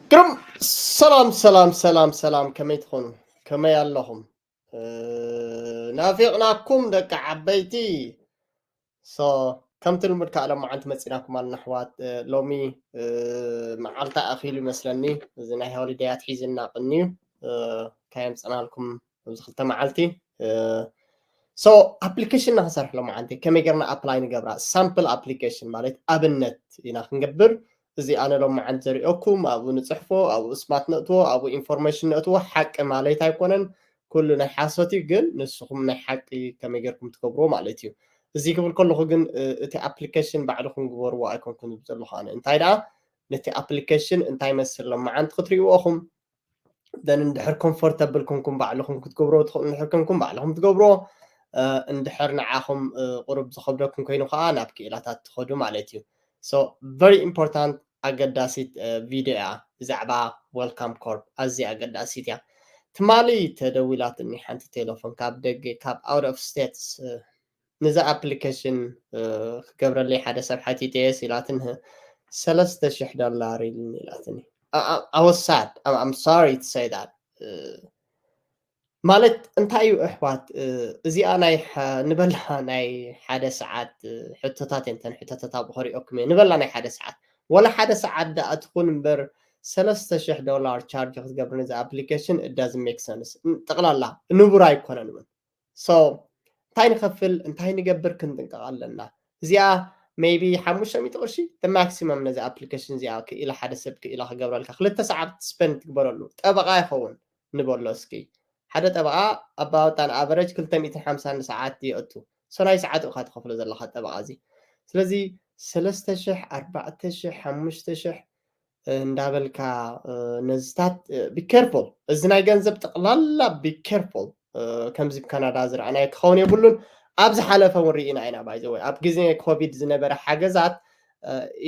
ግርም። ሰላም ሰላም ሰላም ሰላም፣ ከመይ ትኾኑ? ከመይ ኣለኹም? ናፊቕናኩም ደቂ ዓበይቲ። ሶ ከምቲ ልሙድ ከዓ ሎማዓንቲ መፂናኩም ኣለና ኣሕዋት። ሎሚ መዓልታ ኣኺሉ ይመስለኒ፣ እዚ ናይ ሆሊደያት ሒዝና ቅንዩ ካየምፅናልኩም ኣብዚ ክልተ መዓልቲ። ሶ ኣፕሊኬሽን ኢና ክንሰርሕ ሎማዓንቲ። ከመይ ጌርና ኣፕላይ ንገብራ? ሳምፕል ኣፕሊኬሽን ማለት ኣብነት ኢና ክንገብር። እዚ ኣነ ሎማዓንቲ ዘሪኦኩም፣ ኣብኡ ንፅሕፎ፣ ኣብኡ ስማት ነእትዎ፣ ኣብኡ ኢንፎርሜሽን ነእትዎ። ሓቂ ማለት ኣይኮነን፣ ኩሉ ናይ ሓሶት እዩ። ግን ንስኹም ናይ ሓቂ ከመይ ጌርኩም ትገብርዎ ማለት እዩ። እዚ ክብል ከለኹ ግን እቲ ኣፕሊኬሽን ባዕልኹም ግበርዎ ኣይኮንኩን ዝብል ዘለኹ ኣነ። እንታይ ደኣ ነቲ ኣፕሊኬሽን እንታይ መስል ሎማዓንቲ ክትሪእዎ ኢኹም። ደን እንድሕር ኮምፎርተብል ኮንኩም ባዕልኹም ክትገብሮ ትኽእሉ እንድሕር ኮንኩም ባዕልኹም ትገብሮ። እንድሕር ንዓኹም ቁሩብ ዝኸብደኩም ኮይኑ ከዓ ናብ ክኢላታት ትኸዱ ማለት እዩ። ሶ ቨሪ ኢምፖርታንት፣ ኣገዳሲት ቪድዮ እያ። ብዛዕባ ዌልካም ኮርፕ ኣዝያ ኣገዳሲት እያ። ትማሊ ተደዊላትኒ ሓንቲ ቴሌፎን ካብ ደገ፣ ካብ ኣውት ኦፍ ስቴትስ። ነዚ ኣፕሊኬሽን ክገብረለይ ሓደ ሰብ ሓቲተየስ ኢላትን፣ ሰለስተ ሽሕ ዶላር ኢልኒ ኢላትኒ። ኣወሳድ ኣም ሳሪ ትሰይ ዳት ማለት እንታይ እዩ ኣሕዋት? እዚኣ ናይ ንበላ ናይ ሓደ ሰዓት ሕቶታት እየን። ተን ሕቶታት ኣብኡ ከሪኦኩም እየ። ንበላ ናይ ሓደ ሰዓት፣ ወላ ሓደ ሰዓት ደኣ ትኹን እምበር፣ ሰለስተ ሽሕ ዶላር ቻርጅ ክትገብር ነዚ ኣፕሊኬሽን፣ it doesn't make sense። ጠቕላላ ንቡር ኣይኮነን እውን። ሶ እንታይ ንኸፍል እንታይ ንገብር ክንጥንቀቕ ኣለና። እዚኣ ሜይቢ ሓሙሽተ ሚእቲ ቅርሺ ማክሲመም ነዚ ኣፕሊኬሽን እዚኣ ክኢላ ሓደ ሰብ ክኢላ ክገብረልካ፣ ክልተ ሰዓት ስፐንድ ትግበረሉ። ጠበቓ ይኸውን ንበሎ እስኪ። ሓደ ጠበቓ ኣባወጣን ኣቨረጅ ክልተ ሚእትን ሓምሳን ሰዓት ይእቱ። ሶ ናይ ሰዓት እኻ ትኸፍሎ ዘለኻ ጠበቓ እዚ። ስለዚ ሰለስተ ሽሕ፣ ኣርባዕተ ሽሕ፣ ሓሙሽተ ሽሕ እንዳበልካ ነዝታት ቢኬርፉል። እዚ ናይ ገንዘብ ጠቕላላ ቢኬርፉል። ከምዚ ብካናዳ ዝረኣናዮ ክኸውን የብሉን። ኣብ ዝሓለፈ እውን ርኢና ኢና። ባይዘወይ ኣብ ግዜ ኮቪድ ዝነበረ ሓገዛት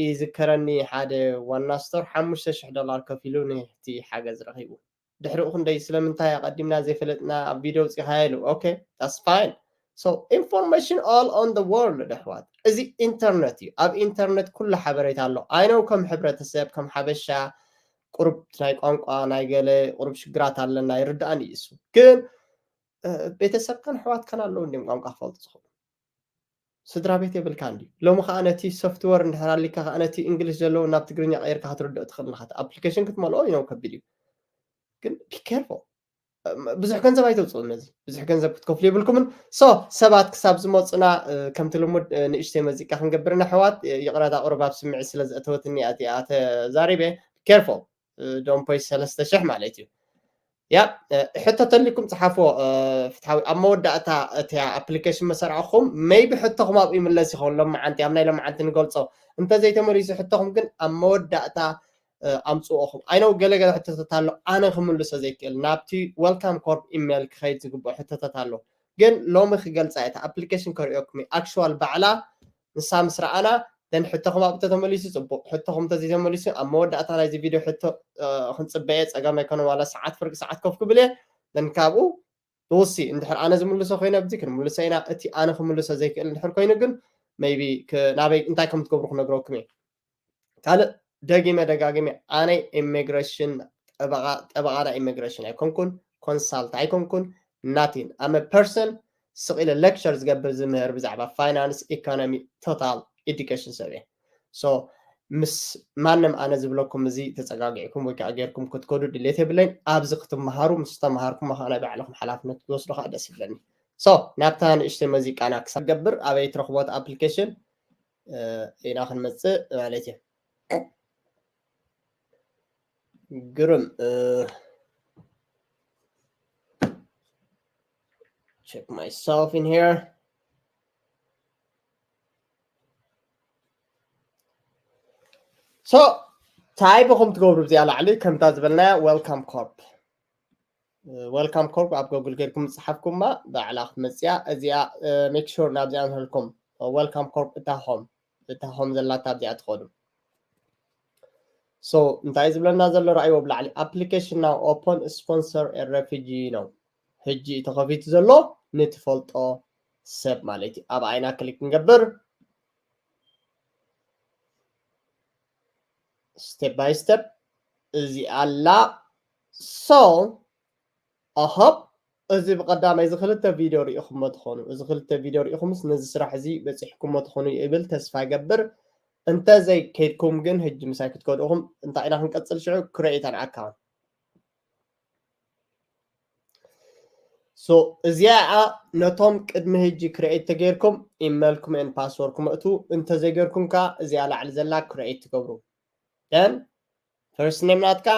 ይዝከረኒ። ሓደ ዋና ስቶር ሓሙሽተ ሽሕ ዶላር ከፊሉ ነቲ ሓገዝ ረኺቡ። ድሕሪኡ ክንደይ ስለምንታይ ኣቐዲምና ዘይፈለጥና ኣብ ቪድዮ ውፂኻዮ ኢሉ። ኦኬ፣ that's fine። So information all on the world ኣሕዋት። እዚ ኢንተርነት እዩ። ኣብ ኢንተርነት ኩሉ ሓበሬታ ኣሎ። ኣይነው ከም ሕብረተሰብ ከም ሓበሻ ቁሩብ ናይ ቋንቋ ናይ ገለ ቁሩብ ሽግራት ኣለና፣ ይርዳእን እዩ እሱ። ግን ቤተሰብካን ኣሕዋትካን ኣለዉ እንዲም ቋንቋ ክፈልጡ ዝኽእሉ። ስድራ ቤት የብልካ እንዲ ሎሚ ከዓ ነቲ ሶፍትወር እንድሕር ኣሊካ ከዓ ነቲ እንግሊሽ ዘለዎ ናብ ትግርኛ ቀይርካ ክትርድኦ ትኽእል ኣለካ። ኣፕሊኬሽን ክትመልኦ ይነው ከቢድ እዩ። ግን ቢኬርፎል። ብዙሕ ገንዘብ ኣይተውፅኡ ነዚ። ብዙሕ ገንዘብ ክትከፍሉ የብልኩምን። ሶ ሰባት ክሳብ ዝመፁና ከምቲ ልሙድ ንእሽተይ መዚቃ ክንገብር ኢና ኣሕዋት። ይቕረታ ቁሩብ ኣብ ስምዒት ስለ ዘእተወትኒ እያ እቲኣ ተዛሪበ። ኬርፎል። ዶምፖይ ሰለስተ ሽሕ ማለት እዩ። ያ ሕቶ ተሊኩም ፀሓፍዎ። ፍትሓዊ ኣብ መወዳእታ እቲ ኣፕሊኬሽን መሰርዕኹም ሜይቢ ሕቶኹም ኣብኡ ይምለስ ይኸውን። ሎማዓንቲ ኣብ ናይ ሎማዓንቲ ንገልፆ እንተዘይተመሊሱ ሕቶኹም ግን ኣብ መወዳእታ ኣምፅኦኹም። ኣይነው ገለገለ ሕቶታት ኣሎ ኣነ ክምልሶ ዘይክእል ናብቲ ዌልካም ኮርፕ ኢሜይል ክኸይድ ዝግብኦ ሕቶታት ኣሎ። ግን ሎሚ ክገልፃ እየ። ኣፕሊኬሽን ከርእየኩም ኣክሽዋል ባዕላ ንሳ ምስ ረኣና ደን ሕቶኹም ኣብኡ ተተመሊሱ ፅቡቕ። ሕቶኹም ተዘይተመሊሱ ኣብ መወዳእታ ናይዚ ቪድዮ ሕቶ ክንፅበየ ፀገም ኣይኮነ ዋላ ሰዓት ፍርቂ ሰዓት ኮፍ ክብል እየ። ደን ካብኡ ንውሲ እንድሕር ኣነ ዝምልሶ ኮይነ ኣብዚ ክንምልሶ ኢና። እቲ ኣነ ክምልሶ ዘይክእል እንድሕር ኮይኑ ግን ሜይቢ ናበይ እንታይ ከም ትገብሩ ክነግረኩም እየ። ካልእ ደጊመ ደጋጊመ ኣነ ኢሚግሬሽን ጠበቓ ጠበቓ ናይ ኢሚግሬሽን ኣይኮንኩን፣ ኮንሳልት ኣይኮንኩን፣ ናቲን ኣመ ፐርሰን ስቕ ኢለ ሌክቸር ዝገብር ዝምህር ብዛዕባ ፋይናንስ ኢኮኖሚ ቶታል ኤዱኬሽን ሰብ እየ። ሶ ምስ ማንም ኣነ ዝብለኩም እዚ ተፀጋጊዕኩም ወይ ከዓ ጌርኩም ክትከዱ ድሌት የብለይን። ኣብዚ ክትመሃሩ ምስ ተምሃርኩም ከዓ ናይ ባዕልኹም ሓላፍነት ክትወስዱ ከዓ ደስ ይብለኒ። ሶ ናብታ ንእሽተይ መዚቃና ክሳብ ገብር ኣበይ ትረኽቦት ኣፕሊኬሽን ኢና ክንመፅእ ማለት እዩ። ግርም check myself in here. ሶ እንታይ ብኹም ትገብሩ እዚኣ ላዕሊ ከምታ ዝበልናያ ዌልካም ኮርፕ። ዌልካም ኮርፕ ኣብ ጎግል ጌርኩም ዝፀሓፍኩማ ባዕላ ክትመፅያ እዚኣ ሜክ ሹር ናብዚኣ ንህልኩም። ዌልካም ኮርፕ እታ ሆም እታ ሆም ዘላታ ኣብዚኣ ትኸዱ። ሶ እንታይ ዝብለና ዘሎ ረኣይዎ ብላዕሊ application now open sponsor a refugee ነው። ሕጂ ተኸፊቱ ዘሎ ንትፈልጦ ሰብ ማለት እዩ። ኣብ ኣይና ክሊክ ንገብር step by step እዚ ኣላ። So I hope እዚ ብቐዳማይ እዚ ክልተ ቪድዮ ሪኢኹሞ ትኾኑ፣ እዚ ክልተ ቪድዮ ሪኢኹምስ ነዚ ስራሕ እዚ በፂሕኩሞ ትኾኑ ይብል ተስፋ ገብር። እንተዘይ ከይድኩም ግን ህጂ ምሳይ ክትከዱ ኢኹም። እንታይ ኢና ክንቀፅል ሽዑ? Create an account። So እዚኣ ነቶም ቅድሚ ህጂ create ተገይርኩም ኢሜልኩም and ፓስወርድኩም እቱ፣ እንተዘይገይርኩም ከዓ እዚኣ ላዕሊ ዘላ create ትገብሩ። Then first name ናትካ፣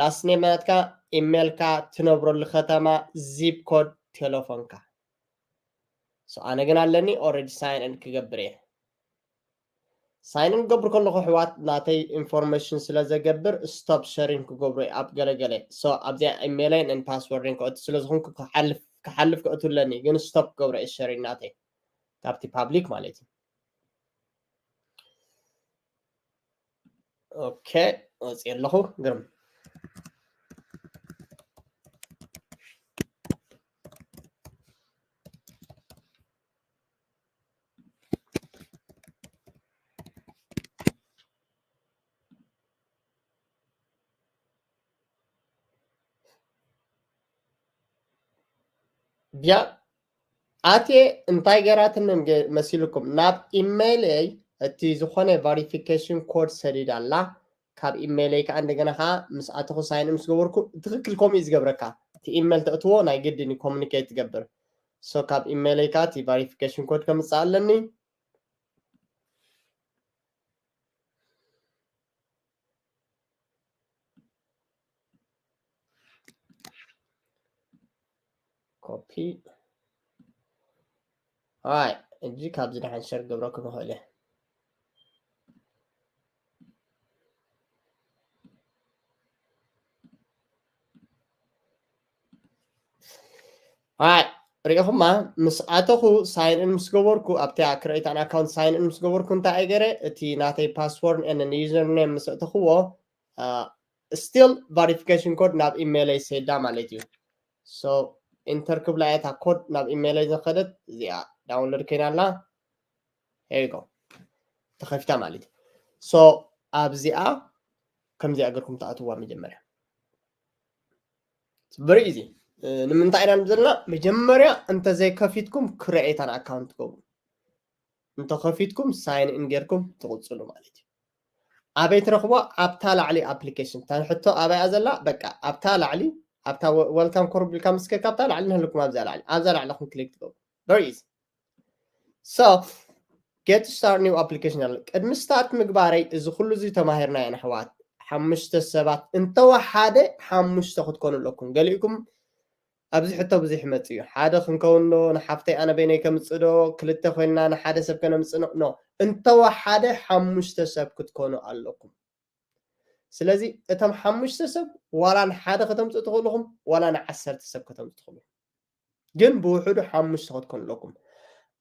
last name ናትካ፣ ኢሜልካ፣ ትነብረሉ ከተማ፣ zip code፣ ቴሌፎንካ። So ኣነ ግን ኣለኒ already sign in ክገብር እየ። Sign in ክገብር ከለኹ ኣሕዋት ናተይ information ስለ ዘገብር stop sharing ክገብሮ እየ ኣብ ገለገለ። So ኣብዚኣ ኢሜይለይን and ፓስወርደይን ክእቱ ስለ ዝኾንኩ ክሓልፍ ክሓልፍ ክእቱ ኣለኒ፣ ግን stop ክገብሮ እየ sharing ናተይ ካብቲ public ማለት እዩ። ኦኬ፣ ወፂኤ ኣለኹ። ግርም። ቢያ ኣትየ እንታይ ገራትኒ መሲልኩም? ናብ ኢሜይለይ እቲ ዝኾነ ቫሪፊኬሽን ኮድ ሰዲዳ ኣላ። ካብ ኢሜይለይ ከዓ እንደገና ከዓ ምስ ኣተኹ ሳይን ምስ ገበርኩ ትኽክል ከምኡ እዩ ዝገብረካ። እቲ ኢሜይል ተእትዎ ናይ ግድን ኮሚኒኬት ትገብር። So ካብ ኢሜይለይ ከዓ እቲ ቫሪፊኬሽን ኮድ ከምፅእ ኣለኒ። ኮፒ። ኣይ፣ እጂ ካብዚ ደሓን ሸር ገብረኩም ይኽእል እየ። ኣይ፣ ሪኢኹማ፣ ምስ ኣተኹ ሳይን ኢን ምስ ገበርኩ፣ ኣብቲ ክሬት ኣን ኣካውንት ሳይን ኢን ምስ ገበርኩ እንታይ እየ ገይረ? እቲ ናተይ ፓስወርድ ኤንድ ዩዘር ኔም ምስ ኣእተኽዎ፣ ስቲል ቫሪፊኬሽን ኮድ ናብ ኢሜይለይ ሰይዳ ማለት እዩ። So ኢንተር ክብላ እያ እታ ኮድ ናብ ኢሜይለይ ዝኸደት፣ እዚኣ ዳውንሎድ ኮይና ኣላ። Here you go። ተኸፊታ ማለት እዩ። So ኣብዚኣ ከምዚኣ ገርኩም ትኣትዋ መጀመርያ። Very easy። ንምንታይ ኢና ዘለና? መጀመርያ እንተዘይከፊትኩም ክሬት ኣን ኣካውንት ትገብሩ። እንተኸፊትኩም ሳይን ኢን ጌርኩም ትቕጽሉ ማለት እዩ። ኣበይ ትረኽቦ? ኣብታ ላዕሊ ኣፕሊኬሽን። እታ ሕቶ ኣበይ እያ ዘላ? በቃ ኣብታ ላዕሊ፣ ኣብታ ወ-፣ ወልካም ኮርብ ኢልካ ምስ ከድካ ኣብታ ላዕሊ ንህልኩም ኣብዛ ላዕሊ። ኣብዛ ላዕሊ ኹም ክሊክ ትገብሩ። Very easy። So get start new application ኣሎ። ቅድሚ ስታርት ምግባረይ እዚ ኩሉ እዚ ተማሂርና ኢና ኣሕዋት። ሓሙሽተ ሰባት እንተወሓደ ሓሙሽተ ክትኮኑ ኣለኩም። ገሊኡኩም ኣብዚ ሕቶ ብዙሕ ይመጽእ እዩ። ሓደ ክንከውን ዶ፣ ንሓፍተይ ኣነ በይነይ ከምጽእ ዶ፣ ክልተ ኮይንና ንሓደ ሰብ ከነምጽእ ዶ? ኖ። እንተወሓደ ሓሙሽተ ሰብ ክትኮኑ ኣለኩም። ስለዚ እቶም ሓሙሽተ ሰብ ዋላ ንሓደ ከተምጽኡ ትኽእሉ ኢኹም፣ ዋላ ንዓሰርተ ሰብ ከተምጽኡ ትኽእሉ ኢኹም። ግን ብውሕዱ ሓሙሽተ ክትኮኑ ኣለኩም።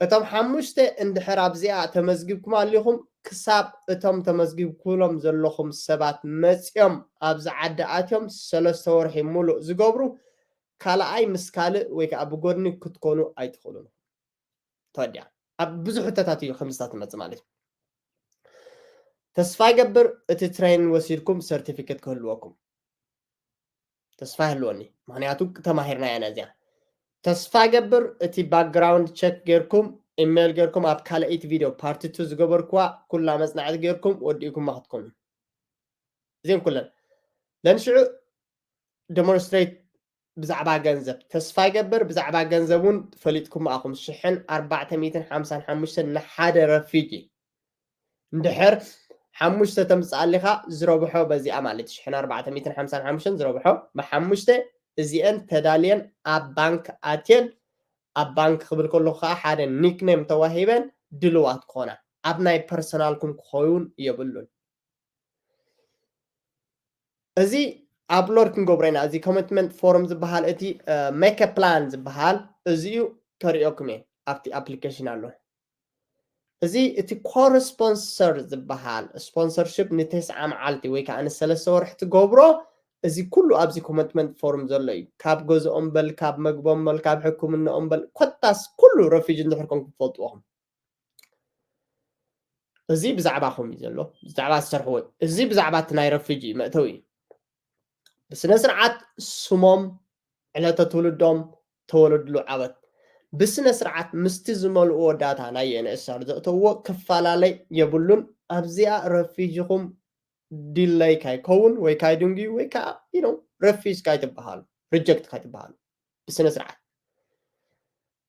እቶም ሓሙሽተ እንድሕር ኣብዚኣ ተመዝጊብኩም ኣሊኹም፣ ክሳብ እቶም ተመዝጊብኩሎም ዘለኹም ሰባት መጺኦም ኣብዚ ዓዲ ኣትዮም ሰለስተ ወርሒ ሙሉእ ዝገብሩ፣ ካልኣይ ምስ ካልእ ወይ ከዓ ብጎድኒ ክትኮኑ ኣይትኽእሉን። ተወዲኣ። ኣብ ብዙሕ ሕቶታት እዩ ከምዝታት ትመጽእ ማለት እዩ። ተስፋ ይገብር እቲ ትሬኒንግ ወሲድኩም ሰርቲፊኬት ክህልወኩም። ተስፋ ይህልወኒ፣ ምኽንያቱ ተማሂርና ኢና እዚኣ። ተስፋ ይገብር እቲ ባክግራውንድ ቸክ ጌርኩም፣ ኢሜይል ጌርኩም፣ ኣብ ካልኣይቲ ቪድዮ ፓርቲ ቱ ዝገበርኩዋ ኩላ መጽናዕቲ ጌርኩም ወዲእኩማ ክትኮኑ። እዚን ኩለን። ደን ሽዑ ደሞንስትሬት ብዛዕባ ገንዘብ። ተስፋ ይገብር ብዛዕባ ገንዘብ እውን ፈሊጥኩም ኣኹም። ሽሕን ኣርባዕተ ሚእትን ሓምሳን ሓሙሽተን ንሓደ ረፊጂ። እንድሕር ሓሙሽተ ተምጽእ ኣሊኻ ዝረብሖ በዚኣ ማለት ሽሕን ኣርባዕተ ሚእትን ሓምሳን ሓሙሽተን ዝረብሖ ብሓሙሽተ እዚአን ተዳልየን ኣብ ባንክ ኣትየን ኣብ ባንክ ክብል ከለኹ ከዓ ሓደ ኒክኔም ተዋሂበን ድልዋት ክኾና ኣብ ናይ ፐርሰናልኩም ክኸውን የብሉን። እዚ ኣፕሎድ ክንገብሮ ኢና። እዚ ኮሚትመንት ፎርም ዝበሃል እቲ ሜክ ፕላን ዝበሃል እዚኡ ከርእየኩም እየ። ኣብቲ ኣፕሊኬሽን ኣሎ። እዚ እቲ ኮር ስፖንሰር ዝበሃል ስፖንሰርሽፕ ንተስዓ መዓልቲ ወይ ከዓ ንሰለስተ ወርሒ ትገብሮ። እዚ ኩሉ ኣብዚ ኮሚትመንት ፎርም ዘሎ እዩ። ካብ ገዝኦም በል፣ ካብ መግቦም በል፣ ካብ ሕክምናኦም በል፣ ኮታስ ኩሉ ረፊጅ እንድሕር ኮንኩም ትፈልጥዎም። እዚ ብዛዕባኹም እዩ ዘሎ፣ ብዛዕባ ዝሰርሕዎ። እዚ ብዛዕባ እቲ ናይ ረፊጂ መእተዊ እዩ። ብስነ ስርዓት ስሞም፣ ዕለተ ትውልዶም፣ ተወለድሉ ዓመት ብስነ ስርዓት ምስቲ ዝመልእዎ ዳታ ናይ ዩኤንኤስኣር ዘእተውዎ ክፈላለይ የብሉን። ኣብዚኣ ረፊጅኹም ዲለይ ካይከውን ወይ ካይድንጉዩ ወይ ከዓ ረፊጅ ካይትበሃሉ፣ ሪጀክት ካይትበሃሉ ብስነ ስርዓት።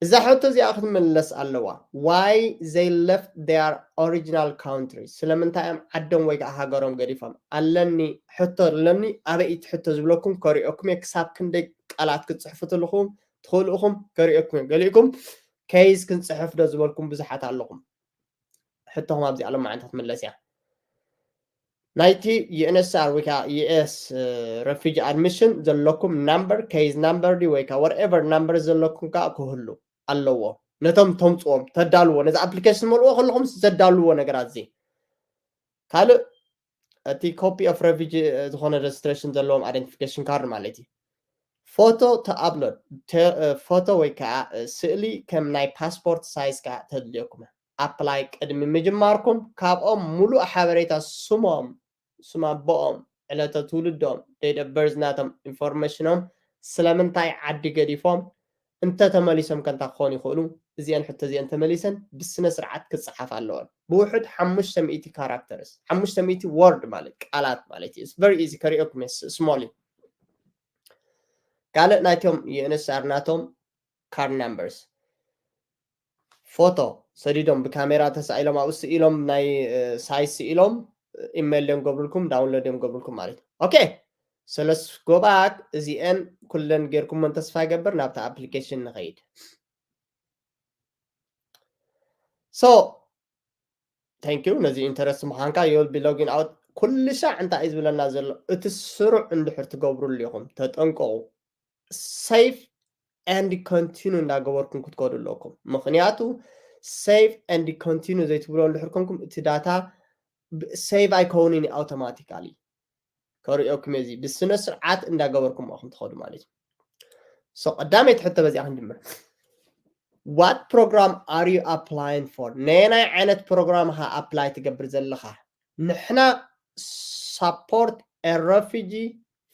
እዛ ሕቶ እዚኣ ክትምለስ ኣለዋ። Why they left their original country? ስለምንታይ እዮም ዓዶም ወይ ከዓ ሃገሮም ገዲፎም? ኣለኒ ሕቶ ኣለኒ። ኣበይ እቲ ሕቶ ዝብለኩም ከሪኦኩም እየ። ክሳብ ክንደይ ቃላት ክትፅሕፉ ትልኹም ትኽእሉ ኢኹም ከሪኦኩም እየ። ገሊእኩም ኬዝ ክንፅሕፍ ዶ ዝበልኩም ብዙሓት ኣለኹም። ሕቶኹም ኣብዚኣ ሎማዓንቲ ክትምለስ እያ። ናይቲ ዩኤንኤስኣር ወይ ከዓ ዩኤስ ረፊጂ ኣድሚሽን ዘለኩም ናምበር፣ ኬዝ ናምበር ድዩ ወይ ከዓ whatever ናምበር ዘለኩም ከዓ ክህሉ ኣለዎ። ነቶም ተምፅዎም ተዳልዎ፣ ነዚ ኣፕሊኬሽን መልእዎ ከለኹም ዘዳልዎ ነገራት እዚ። ካልእ እቲ ኮፒ ኦፍ ረፊጂ ዝኾነ ሬጅስትሬሽን ዘለዎም ኣይደንቲፊኬሽን ካርድ ማለት እዩ። ፎቶ ተኣፕሎድ፣ ፎቶ ወይ ከዓ ስእሊ ከም ናይ ፓስፖርት ሳይዝ ከዓ ተድልየኩም። ኣፕላይ ቅድሚ ምጅማርኩም ካብኦም ሙሉእ ሓበሬታ፣ ስሞም፣ ስም ኣቦኦም፣ ዕለተ ትውልዶም፣ date of birth ናቶም፣ ኢንፎርሜሽኖም፣ ስለምንታይ ዓዲ ገዲፎም፣ እንተተመሊሶም ከ እንታይ ክኾኑ ይኽእሉ? እዚአን ሕቶ እዚአን ተመሊሰን ብስነ ስርዓት ክፀሓፍ ኣለወን። ብውሑድ ሓሙሽተ ሚእቲ ካራክተርስ፣ ሓሙሽተ ሚእቲ ወርድ ማለት ቃላት ማለት እዩ። It's very easy፣ ከሪኦኩም እየ፣ ስሞል እዩ። ካልእ ናይቶም ዩኤንኤስኣር ናቶም ካርድ ናምበርስ፣ ፎቶ ሰዲዶም ብካሜራ ተሳኢሎም ኣብኡ ስኢሎም ናይ ሳይዝ ስኢሎም ኢሜይል እዮም ገብሩልኩም፣ ዳውንሎድ እዮም ገብሩልኩም ማለት እዩ። ኦኬ፣ ሰለስ ጎባክ እዚአን ኩለን ጌርኩመን ተስፋ ይገብር። ናብታ ኣፕሊኬሽን ንኸይድ። So thank you ነዚ ኢንተረስት ምዃንካ። You will be logging out። ኩሉ ሻዕ እንታይ እዩ ዝብለና ዘሎ? እቲ ስሩዕ እንድሕር ትገብሩሉ ኢኹም፣ ተጠንቀቑ። Save and continue እንዳገበርኩም ክትከዱ ኣለኩም። ምኽንያቱ save and continue ዘይትብሎ እንድሕር ኮንኩም እቲ ዳታ ሴቭ ኣይከውንን እዩ ኣውቶማቲካሊ። ከርእየኩም እዚ ብስነ ስርዓት እንዳገበርኩም ኢኹም ትኸዱ ማለት እዩ። So ቀዳመይቲ ሕቶ በዚኣ ክንጅምር። What program are you applying for? ነየናይ ዓይነት ፕሮግራም ኢኻ ኣፕላይ ትገብር ዘለኻ? ንሕና support a refugee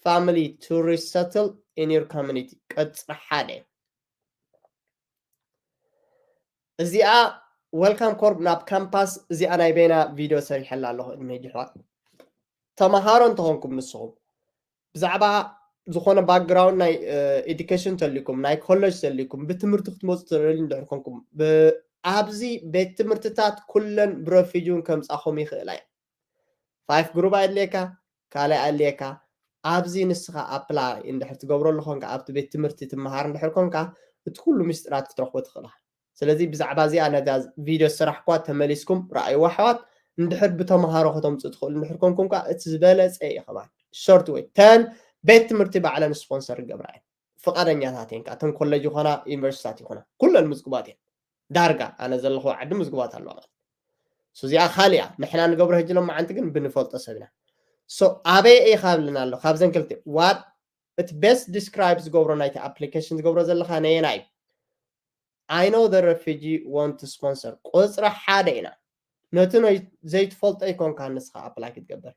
family to resettle in your community። ቅጽሪ ሓደ። እዚኣ ዌልካም ኮርፕ ናብ ካምፓስ፣ እዚኣ ናይ በይና ቪድዮ ሰሪሐላ ኣለኹ። ቅድሚ ሕጂ ኣሕዋት፣ ተምሃሮ እንተኾንኩም ንስኹም ብዛዕባ ዝኾነ ባክግራውንድ ናይ ኤዱኬሽን ተልይኩም፣ ናይ ኮሌጅ ተልይኩም፣ ብትምህርቲ ክትመፁ ትደልዩ እንድሕር ኮንኩም፣ ብ-፣ ኣብዚ ቤት ትምህርትታት ኩለን ብረፊጂ እውን ከምፃኹም ይኽእላ እየን። ፋይፍ ግሩፕ ኣድልየካ፣ ካልኣይ ኣድልየካ፣ ኣብዚ ንስኻ ኣፕላይ እንድሕር ትገብረሉ ኮንካ፣ ኣብቲ ቤት ትምህርቲ ትመሃር እንድሕር ኮንካ፣ እቲ ኩሉ ምስጢራት ክትረኽቦ ትኽእል ኢኻ። ስለዚ ብዛዕባ እዚኣ ነዛ ቪድዮ ዝሰራሕኩዋ ተመሊስኩም ረኣይዋ ኣሕዋት። እንድሕር ብተምሃሮ ከተምፅኡ ትኽእሉ እንድሕር ኮንኩም ከኣ እቲ ዝበለፀ እዩ። ከማን ሾርት ወይ ተን ቤት ትምህርቲ ባዕለን ስፖንሰር ይገብራ እየን። ፍቓደኛታት እየን ከኣ፣ እተን ኮሌጅ ይኾና ዩኒቨርሲቲታት ይኾና ኩለን ምዝጉባት እየን። ዳርጋ ኣነ ዘለኹ ዓዲ ምዝጉባት ኣለዋ ማለት። So እዚኣ ካልእ እያ። ንሕና ንገብሮ ሕጂ ሎማዓንቲ ግን ብንፈልጦ ሰብ ኢና። So ኣበይ ኢኻ ብልና ኣሎ? ካብዘን ክልተ what እቲ ቤስት ዲስክራይብ ዝገብሮ ናይቲ ኣፕሊኬሽን ዝገብሮ ዘለኻ ነየናይ? I know the refugee want to sponsor። ቁፅሪ ሓደ ኢና። ነቲ ናይ ዘይትፈልጦ ኣይኮንካ ንስኻ ኣፕላይ ክትገብር።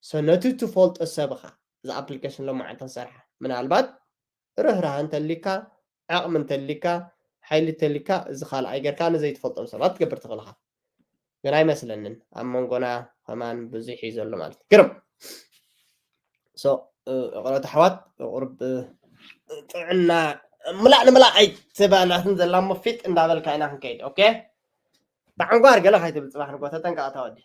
So ነቲ ትፈልጦ ሰብ ኢኻ እዚ ኣፕሊኬሽን ሎማዓንቲ ንሰርሓ። ምናልባት ርህራህ እንተሊካ፣ ዓቕሚ እንተሊካ፣ ሓይሊ እንተሊካ፣ እዚ ካልኣይ ጌርካ ንዘይትፈልጦም ሰባት ትገብር ትኽእል ኢኻ። ግን ኣይመስለንን ኣብ መንጎና ከማን ብዙሕ እዩ ዘሎ ማለት እዩ። ግርም። So ይቕረታ ኣሕዋት፣ ቁርብ ጥዕና ምላእ ንምላእ ኣይትበናትን ዘላ እሞ ፊጥ እንዳበልካ ኢና ክንከይድ። ኦኬ፣ ብዓንጓር ገለ ካይትብል ጽባሕ ንግሆ ተጠንቀቕ ኣታ ወዲ።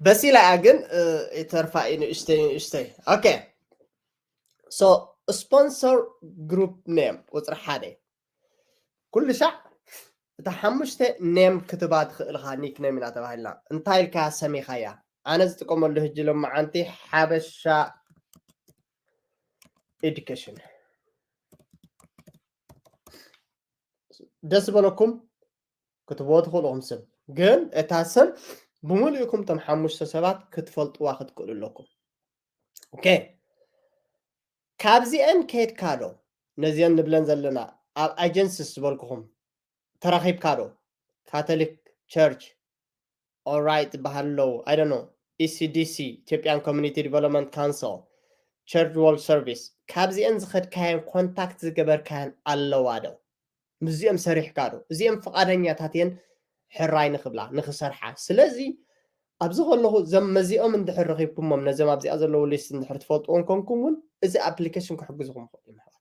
በሲላ እያ ግን፣ እ፣ ይተርፋ እዩ ንእሽተይ ንእሽተይ። ኦኬ። So ስፖንሰር ግሩፕ ኔም ቁጽሪ ሓደ። ኩሉ ሻዕ እታ ሓሙሽተ ኔም ክትባ ትኽእል ኢኻ፣ ኒክ ኔም ኢና ተባሂልና። እንታይ ኢልካ ሰሚኻያ? ኣነ ዝጥቀመሉ ሕጂ ሎማዓንቲ ሓበሻ ኤዱኬሽን። ደስ በለኩም ክትብዎ ትኽእሉ ኢኹም ስም፣ ግን እታ ስም ብምሉእኩም እቶም ሓሙሽተ ሰባት ክትፈልጥዋ ክትክእሉ ኣለኩም። ኦኬ። ካብዚአን ከየድካ ዶ ነዚአን ንብለን ዘለና ኣብ ኣጀንስስ ዝበልኩኹም ተራኺብካ ዶ? ካቶሊክ ቸርች ኦራይት ዝበሃል ኣለዉ፣ I don't know, E C D C, Ethiopian Community Development Council, Church World Service፣ ካብዚአን ዝኸድካየን ኮንታክት ዝገበርካየን ኣለዋ ዶ? ምስዚኦም ሰሪሕካ ዶ? እዚኦም ፍቓደኛታት እየን ሕራይ ንኽብላ ንኽሰርሓ። ስለዚ ኣብዚ ከለኹ እዞም መዚኦም እንድሕር ረኺብኩሞም፣ ነዞም ኣብዚኣ ዘለዉ ሊስት እንድሕር ትፈልጥዎም ኮንኩም እውን እዚ ኣፕሊኬሽን ክሕግዝኹም ይኽእል እዩ። ምሕዋት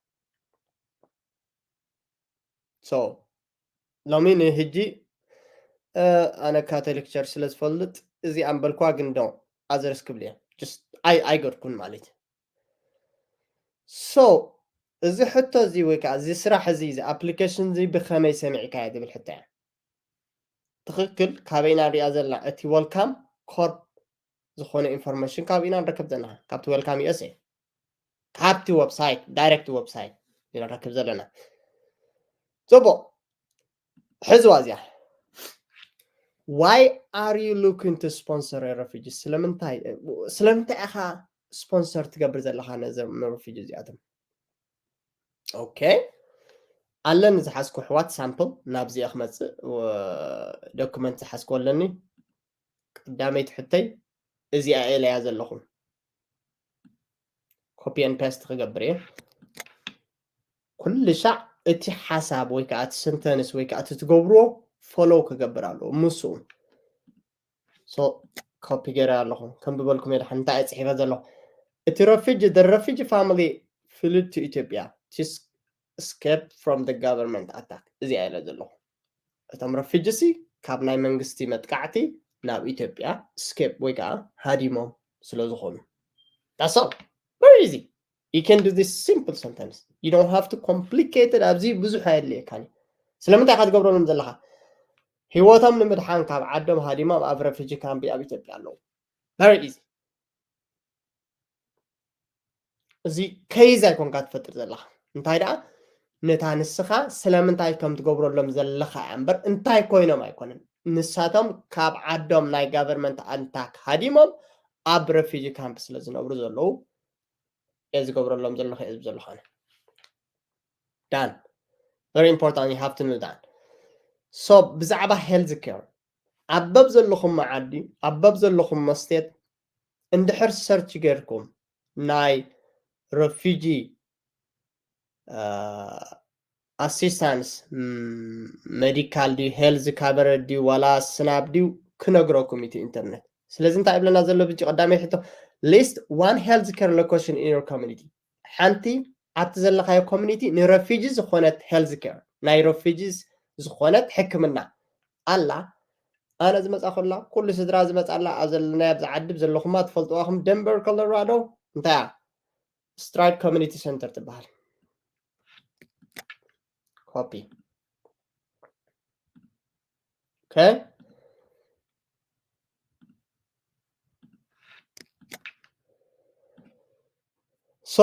ሶ ሎሚ ንህጂ ኣነ ካቶሊክ ቸርች ስለ ዝፈልጥ እዚ ኣንበልኳ ግን ዶ ኣዘርስ ክብል እየ ኣይገድኩን ማለት እዩ። ሶ እዚ ሕቶ እዚ ወይ ከዓ እዚ ስራሕ እዚ እዚ ኣፕሊኬሽን እዚ ብኸመይ ሰሚዕካዮ ዝብል ሕቶ እያ። ትኽክል። ካበይና ንሪኣ ዘለና እቲ ወልካም ኮርፕ ዝኾነ ኢንፎርሜሽን ካብ ኢና ንረክብ ዘለና ካብቲ ወልካም USA ካብቲ ዌብሳይት ዳይሬክት ዌብሳይት ኢና ንረክብ ዘለና። ፅቡቕ ሕዝዋ እዚኣ why are you looking to sponsor a refugee ስለምንታይ ስለምንታይ ኢኻ ስፖንሰር ትገብር ዘለኻ ነዞም ሪፊጂ እዚኣቶም? ኦኬ ኣለኒ ዝሓዝኩ ኣሕዋት ሳምፕል ናብዚኣ ክመፅእ ዶክመንት ዝሓዝኩ ኣለኒ። ቀዳመይቲ ሕተይ እዚኣ እየ ኢለያ ዘለኹ ኮፒ ን ፔስት ክገብር እየ። ኩሉ ሻዕ እቲ ሓሳብ ወይ ከዓ እቲ ስንተንስ ወይ ከዓ እቲ ትገብርዎ ፎሎው ክገብር ኣለዎ ምስኡ ኮፒ ገይረ ኣለኹ። ከም ዝበልኩም የድሓን እንታይ እየ ፅሒፈ ዘለኹ? እቲ ረፊጂ the refugee family fleed to Ethiopia to escape from the government attack እዚኣ ኢለ ዘለኹ። እቶም ረፊጂ ሲ ካብ ናይ መንግስቲ መጥቃዕቲ ናብ ኢትዮጵያ ስኬፕ ወይ ከዓ ሃዲሞም ስለ ዝኾኑ that's all very easy you can do this simple sentence you don't have to complicated ኣብዚ ብዙሕ ኣየድልየካን እዩ። ስለምንታይ ኢኻ ትገብረሎም ዘለኻ? ህይወቶም ንምድሓን ካብ ዓዶም ሃዲሞም ኣብ ረፊጂ ካምፕ ኣብ ኢትዮጵያ ኣለዉ። Very easy እዚ ኬዝ ኣይኮንካ ትፈጥር ዘለኻ እንታይ ደኣ ነታ ንስኻ ስለምንታይ ከም ትገብረሎም ዘለኻ እያ እምበር እንታይ ኮይኖም ኣይኮነን። ንሳቶም ካብ ዓዶም ናይ ጋቨርመንት ኣንታክ ሃዲሞም ኣብ ረፊጂ ካምፕ ስለ ዝነብሩ ዘለዉ እየ ዝገብረሎም ዘለኹ እየ ዝብል ዘለኹ ኣነ። Done. Very important you have to know that. So ብዛዕባ ሄልዝ ኬር ኣብ በብ ዘለኹም መዓዲ ኣብ በብ ዘለኹም መስቴት እንድሕር ሰርች ጌርኩም ናይ ረፊጂ ኣሲስታንስ ሜዲካል ድዩ ሄልዝ ካቨረድ ድዩ ዋላ ስናብ ድዩ ክነግረኩም እቲ ኢንተርኔት። ስለዚ እንታይ ይብለና ዘሎ ብጂ ቀዳመይ ሕቶ list one health care location in your community ሓንቲ ኣብቲ ዘለኻዮ ኮሚኒቲ ንረፊጂ ዝኾነት ሄልዝ ኬር ናይ ረፊጂ ዝኾነት ሕክምና ኣላ። ኣነ ዝመፃ ኮላ ኩሉ ስድራ ዝመፃላ ኣብ ዘለናዮ ኣብዚ ዓዲ ዘለኹማ ትፈልጥዋ ኹም ደንቨር ኮሎራዶ እንታይ እያ ስትራይድ ኮሚኒቲ ሰንተር ትበሃል። ኮፒ ኦኬ ሶ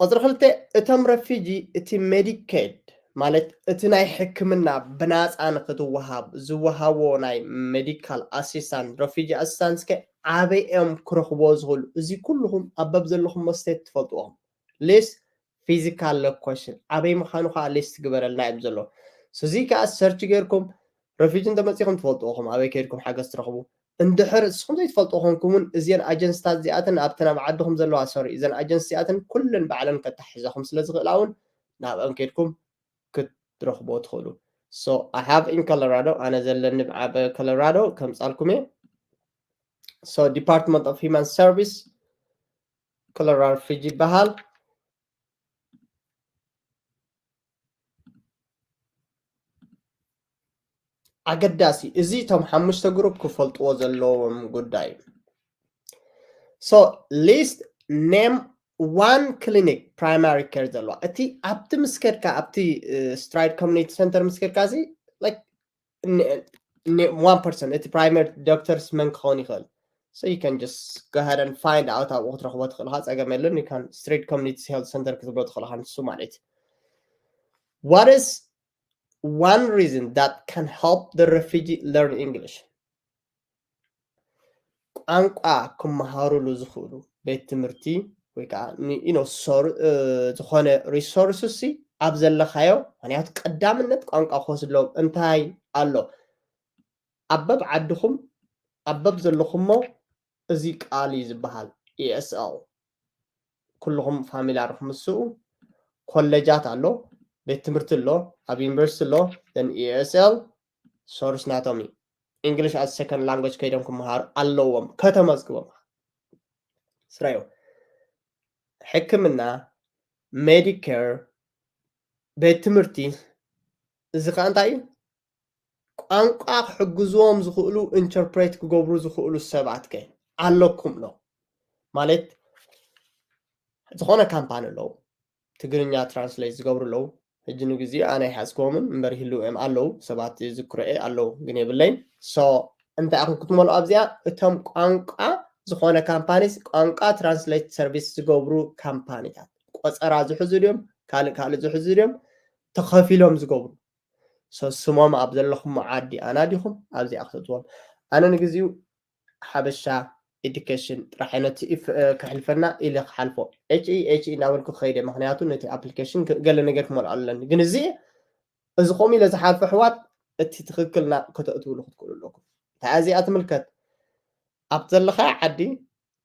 ቁፅሪ ክልተ እቶም ረፊጂ እቲ ሜዲኬድ ማለት እቲ ናይ ሕክምና ብናፃ ንክትወሃብ ዝወሃቦ ናይ ሜዲካል ኣሲስታንት ረፊጂ ኣሲስታንስ ከ ኣበይ እዮም ክረኽቦ ዝኽእሉ? እዚ ኩልኹም ኣብ በብ ዘለኹም መስቴት ትፈልጥዎም ሊስት ፊዚካል ሎኬሽን ኣበይ ምዃኑ ከዓ ሊስት ግበረልና እዮም ዘሎ። እዚ ከዓ ሰርች ጌርኩም ረፊጂ እንተመፂኹም ትፈልጥዎ ኹም ኣበይ ከይድኩም ሓገዝ ትረኽቡ። እንድሕር እስኹም ዘይትፈልጡ ኮንኩም እውን እዚአን ኣጀንስታት እዚኣተን ኣብተን ኣብ ዓድኹም ዘለዋ ሶሪ እዘን ኣጀንስ እዚኣተን ኩለን ባዕለን ከታሕዛኹም ስለ ዝኽእላ እውን ናብአን ከይድኩም ክትረኽቦ ትኽእሉ። So I have in Colorado ኣነ ዘለኒ ኣብ ኮሎራዶ ከምፃልኩም እየ። So Department of Human Service ኮሎራዶ ሪፊጂ ይበሃል። ኣገዳሲ እዚ እቶም ሓሙሽተ ግሩፕ ክፈልጥዎ ዘለዎም ጉዳይ እዩ። So list name one clinic primary care ዘለዋ እቲ ኣብቲ ምስ ከድካ ኣብቲ ስትራይድ ኮሚኒቲ ሰንተር ምስ ከድካ እዚ like one person እቲ ፕራይመሪ ዶክተርስ መን ክኸውን ይኽእል? So you can just go ahead and find out ኣብኡ ክትረኽቦ ትኽእል ኢኻ። ፀገም የለን። You can straight community health center ክትብሎ ትኽእል ኢኻ ንሱ ማለት እዩ። What is one reason that can help the refugee learn English? ቋንቋ ክመሃሩሉ ዝኽእሉ ቤት ትምህርቲ ወይ ከዓ ዝኾነ resource ሲ ኣብ ዘለኻዮ፣ ምክንያቱ ቀዳምነት ቋንቋ ክወስድ ኣለዎም። እንታይ ኣሎ ኣብ በብ ዓድኹም ኣብ በብ ዘለኹሞ፣ እዚ ቃል እዩ ዝበሃል። E S L ኩልኹም ፋሚላር ምስ ምስኡ ኮለጃት ኣሎ፣ ቤት ትምህርቲ ኣሎ፣ ኣብ ዩኒቨርሲቲ ኣሎ። Then E S L source ናቶም እዩ። English as second language ከይዶም ክመሃሩ ኣለዎም ከተመዝግቦም። ስራዮ ሕክምና፣ ሜዲኬር፣ ቤት ትምህርቲ። እዚ ከዓ እንታይ እዩ? ቋንቋ ክሕግዝዎም ዝኽእሉ interpret ክገብሩ ዝኽእሉ ሰባት ከ ኣለኩም ዶ? ማለት ዝኾነ ካምፓኒ ኣለዉ፣ ትግርኛ ትራንስሌት ዝገብሩ ኣለዉ። ሕጂ ንግዜኡ ኣነ ኣይሓዝክዎምን እምበር ይህልዉ እዮም ኣለዉ፣ ሰባት ዝዝክሮ እየ ኣለዉ ግን የብለይን። So እንታይ ኢኹም ክትመልኡ ኣብዚኣ? እቶም ቋንቋ ዝኾነ ካምፓኒስ ቋንቋ ትራንስሌት ሰርቪስ ዝገብሩ ካምፓኒታት ቆፀራ ዝሕዙ ድዮም ካልእ ካልእ ዝሕዙ ድዮም ተኸፊሎም ዝገብሩ? So ስሞም ኣብ ዘለኹም ዓዲ ኣናዲኹም ኣብዚኣ ክተእትዎም። ኣነ ንግዚኡ ሓበሻ ኤዱኬሽን ጥራሕ ነቲ ኢፍ ከሕልፈና ኢለ ክሓልፎ ኤች ኢ ኤች ኢ እናበልኩ ክኸይደ ምክንያቱ ነቲ ኣፕሊኬሽን ገለ ነገር ክመልኦ ኣለኒ ግን እዚ እዚ ከምኡ ኢለ ዝሓልፎ ኣሕዋት እቲ ትኽክልና ከተእትውሉ ክትክእሉ ኣለኩም። እንታይ እዚኣ ትምልከት? ኣብ ዘለኻ ዓዲ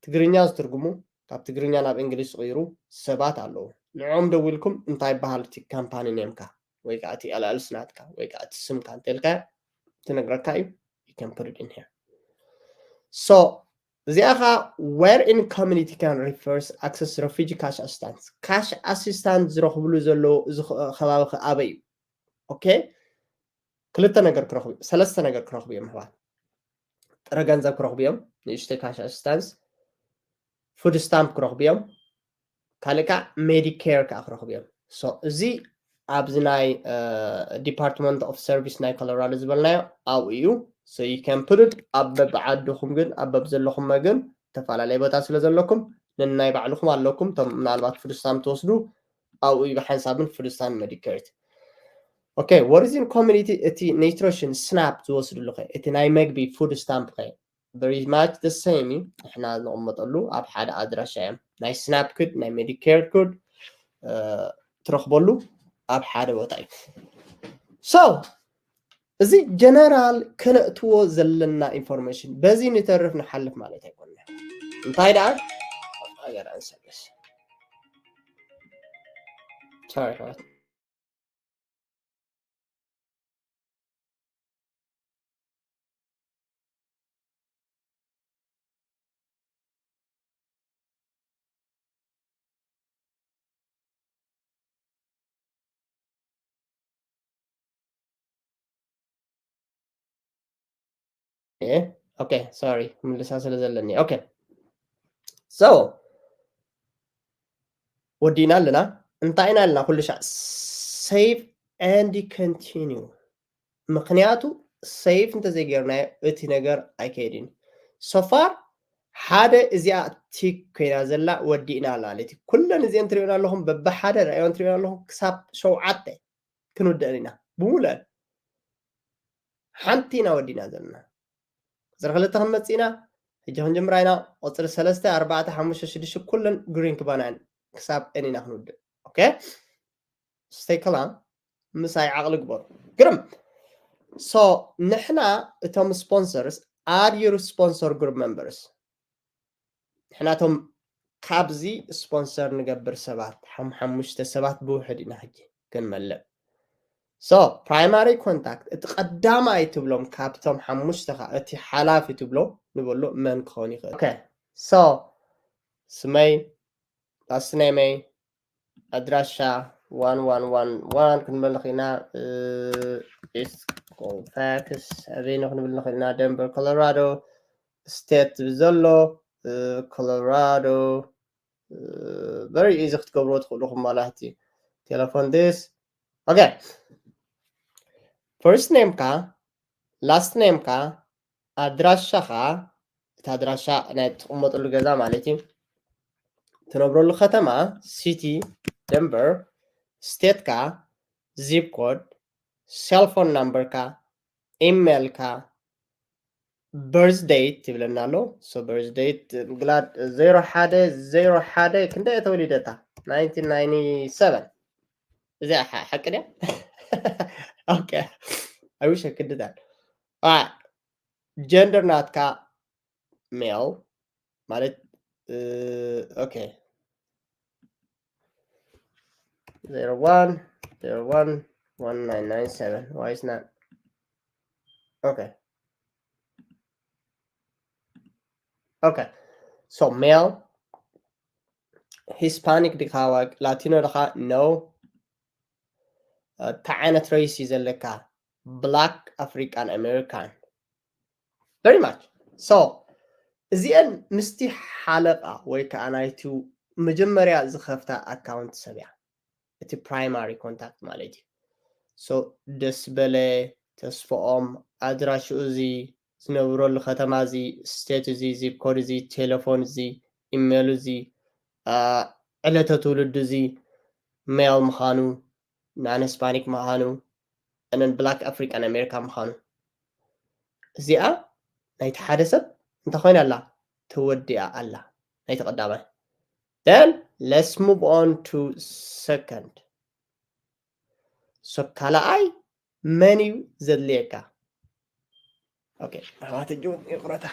ትግርኛ ዝትርጉሙ ካብ ትግርኛ ናብ እንግሊዝ ዝቕይሩ ሰባት ኣለዉ። ንዕኦም ደዊልኩም እንታይ ይበሃል እቲ ካምፓኒ ኔምካ ወይ ከዓ እቲ L L C ናትካ ወይ ከዓ እቲ ስምካ እንተልካ ትነግረካ እዩ። You can put it in here. So እዚኣ ኸዓ where in community can refers access refugee cash assistance, cash assistance ዝረኽብሉ ዘለዉ እዚ ከባቢ ኸ ኣበይ እዩ? ኦኬ ክልተ ነገር ክረኽቡ ሰለስተ ነገር ክረኽቡ እዮም ኣሕዋት። ጥረ ገንዘብ ክረኽቡ እዮም፣ ንእሽተይ ካሽ ኣሲስታንስ፣ ፉድ ስታምፕ ክረኽቡ እዮም፣ ካልእ ከዓ ሜዲኬር ከዓ ክረኽቡ እዮም። So እዚ ኣብዚ ናይ ዲፓርትመንት ኦፍ ሰርቪስ ናይ ኮሎራዶ ዝበልናዮ ኣብኡ እዩ። So you can put it ኣብ በብዓድኹም ግን ኣብ በብዘለኹም ግን ዝተፈላለየ ቦታ ስለ ዘለኩም ነናይ ባዕልኹም ኣለኩም። እቶም ምናልባት ፉድ ስታምፕ ትወስዱ ኣብኡ እዩ ብሓንሳብን ፉድ ስታምፕ ሜዲኬር። ኦኬ ወርዚን ኮሚኒቲ እቲ ኒትሪሽን ስናፕ ዝወስድሉ ኸ እቲ ናይ መግቢ ፉድ ስታምፕ ኸ very much the same እዩ። ንሕና ንቕመጠሉ ኣብ ሓደ ኣድራሻ እዮም። ናይ ስናፕ ክድ ናይ ሜዲኬር ክድ ትረኽበሉ ኣብ ሓደ ቦታ እዩ። So እዚ ጀነራል ከነእትዎ ዘለና ኢንፎርሜሽን በዚ ንተርፍ ንሓልፍ ማለት ኣይኮነ። እንታይ ደኣ ኣገር ኣንሰለስ sorry ኦኬ ሶሪ ምልሳ ስለ ዘለኒ። ኦኬ so ወዲእና ኣለና። እንታይ ኢና ኣለና? ኩሉ ሻዕ save and continue። ምክንያቱ ሴቭ እንተዘይገርናዮ እቲ ነገር ኣይከይድን። So far ሓደ እዚኣ ቲክ ኮይና ዘላ ወዲእና ኣላ። ኩለን እዚአን ትሪኦን ኣለኹም በብሓደ ርኣዮን ትሪኦን ኣለኹም ክሳብ ሸውዓተ ክንውድአን ኢና ብሙሉአን። ሓንቲ ኢና ወዲእና ዘለና። ቁፅሪ ክልተ ክንመፅእ ኢና። ሕጂ ክንጅምራ ኢና። ቁፅሪ ሰለስተ ኣርባዕተ ሓሙሽተ ሽዱሽተ ኩለን ግሪን ክባና እየን ክሳብ ኤን ኢና ክንውድእ። ኦኬ ስቴክላ ምሳይ ዓቕሊ ግበሩ። ግርም so ንሕና እቶም ስፖንሰርስ add your sponsor group members ንሕናቶም ካብዚ ስፖንሰር ንገብር ሰባት ሓሙሽተ ሰባት ብውሕድ ኢና ሕጂ ክንመልእ። So primary contact እቲ ቀዳማይ ትብሎም ካብቶም ሓሙሽተ እቲ ሓላፊ ትብሎ ንበሎ መን ክኸውን ይኽእል? Okay so ስመይ last name ይ ኣድራሻ one one one one ክንብል ንኽእል ኢና። ኢስት ኮልፋክስ ኣበይ ነው ክንብል ንኽእል ኢና። ደንቨር ኮሎራዶ ስቴት ዝብል ዘሎ ኮሎራዶ very easy ክትገብርዎ ትኽእሉ ኢኹም ማለት እዩ። ቴሌፎን this okay first name ካ last name ካ ኣድራሻኻ እቲ ኣድራሻ ናይ ትቕመጠሉ ገዛ ማለት እዩ። ትነብረሉ ከተማ ሲቲ ደንቨር ስቴትካ ዚፕ ኮድ ሴልፎን ናምበርካ ኢሜይልካ birth date ይብለና ኣሎ። So birth date ምግላጽ ዜሮ ሓደ ዜሮ ሓደ ክንደይ እየ ተወሊደ? እታ ናይንቲን ናይንቲ ሰቨን እዚኣ ሓ- ሓቂ ድያ? Okay, I wish I could do that. Gender ናትካ male ማለት okay, zero one zero one one nine nine seven. Why is not okay? Okay, so male. Hispanic ዲኻ? Latino ዲኻ? No. እንታይ ዓይነት race እዩ ዘለካ? Black African American. Very much. So እዚአን ምስቲ ሓለቓ ወይ ከዓ ናይቲ መጀመርያ ዝኸፍታ ኣካውንት ሰብ እያ፣ እቲ primary contact ማለት እዩ። So ደስ በለ፣ ተስፍኦም፣ ኣድራሽኡ እዚ፣ ዝነብረሉ ከተማ እዚ፣ state እዚ፣ zip code እዚ፣ ቴሌፎን እዚ፣ ኢሜይል እዚ፣ ዕለተ ትውልዱ እዚ፣ male ምዃኑ፣ non Hispanic ምዃኑ፣ and then Black African American ምዃኑ። እዚኣ ናይቲ ሓደ ሰብ እንታይ ኮይና ኣላ? ተወዲኣ ኣላ። ናይቲ ቀዳማይ። Then let's move on to second. So ካልኣይ መን እዩ ዘድልየካ? Okay, ኣሕዋት እጆም ይቕረታ።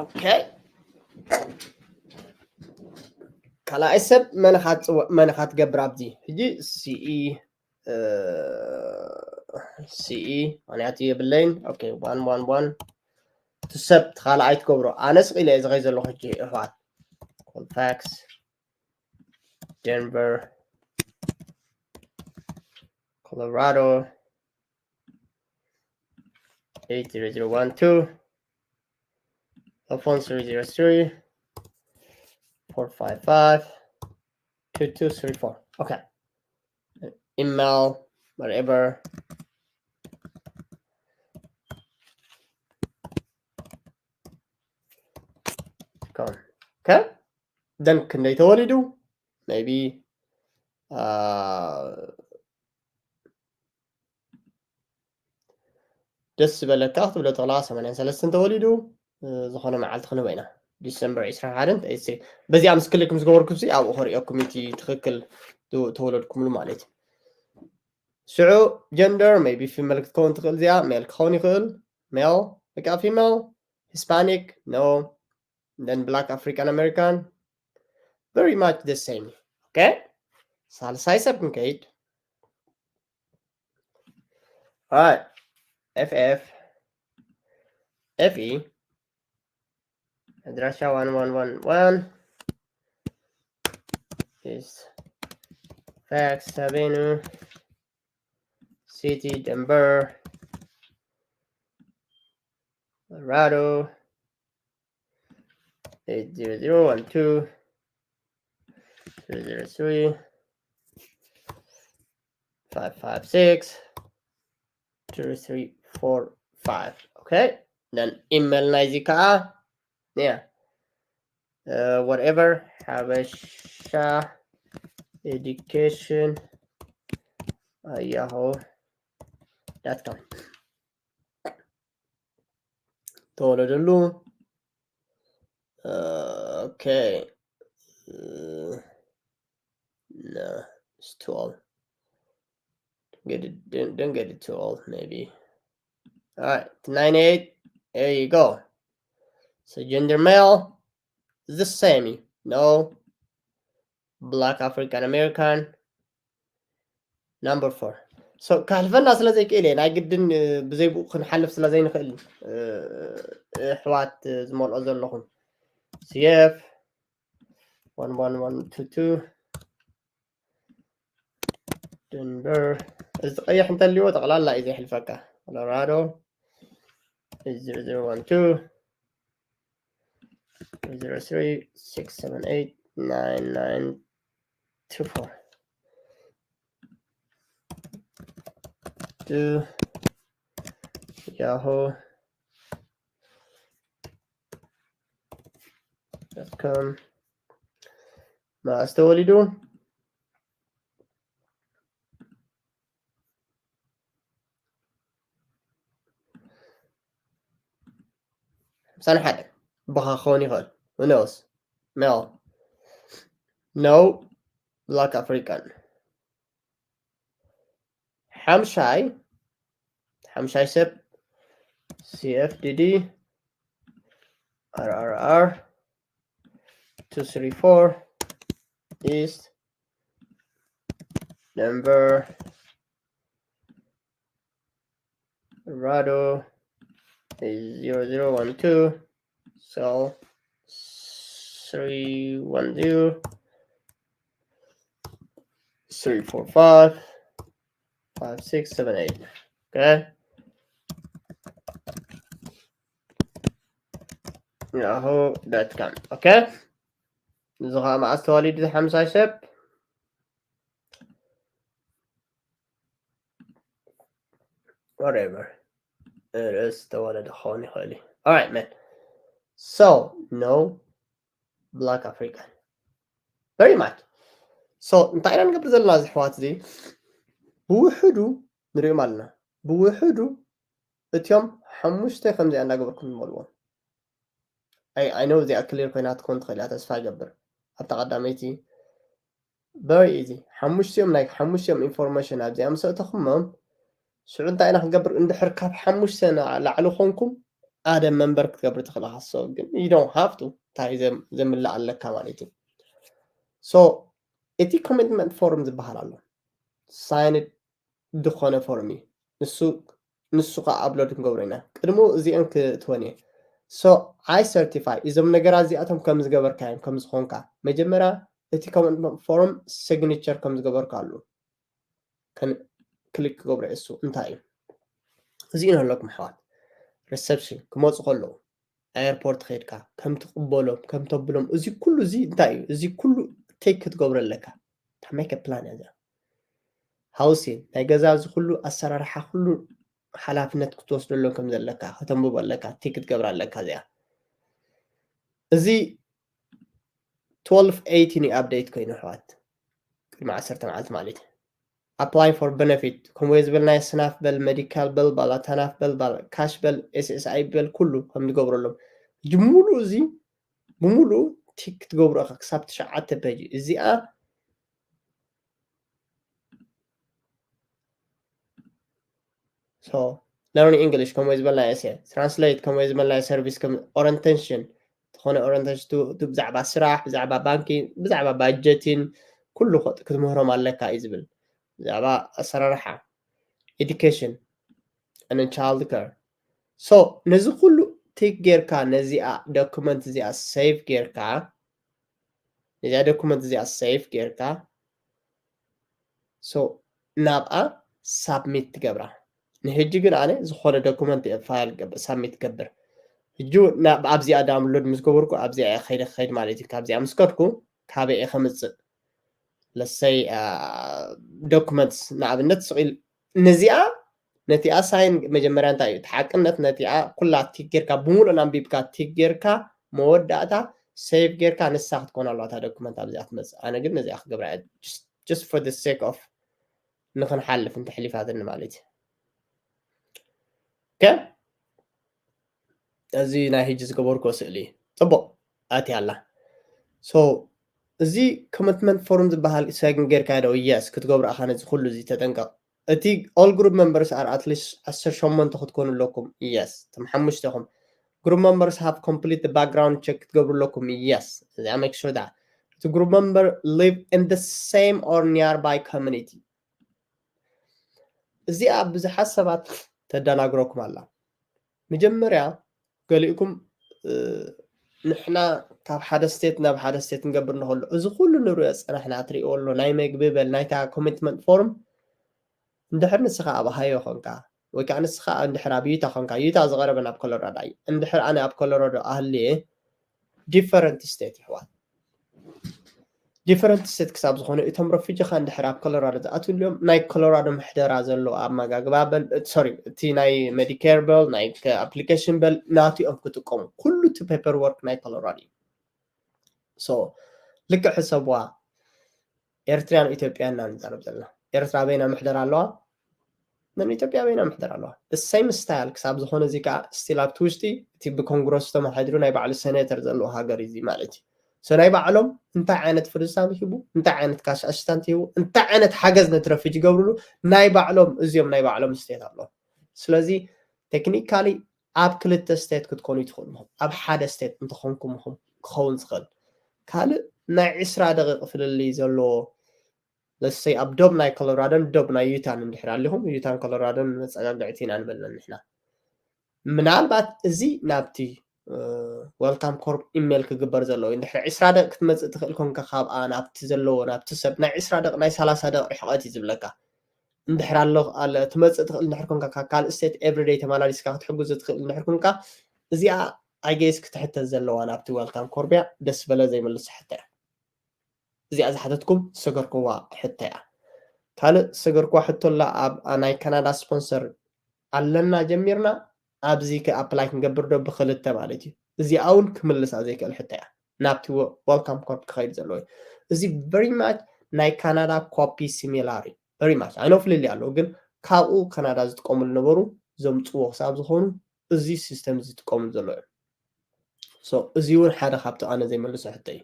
Okay, ካልኣይ ሰብ መን ኢኻ ትፅውዕ? መን ኢኻ ትገብር ኣብዚ? ሕጂ ሲኢ ሲኢ ምክንያቱ የብለይን። Okay, one one one እቲ ሰብ ካልኣይ ትገብሮ። ኣነ ስቕ ኢለ እየ ዝኸይ ዘለኹ ሕጂ። ኣሕዋት፣ Colfax, Denver, Colorado, eight zero zero one two, Alphonse three zero three, four five five, two two three four. Okay. Email, whatever. Okay. Then ክንደይ ተወሊዱ? Maybe ደስ ዝበለካ ክትብሎ ተኽላ ሰማንያን ሰለስተን ተወሊዱ። ዝኾነ መዓልቲ ክንህቦ ኢና። ዲሰምበር ዕስራን ሓደን። በዚኣ ምስ ክልክ ምስ ገበርኩ ኣብኡ ከርእየኩም እቲ ትኽክል ተወለድኩምሉ ማለት እዩ። ሽዑ ጀንደር maybe female ክትከውን ትኽእል፣ እዚኣ ሜል ክኸውን ይኽእል። ሜል በቃ፣ ፊሜል፣ ሂስፓኒክ፣ no, then Black African American, very much the same. Okay, ሳልሳይ ሰብ ክንከይድ። Alright, F F F E, ኣድራሻ one one one one East Fax Avenue, City, Denver, Colorado, eight zero zero one two, three zero three, five five six, two three four five. Okay, then email ናይዚ ከዓ፣ yeah, uh, whatever, ሓበሻ ኤዱኬሽን at yahoo dot com። ተወለደሉ። Okay. No, it's too old. Don't get it, don't, don't get it too old, maybe. All right, ninety-eight. There you go. So gender male, the same. No, Black African American. Number four. So ካልፈና ስለ ዘይክእል እየ፣ ናይ ግድን ብዘይ ብኡ ክንሓልፍ ስለ ዘይንኽእል፣ ኣሕዋት ዝመልኦ ዘለኹም። C F one one one two two, Denver። እዚ ቀይሕ እንተልዎ ጠቕላላ እዩ ዘሕልፈካ። Colorado zero zero one two, zero three six seven eight nine nine two four. To yahoo ከም መዓስ ተወሊዱ? ሓምሳን ሓደ ብኻ ክኸውን ይኽእል። Who knows? No. No. Black African። ሓምሻይ ሓምሻይ ሰብ C F D D R R R two three four is number Rado is zero zero one two, so three one zero, three four five, five six seven eight. Okay. Yahoo dot com. Okay. እዚ ከዓ መዓስ ተዋሊዱ ሓምሳይ ሰብ? Whatever. ርእስ ተወለደ ክኸውን ይኽእል እዩ። Alright, man. So, no black African. Very much. So, እንታይ ኢና ንገብር ዘለና እዚ ኣሕዋት እዚ? ብውሕዱ ንሪኦም ኣለና። ብውሕዱ እቲኦም ሓሙሽተ ከምዚኣ እንዳገበርኩም ዝበልዎም። I, I know እዚኣ ክሊር ኮይና ትኮን ትኽእል እያ፣ ተስፋ ይገብር። ኣብታ ቀዳመይቲ very easy። ሓሙሽቲኦም ናይ ሓሙሽቲኦም ኢንፎርሜሽን ኣብዚኣ ምስ ኣእተኹሞም፣ ሽዑ እንታይ ኢና ክንገብር? እንድሕር ካብ ሓሙሽተ ንላዕሊ ኮንኩም ኣደ መንበር ክትገብር ትኽእል ኢኻ። So ግን you don't have to፣ እንታይ ዘም-፣ ዘምላእ ኣለካ ማለት እዩ። So እቲ ኮሚትመንት ፎርም ዝበሃል ኣሎ፣ ሳይንድ ዝኾነ ፎርም እዩ። ንሱ ንሱ ከዓ ኣፕሎድ ክንገብሮ ኢና። ቅድሙ እዚኦም ክትወን እየ። So I certify እዞም ነገራት እዚኣቶም ከም ዝገበርካዮም ከም ዝኾንካ፣ መጀመርያ እቲ ኮሚትመንት ፎርም ሲግኒቸር ከም ዝገበርካ ኣሉ። ከን ክሊክ ክገብሮ እሱ እንታይ እዩ? እዚ ነለኩም ኣሕዋት፣ ሪሰፕሽን ክመፁ ከለዉ፣ ኤርፖርት ከይድካ ከም ትቕበሎም ከም ተብሎም፣ እዚ ኩሉ እዚ እንታይ እዩ? እዚ ኩሉ ቴክ ክትገብሮ ኣለካ። ታመይ ከፕላን እያ እዚኣ። ሃውሲን ናይ ገዛ፣ እዚ ኩሉ ኣሰራርሓ፣ ኩሉ ሓላፍነት ክትወስደሎም ከም ዘለካ ከተንብቦ ኣለካ፣ ቴክ ክትገብር ኣለካ እዚኣ። እዚ ትወልፍ ኤይቲን እዩ ኣፕዴት ኮይኑ ኣሕዋት፣ ቅድሚ ዓሰርተ መዓልቲ ማለት እዩ። Apply for benefit፣ ከምኡ ዝበልናዮ ስናፍ በል፣ ሜዲካል በል፣ ባላ ታናፍ በል፣ ባላ ካሽ በል፣ S S I በል፣ ኩሉ ከም ዝገብረሎም። እዚ ሙሉ እዚ ብሙሉ ቲክ ክትገብሮ ኢኻ ክሳብ ትሽዓተ ፔጅ። እዚኣ So learn English ከምኡ ዝበልናዮ እሴ፣ ትራንስሌት ከምኡ ዝበልናዮ፣ ሰርቪስ ከም ኦሪንቴሽን ዝኾነ ኦሪንቴሽን ቱ፣ ቱ ብዛዕባ ስራሕ፣ ብዛዕባ ባንኪ፣ ብዛዕባ ባጀቲን ኩሉ ከ-፣ ክትምህሮም ኣለካ እዩ ዝብል። ብዛዕባ ኣሰራርሓ፣ ኤዱኬሽን፣ and child care። So ነዚ ኩሉ ቲክ ጌርካ ነዚኣ ዶኩመንት እዚኣ ሴቭ ጌርካ፣ ነዚኣ ዶኩመንት እዚኣ ሴቭ ጌርካ፣ so ናብኣ ሳብሚት ትገብራ። ንሕጂ ግን ኣነ ዝኾነ ዶኩመንት እየ ፋይል ገብ-፣ ሳብሚት ገብር። ሕጂ ናብ ኣብዚኣ ዳውንሎድ ምስ ገበርኩ ኣብዚኣ እየ ከይደ ክኸይድ ማለት እዩ። ካብዚኣ ምስ ከድኩ ካበይ እየ ከምፅእ? ለሰይ ዶኩመንትስ ንኣብነት ስቕ ኢል ነዚኣ ነቲኣ ሳይን መጀመርያ እንታይ እዩ እቲ ሓቅነት? ነቲኣ ኩላ ቲክ ጌርካ ብምሉእ ኣንቢብካ ቲክ ጌርካ መወዳእታ ሴቭ ጌርካ ንሳ ክትኮን ኣለዋ እታ ዶኩመንት ኣብዚኣ ትመፅእ። ኣነ ግን ነዚኣ ክገብራ እየ just for the sake of ንኽንሓልፍ እንተሕሊፋትኒ ማለት እዩ። ኦኬ፣ እዚ ናይ ሕጂ ዝገበርኩዎ ስእሊ እዩ። ፅቡቕ ኣትያ ኣላ። So እዚ ኮሚትመንት ፎርም ዝበሃል ሳይን ጌርካ ዶ? የስ ክትገብሮ ኣኻ ነዚ ኩሉ እዚ ተጠንቀቕ። እቲ all group members are at least ዓሰርተ ሸሞንተ ክትኮኑ ኣለኩም። የስ እቶም ሓሙሽተኹም group members have complete the background check ክትገብሩ ኣለኩም። የስ እዚኣ make sure that እቲ group member live in the same or nearby community። እዚኣ ብዙሓት ሰባት ተደናግረኩም ኣላ። መጀመርያ ገሊእኩም ንሕና ካብ ሓደ ስቴት ናብ ሓደ ስቴት ንገብር ንኸሎ እዚ ኩሉ ንሪኦ ዝፀናሕና ትሪእዎ ኣሎ ናይ መግቢ በል ናይታ ኮሚትመንት ፎርም እንድሕር ንስኻ ኣብ ሃዮ ኾንካ ወይ ከዓ ንስኻ እንድሕር ኣብ ዩታ ኾንካ ዩታ ዝቐረበ ናብ ኮሎራዶ እዩ እንድሕር ኣነ ኣብ ኮሎራዶ ኣህልየ ዲፈረንት ስቴት ይሕዋት ዲፈረንት ስቴት ክሳብ ዝኾነ እቶም ረፊጂ ኻ እንድሕር ኣብ ኮሎራዶ ዝኣትውልዮም ናይ ኮሎራዶ ምሕደራ ዘለዎ ኣመጋግባ በል ሶሪ እቲ ናይ ሜዲኬር በል ናይ ኣፕሊኬሽን በል ናቲኦም ክጥቀሙ ኩሉ እቲ ፔፐር ወርክ ናይ ኮሎራዶ እዩ። So ልክዕ ሕሰብዋ። ኤርትራን ኢትዮጵያን ኢና ንዛረብ ዘለና። ኤርትራ በይና ምሕደር ኣለዋ፣ ን ኢትዮጵያ በይና ምሕደር ኣለዋ። The same style ክሳብ ዝኾነ እዚ ከዓ ስቲል ኣብቲ ውሽጢ እቲ ብኮንግረስ ተመሓድሩ ናይ ባዕሉ ሴኔተር ዘለዎ ሃገር እዩ እዚ ማለት እዩ። So ናይ ባዕሎም እንታይ ዓይነት ፍርሳም ይህቡ፣ እንታይ ዓይነት ካሽ ኣሽታንት ይህቡ፣ እንታይ ዓይነት ሓገዝ ነቲ ረፊጅ ይገብርሉ፣ ናይ ባዕሎም እዚኦም ናይ ባዕሎም ስቴት ኣለዎም። ስለዚ ቴክኒካሊ ኣብ ክልተ ስቴት ክትኮኑ ትኽእሉ ኢኹም። ኣብ ሓደ ስቴት እንተኾንኩም ኢኹም ክኸውን ዝኽእል። ካልእ ናይ ዕስራ ደቂቕ ፍልልይ ዘለዎ ለሰይ ኣብ ዶብ ናይ ኮሎራዶን ዶብ ናይ ዩታን እንድሕር ኣሊኹም፣ ዩታን ኮሎራዶን መጸጋግዕቲ ኢና ንበለን ንሕና። ምናልባት እዚ ናብቲ ወልካም ኮርፕ ኢሜል ክግበር ዘለዎ እዩ። እንድሕር ዕስራ ደቂ ክትመጽእ ትኽእል ኮንካ ካብኣ ናብቲ ዘለዎ ናብቲ ሰብ ናይ ዕስራ ደቂ ናይ ሰላሳ ደቂ ርሕቐት እዩ ዝብለካ። እንድሕር ኣሎ ኣለ ትመጽእ ትኽእል እንድሕር ኮንካ ካብ ካልእ ስቴት ኤቭሪደይ ተመላሊስካ ክትሕግዙ ትኽእል እንድሕር ኮንካ እዚኣ ኣይ ጌስ ክትሕተት ዘለዋ ናብቲ ወልካም ኮርፕ እያ። ደስ በለ ዘይምልሶ ሕቶ እያ። እዚኣ ዝሓተትኩም ዝሰገርክዋ ሕቶ እያ። ካልእ ዝሰገርክዋ ሕቶ ኣላ ኣብ ናይ ካናዳ ስፖንሰር ኣለና ጀሚርና ኣብዚ ኣፕላይ ክንገብር ዶ ብክልተ ማለት እዩ። እዚኣ እውን ክምልሳ ዘይክእል ሕቶ እያ። ናብቲ ወልካም ኮርፕ ክኸይድ ዘለዎ እዩ። እዚ ቨሪ ማች ናይ ካናዳ ኮፒ ሲሚላር እዩ። ቨሪ ማች ኣይ ኖ ፍልልይ ኣለዎ ግን ካብኡ ካናዳ ዝጥቀምሉ ነበሩ ዘምፅዎ ክሳብ ዝኾኑ እዚ ሲስተም ዝጥቀምሉ ዘሎ እዩ። So እዚ እውን ሓደ ካብቲ ኣነ ዘይመልሶ ሕቶ እዩ።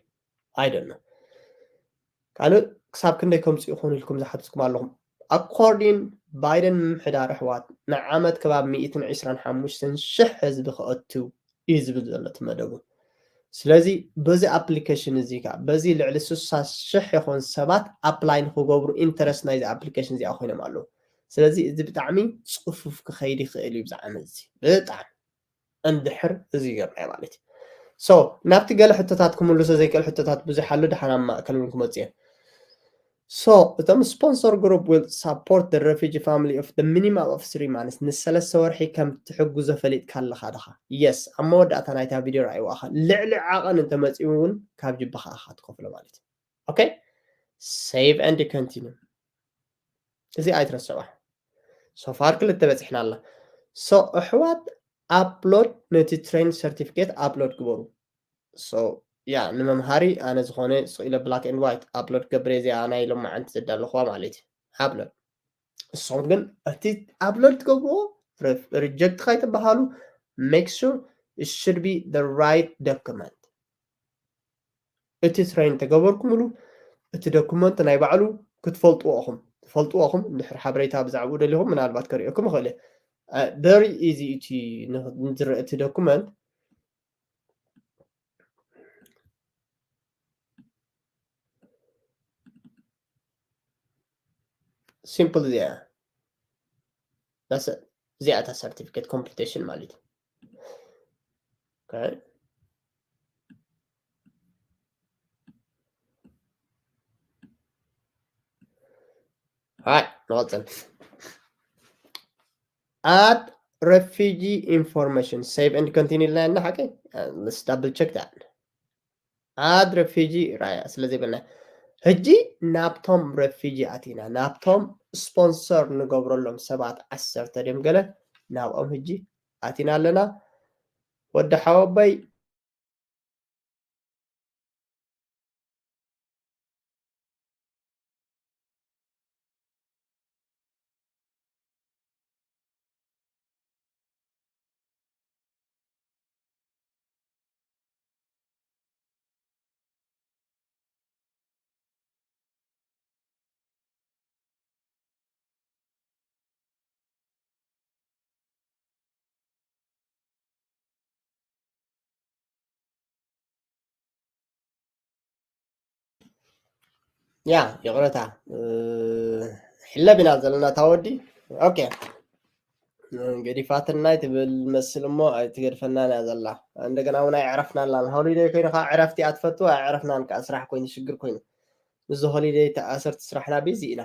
I don't know ካልእ ክሳብ ክንደይ ከምፅኡ ይኾኑ ኢልኩም ዝሓትትኩም ኣለኹም። ኣኮርዲን ባይደን ምምሕዳር ኣሕዋት ንዓመት ከባብ ሚእትን ዕስራን ሓሙሽተን ሽሕ ህዝቢ ክኣቱ እዩ ዝብል ዘሎ እቲ መደቡ። ስለዚ በዚ ኣፕሊኬሽን እዚ ከዓ በዚ ልዕሊ ስሳ ሽሕ ይኾን ሰባት ኣፕላይ ንክገብሩ ኢንተረስት ናይዚ ኣፕሊኬሽን እዚኣ ኮይኖም ኣለዉ። ስለዚ እዚ ብጣዕሚ ፅፉፍ ክኸይድ ይኽእል እዩ ብዛዕባ እዚ ብጣዕሚ እንድሕር እዚ ገርናዮ ማለት እዩ። So ናብቲ ገለ ሕቶታት ክምልሶ ዘይክእል ሕቶታት ብዙሕ ኣሎ ድሓን ኣብ ማእከል እውን ክመፅእ እየ። So እቶም ስፖንሰር ግሩፕ will support the refugee family of the minimum of three months ንሰለስተ ወርሒ ከም ትሕግዞ ፈሊጥካ ኣለኻ ድኻ? የስ ኣብ መወዳእታ ናይታ ቪድዮ ረኣይዋ ኢኻ ልዕሊ ዓቐን እንተመፂኡ እውን ካብ ጅብኻ ኢኻ ትከፍሎ ማለት እዩ። Okay save and continue እዚ ኣይትረስዕዋ። So far ክልተ በፂሕና ኣላ። So ኣሕዋት ኣፕሎድ ነቲ ትሬን ሰርቲፊኬት ኣፕሎድ ግበሩ። So ያ ንመምሃሪ ኣነ ዝኾነ ስቕ ኢለ black and white ኣፕሎድ ገብረ እዚኣ ናይ ሎማዓንቲ ዘዳለኹዋ ማለት እዩ። ኣፕሎድ እሶም ግን እቲ ኣፕሎድ ትገብርዎ ሪጀክት ካይትበሃሉ make sure it should be the right document። እቲ ትሬን ተገበርኩምሉ እቲ ዶኩመንት ናይ ባዕሉ ክትፈልጥዎ ኢኹም ትፈልጥዎ ኢኹም እንድሕር ሓበሬታ ብዛዕባኡ ደሊኹም ምናልባት ከሪኦኩም ይኽእል እየ። Very easy እቲ ዝረአ እቲ ዶኩመንት ሲምፕል እዚኣ እዚኣ እታ ሰርቲፊኬት ኮምፕሊቴሽን ማለት እዩ። ንቐፅል። Add refugee information save and continue ኢልና ሓቂ let's double check that add refugee ራያ ስለ ዘይበልና ሕጂ ናብቶም ረፊጂ ኣቲና ናብቶም ስፖንሰር ንገብረሎም ሰባት ዓሰርተ ድዮም ገለ ናብኦም ሕጂ ኣቲና ኣለና። ወዲ ሓወቦይ ያ ይቕረታ ሕለብ ኢና ዘለና ታወዲ ኦኬ ገዲፋትና ትብል መስል እሞ ኣይትገድፈናን እያ ዘላ። እንደገና እውን ኣይዕረፍናላን። ሆሊደይ ኮይኑ ከዓ ዕረፍቲ ኣትፈቱ ኣይዕረፍናን ከዓ ስራሕ ኮይኑ ሽግር ኮይኑ እዚ ሆሊደይ ተኣሰርቲ ስራሕና ቢዚ ኢና።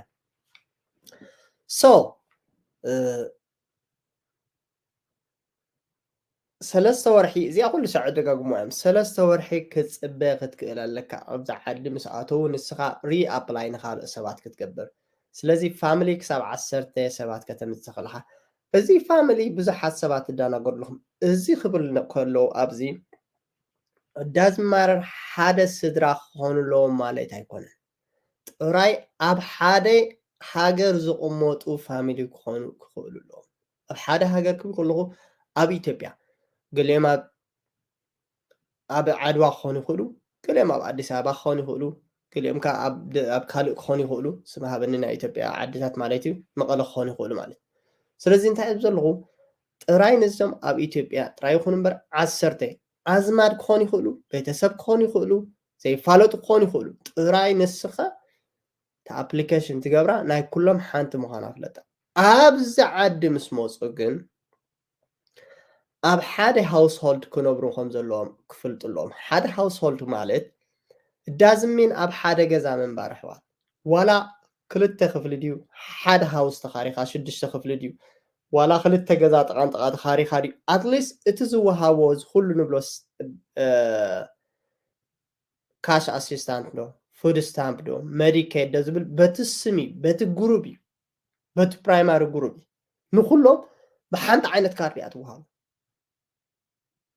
So ሰለስተ ወርሒ እዚኣ ኩሉ ሰዕ ደጋግሞ እዮም ሰለስተ ወርሒ ክትፅበ ክትክእል ኣለካ ኣብዛ ዓዲ ምስ ኣተዉ ንስኻ ሪኣፕላይ ንካልእ ሰባት ክትገብር ስለዚ ፋሚሊ ክሳብ ዓሰርተ ሰባት ከተምፅእ ከለካ እዚ ፋሚሊ ብዙሓት ሰባት ትዳናገርልኩም እዚ ክብል ከለዉ ኣብዚ It doesn't matter ሓደ ስድራ ክኾኑ ኣለዎም ማለት ኣይኮነን። ጥራይ ኣብ ሓደ ሃገር ዝቕመጡ ፋሚሊ ክኾኑ ክኽእሉ ኣለዎም። ኣብ ሓደ ሃገር ክብል ከለኹ ኣብ ኢትዮጵያ ገሊኦም ኣብ ኣብ ዓድዋ ክኾኑ ይኽእሉ፣ ገሊኦም ኣብ ኣዲስ ኣበባ ክኾኑ ይኽእሉ፣ ገሊኦም ከኣ ኣብ ደ- ኣብ ካልእ ክኾኑ ይኽእሉ። ስም ሃበኒ ናይ ኢትዮጵያ ዓድታት ማለት እዩ፣ መቐለ ክኾኑ ይኽእሉ ማለት እዩ። ስለዚ እንታይ እብ ዘለኹ ጥራይ ነዞም ኣብ ኢትዮጵያ ጥራይ ይኹኑ እምበር ዓሰርተ ኣዝማድ ክኾኑ ይኽእሉ፣ ቤተሰብ ክኾኑ ይኽእሉ፣ ዘይፋለጡ ክኾኑ ይኽእሉ። ጥራይ ንስኻ እቲ ኣፕሊኬሽን ትገብራ ናይ ኩሎም ሓንቲ ምዃና ፍለጣ። ኣብዚ ዓዲ ምስ መፁ ግን ኣብ ሓደ ሃውስሆልድ ክነብሩ ከም ዘለዎም ክፍልጡ ኣለዎም። ሓደ ሃውስሆልድ ማለት ዳዝሚን ኣብ ሓደ ገዛ ምንባር ኣሕዋት፣ ዋላ ክልተ ክፍሊ ድዩ ሓደ ሃውስ ተኻሪኻ ሽዱሽተ ክፍሊ ድዩ ዋላ ክልተ ገዛ ጥቓን ጥቓ ተኻሪኻ ድዩ ኣትሊስት እቲ ዝወሃቦ እዚ ኩሉ ንብሎ ካሽ ኣሲስታንት ዶ ፉድ ስታምፕ ዶ መዲኬድ ዶ ዝብል በቲ ስም እዩ በቲ ግሩብ እዩ በቲ ፕራይማሪ ግሩፕ እዩ። ንኩሎም ብሓንቲ ዓይነት ካርድ እያ ትወሃቡ።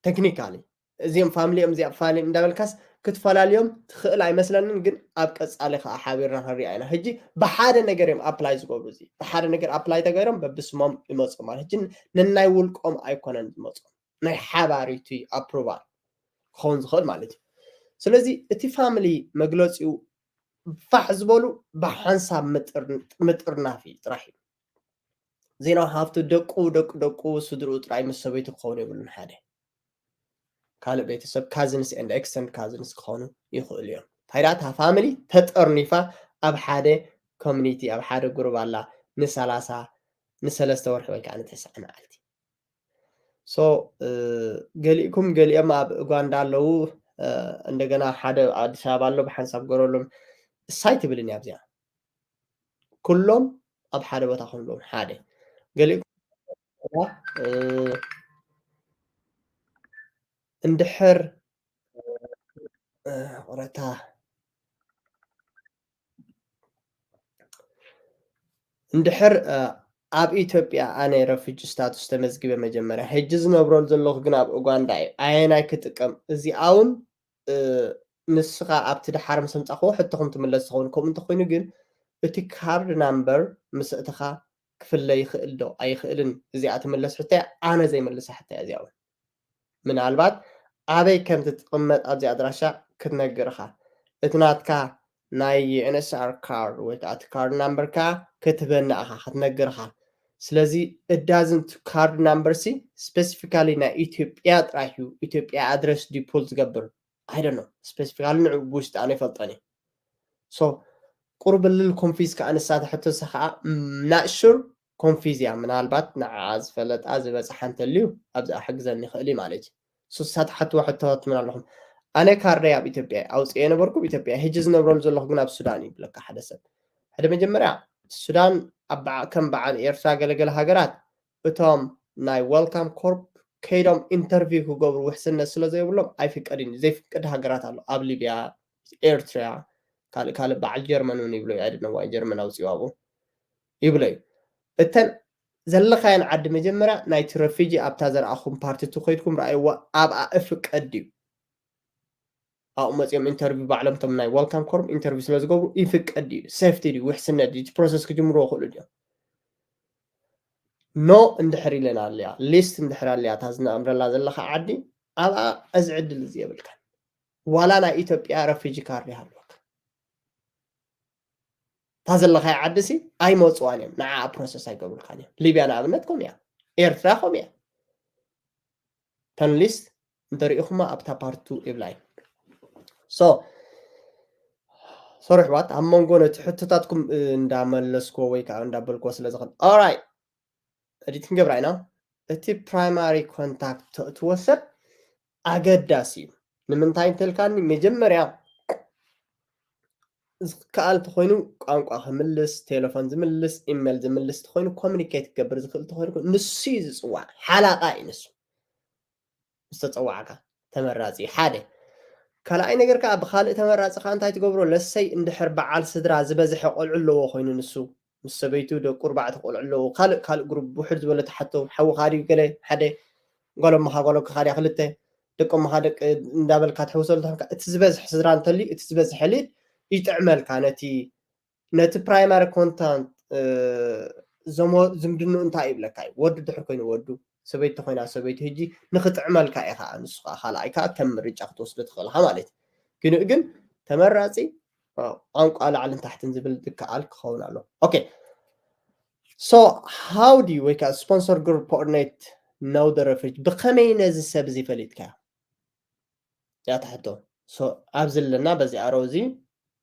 ቴክኒካሊ እዚኦም ፋሚሊ እዮም እዚኣ ፋሚሊ እንዳበልካስ ክትፈላልዮም ትኽእል ኣይመስለንን። ግን ኣብ ቀፃሊ ከዓ ሓቢርና ክንሪኣ ኢና። ሕጂ ብሓደ ነገር እዮም ኣፕላይ ዝገብሩ። እዚ ብሓደ ነገር ኣፕላይ ተገይሮም በብስሞም ይመፁ ማለት ሕጂ ነናይ ውልቆም ኣይኮነን ዝመፁ ናይ ሓባር እዩ እቲ ኣፕሩቫል ክኸውን ዝኽእል ማለት እዩ። ስለዚ እቲ ፋሚሊ መግለፂኡ ፋሕ ዝበሉ ብሓንሳብ ምጥርናፍ እዩ ጥራሕ እዩ። ዜናዊ ሃፍቱ ደቁ ደቁ ደቁ ስድርኡ ጥራይ ምስ ሰበይቱ ክኸውን የብሉን ሓደ ካልእ ቤተሰብ ካዝንስ ኤንድ ኤክስተንድ ካዝንስ ክኾኑ ይኽእሉ እዮም። ታይዳ እታ ፋሚሊ ተጠርኒፋ ኣብ ሓደ ኮሚኒቲ ኣብ ሓደ ጉሩብ ኣላ ንሰላሳ ንሰለስተ ወርሒ ወይ ከዓ ንተስዓ መዓልቲ። ሶ ገሊእኩም ገሊኦም ኣብ ኡጋንዳ ኣለዉ። እንደገና ሓደ ኣዲስ ኣበባ ኣሎ ብሓንሳብ ገረሎም እሳይ ትብልን እያ ኣብዚኣ ኩሎም ኣብ ሓደ ቦታ ክህልዎም ሓደ ገሊእኩም እንድሕር ቁረታ እንድሕር ኣብ ኢትዮጵያ ኣነ ረፊጂ ስታቱስ ተመዝጊበ መጀመርያ ሕጂ ዝነብረሉ ዘለኹ ግን ኣብ ኡጋንዳ እዩ ኣየናይ ክጥቀም እዚኣ እውን ንስኻ ኣብቲ ደሓር ምስ ኣምጻእክዎ ሕቶኹም ትምለስ ትኸውን ከምኡ እንተኮይኑ ግን እቲ ካርድ ናምበር ምስ እትኻ ክፍለ ይኽእል ዶ ኣይኽእልን እዚኣ ትምለስ ሕቶ ኣነ ዘይመልሳ ሕቶ እዚኣ እውን ምናልባት ኣበይ ከም ትቕመጥ ኣብዚ ኣድራሻ ክትነግርኻ እቲ ናትካ ናይ NSR ካርድ ወይ ከዓ እቲ ካርድ ናምበርካ ክትበና ኢኻ ክትነግርኻ ስለዚ እዳዝንት ካርድ ናምበር ሲ ስፔሲፊካሊ ናይ ኢትዮጵያ ጥራሕ እዩ ኢትዮጵያ ኣድረስ ዲፖል ዝገብር ኣይደኖ ስፔሲፊካሊ ንዑ ብውሽጢ ኣነ ይፈልጠን እዩ ሶ ቁርብልል ኮንፊዝ ከዓ ንሳተ ሕቶሰ ከዓ ናእሹር ኮንፊዝ እያ ምናልባት ንዓ ዝፈለጣ ዝበፅሓ እንተልዩ ኣብዚኣ ሕግዘኒ ይኽእል እዩ ማለት እዩ ሱሳት ሓትዋ ሕቶታት ምን ኣለኹም ኣነ ካርደይ ኣብ ኢትዮጵያ ኣውፅኤ የነበርኩ ኢትዮጵያ ሕጂ ዝነብረሉ ዘለኹ ግን ኣብ ሱዳን እዩ ብለካ ሓደ ሰብ ሓደ መጀመርያ ሱዳን ከም በዓል ኤርትራ ገለገለ ሃገራት እቶም ናይ ወልካም ኮርፕ ከይዶም ኢንተርቪው ክገብሩ ውሕስነት ስለ ዘይብሎም ኣይፍቀድን እዩ ዘይፍቅድ ሃገራት ኣሎ ኣብ ሊብያ ኤርትራ ካልእ ካልእ በዓል ጀርመን እውን ይብሎ ኣይደነዋ ጀርመን ኣውፅኡ ኣብኡ ይብሎ እዩ እተን ዘለኻየን ዓዲ መጀመርያ ናይቲ ረፊጂ ኣብታ ዘርኣኹም ፓርቲ ትኸይድኩም ረኣይዋ ኣብኣ እፍቀድ ድዩ ኣብኡ መፅኦም ኢንተርቪው ባዕሎም ቶም ናይ ወልካም ኮርም ኢንተርቪው ስለ ዝገብሩ ይፍቀድ ድዩ ሴፍቲ ድዩ ውሕስነት ድዩ ፕሮሰስ ክጅምርዎ ክእሉ ድዮም ኖ እንድሕር ኢለን ኣለያ ሊስት እንድሕር ኣለያ እታ ዝነኣምረላ ዘለካ ዓዲ ኣብኣ እዚ ዕድል እዚ የብልካን ዋላ ናይ ኢትዮጵያ ረፊጂ ካርድ ይሃልወካ እታ ዘለካዮ ዓዲ ሲ ኣይመፅዋን እዮም ንዓ ፕሮሰስ ኣይገብሩልካን እዮም ሊብያ ንኣብነት ከምኡ እያ ኤርትራ ከምኡ እያ ተን ሊስት እንተሪኢኹማ ኣብታ ፓርቱ ይብላ እዩ ሶ ሶሪ ኣሕዋት ኣብ መንጎ ነቲ ሕቶታትኩም እንዳመለስክዎ ወይ ከዓ እንዳበልክዎ ስለ ዝኽእል ኦራይ ኤዲት ክንገብራ ኢና እቲ ፕራይማሪ ኮንታክት ተእትዎ ሰብ ኣገዳሲ እዩ ንምንታይ እንተልካኒ መጀመርያ ዝከኣል ተኮይኑ ቋንቋ ክምልስ ቴሌፎን ዝምልስ ኢሜል ዝምልስ ተኮይኑ ኮሚኒኬት ክገብር ዝክእል ተኮይኑ ንሱ እዩ ዝፅዋዕ ሓላቃ እዩ ንሱ ምስ ተፀዋዕካ ተመራፂ ሓደ ካልኣይ ነገር ከዓ ብካልእ ተመራፂ ከዓ እንታይ ትገብሮ ለሰይ እንድሕር በዓል ስድራ ዝበዝሐ ቆልዑ ኣለዎ ኮይኑ ንሱ ምስ ሰበይቱ ደቁ ኣርባዕተ ቆልዑ ኣለዎ ካልእ ካልእ ግሩብ ውሕድ ዝበለ ተሓቶ ሓውካ ድዩ ገለ ሓደ ጓል ኣመኻ ጓል ኣቦኻ ድያ ክልተ ደቂ እምኻ ደቂ እንዳበልካ ትሕውሰሉ ተኾንካ፣ እቲ ዝበዝሕ ስድራ እንተልዩ፣ እቲ ዝበዝሕ ሊድ ይጥዕመልካ። ነቲ፣ ነቲ ፕራይማሪ ኮንታክት፣ እ፣ ዘሞ-፣ ዝምድንኡ እንታይ ይብለካ እዩ? ወዲ ድሕር ኮይኑ ወዱ፣ ሰበይቲ ኮይና ሰበይቲ፣ ሕጂ ንኽጥዕመልካ ኢኻ፣ ንሱ ከዓ ካልኣይ ከዓ ከም ምርጫ ክትወስዶ ትኽእል ኢኻ ማለት እዩ። ግን፣ ግን ተመራጺ፣ እ፣ ቋንቋ ላዕልን ታሕትን ዝብል ዝከኣል ክኸውን ኣለዎ። ኦኬ። So, how do you፣ ወይ ከዓ ስፖንሰር ግሩፕ ኮኦርዲኔት know the refugee? ብኸመይ ነዚ ሰብ እዚ ፈሊጥካዮ? እዚኣ ትሕቶ። So፣ ኣብዚ ኣለና፣ በዚ ኣሮ እዚ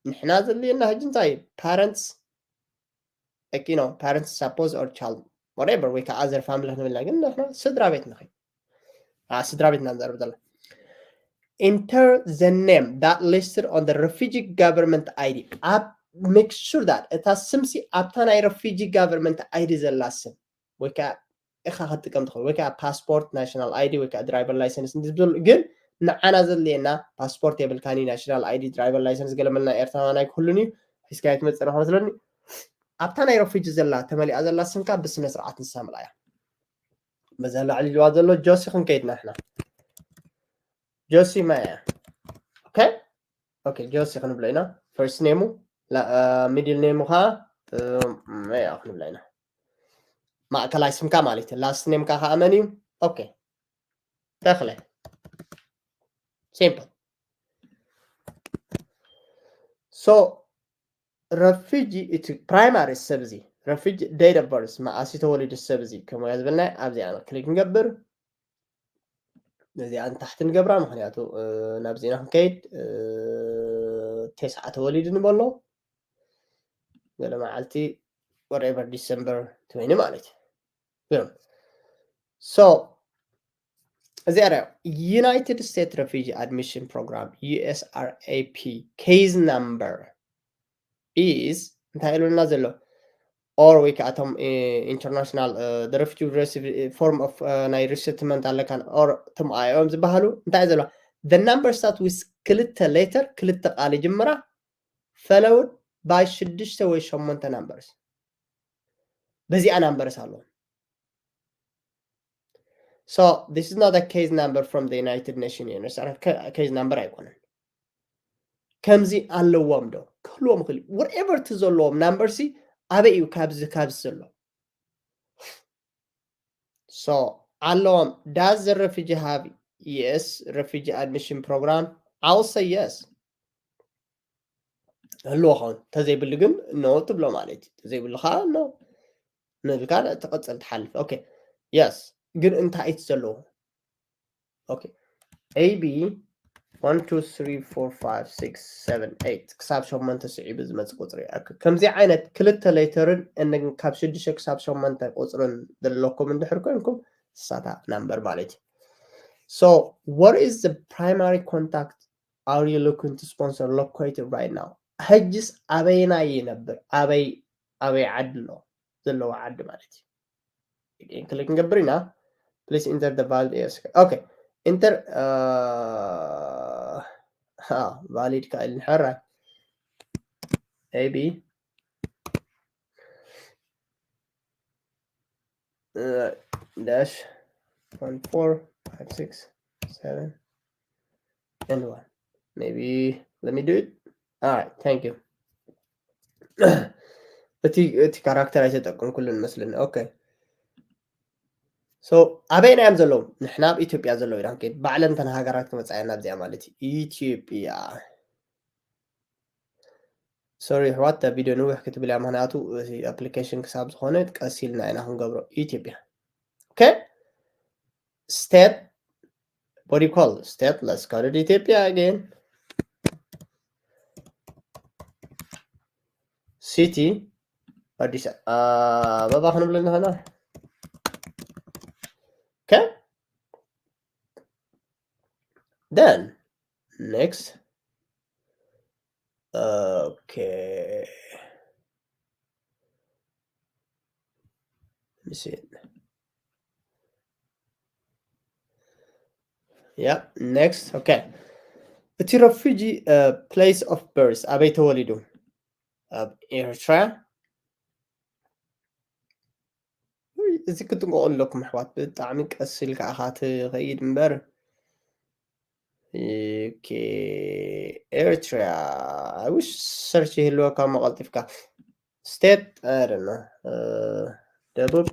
ንሕና ዘድልየና ሕጂ እንታይ እዩ? ፓረንትስ፣ like, you know, parents suppose or child፣ whatever፣ ወይ ከዓ ኣዘር ፋሚሊ ክንብልና፣ ግን ንሕና ስድራ ቤት ንኸይድ። ኣ፣ ስድራ ቤትና ንዛረብ ዘለና። Enter the name that listed on the refugee government I D። ኣብ፣ make sure that እታ ስምሲ ኣብታ ናይ ረፊጂ ጋቨርንመንት ኣይ ዲ ዘላ ስም ወይ ከዓ ኢኻ ክትጥቀም ትኽእል፣ ወይ ከዓ ፓስፖርት፣ ናሽናል ኣይ ዲ፣ ወይ ከዓ ድራይቨር ላይሰንስ እንዲ ዝብሉ፣ ግን ንዓና ዘድልየና ፓስፖርት የብልካኒ፣ ናሽናል ኣይ ዲ፣ ድራይቨር ላይሰንስ ገለ መለ ናይ ኤርትራውያን ኣይክህሉን እዩ፣ ሒዝካዮ ትመጽእ ኢኻ መስለኒ። ኣብታ ናይ ረፊጂ ዘላ፣ ተመሊኣ ዘላ ስምካ ብስነ ስርዓት ንሳ ምልኣያ። በዛ ላዕሊ ኢልዋ ዘሎ ጆሲ ክንከይድ ንሕና። ጆሲ ማያ። ኦኬ? ኦኬ፣ ጆሲ ክንብሎ ኢና። ፈርስት ኔሙ፣ ላ-፣ እ፣ ሚድል ኔሙ ኸዓ፣ እ፣ ማያ ክንብሎ ኢና። ማእከላይ ስምካ ማለት እዩ። ላስት ኔምካ ኸዓ መን እዩ? ኦኬ። ተኽለ። ሲምፕል። ሶ፣ ረፊጂ እቲ ፕራይማሪ ሰብ እዚ፣ ረፊጂ ዴት ኦፍ በርዝ፣ መዓስ ተወሊዱ ሰብ እዚ፣ ከምኡ ዝበልናዮ ኣብዚኣ ክሊክ ንገብር። ነዚኣ ንታሕቲ ንገብራ፣ ምኽንያቱ፣ እ፣ ናብዚና ክንከይድ፣ እ፣ ተስዓ ተወሊዱ ንበሎ። ገለ መዓልቲ፣ whatever፣ ዲሰምበር ትዌንቲ ማለት እዩ። ግርም። So፣ እዚኣ ርኣዮ፣ ዩናይትድ ስቴትስ ረፊጂ ኣድሚሽን ፕሮግራም፣ ዩ ኤስ ኣር ኤ ፒ፣ ኬዝ ናምበር ኢዝ እንታይ ኢሉና ዘሎ? ኦር ወይ ከዓ እቶም፣ እ፣ ኢንተርናሽናል፣ እ፣ the refugee resi-፣ እ፣ ፎርም ኦፍ፣ እ፣ ናይ ሪሰትልመንት ኣለካ፣ ኦር እቶም ኣይ ኦ ኤም ዝበሃሉ እንታይ ዘሎ? The numbers start with ክልተ ሌተር፣ ክልተ ቃል ይጅምራ፣ followed by ሽዱሽተ ወይ ሸሞንተ ናምበርስ። በዚኣ ናምበርስ ኣለዎም። So, this is not a case number from the United Nations፣ ዩ ኤን ኤች ሲ ኣር፣ ከ-፣ ኬዝ ናምበር ኣይኮነን። ከምዚ ኣለዎም ዶ? ክህልዎም ይኽእል እዩ። Whatever እቲ ዘለዎም ናምበር ሲ ኣበይ እዩ ካብዚ፣ ካብዚ ዘሎ? So፣ ኣለዎም። Does the refugee have፣ yes፣ refugee admission program? I will say yes። ህልዎ ኸውን። ተዘይብሉ ግን ኖ ትብሎ ማለት እዩ። ተዘይብሉ ከዓ ኖ ንብልካ ትቕጽል ትሓልፍ። ኦኬ። የስ። ግን እንታይ እዩ ዘለዎ? ኦኬ። ኤ ቢ ዋን ቱ ስሪ ፎር ፋይቭ ሲክስ ሰቨን ኤይት ክሳብ ሸሞንተ ስዒቡ ዝመጽእ ቁጽሪ እዩ። ኦኬ። ከምዚ ዓይነት ክልተ ሌተርን እን ካብ ሽዱሽተ ክሳብ ሸሞንተ ቁጽርን ዘለኩም እንድሕር ኮይንኩም፣ እሳታ ናምበር ማለት እዩ። So, what is the primary contact are you looking to sponsor located right now? ሕጅስ ኣበይና ይነብር? ኣበይ፣ ኣበይ ዓዲ ኣሎ? ዘለዎ ዓዲ ማለት እዩ። ክሊክ ክንገብር ኢና። Please enter the valid፣ yes። ኦኬ። ኢንተር፣ እ፣ ሃ፣ ቫሊድ ከኣ ኢልኒ። ሕራይ። ኤ ቢ እ፣ dash one four five six seven and one። Maybe let me do it. All right, thank you። እቲ፣ እቲ ካራክተር ኣይተጠቀምኩሉን መስለኒ። ኦኬ። So፣ ኣበይና እዮም ዘለዉ? ንሕና ኣብ ኢትዮጵያ ዘለዉ ኢና። ኦኬ፣ ባዕለን እተን ሃገራት ክመጻ እየን ናብዚኣ ማለት እዩ። ኢትዮጵያ። ሶሪ ኣሕዋት፣ እታ ቪድዮ ንውሕ ክትብል እያ፣ ምኽንያቱ እቲ ኣፕሊኬሽን ክሳብ ዝኾነ ቀስ ኢልና ኢና ክንገብሮ። ኢትዮጵያ። ኦኬ? ስቴት፣ what do you call state? Let's call it ኢትዮጵያ again። ሲቲ፣ ኣዲስ ኣበባ ክንብሎ ንኽእል። ኦኬ? Then፣ next። ኦኬ። Let me see it. Yeah, next. ኦኬ። እቲ ረፊጂ፣ እ፣ ፕሌስ ኦፍ በርዝ፣ ኣበይ ተወሊዱ? ኣብ ኤርትራ። ውይ፣ እዚ ክትጥንቀቑ ኣለኩም ኣሕዋት፣ ብጣዕሚ ቀስ ኢልካ ኢኻ ትኸይድ እምበር። ኤርትራ። I wish search ይህልወካ እሞ ቀልጢፍካ። State፣ I don't know፣ ደቡብ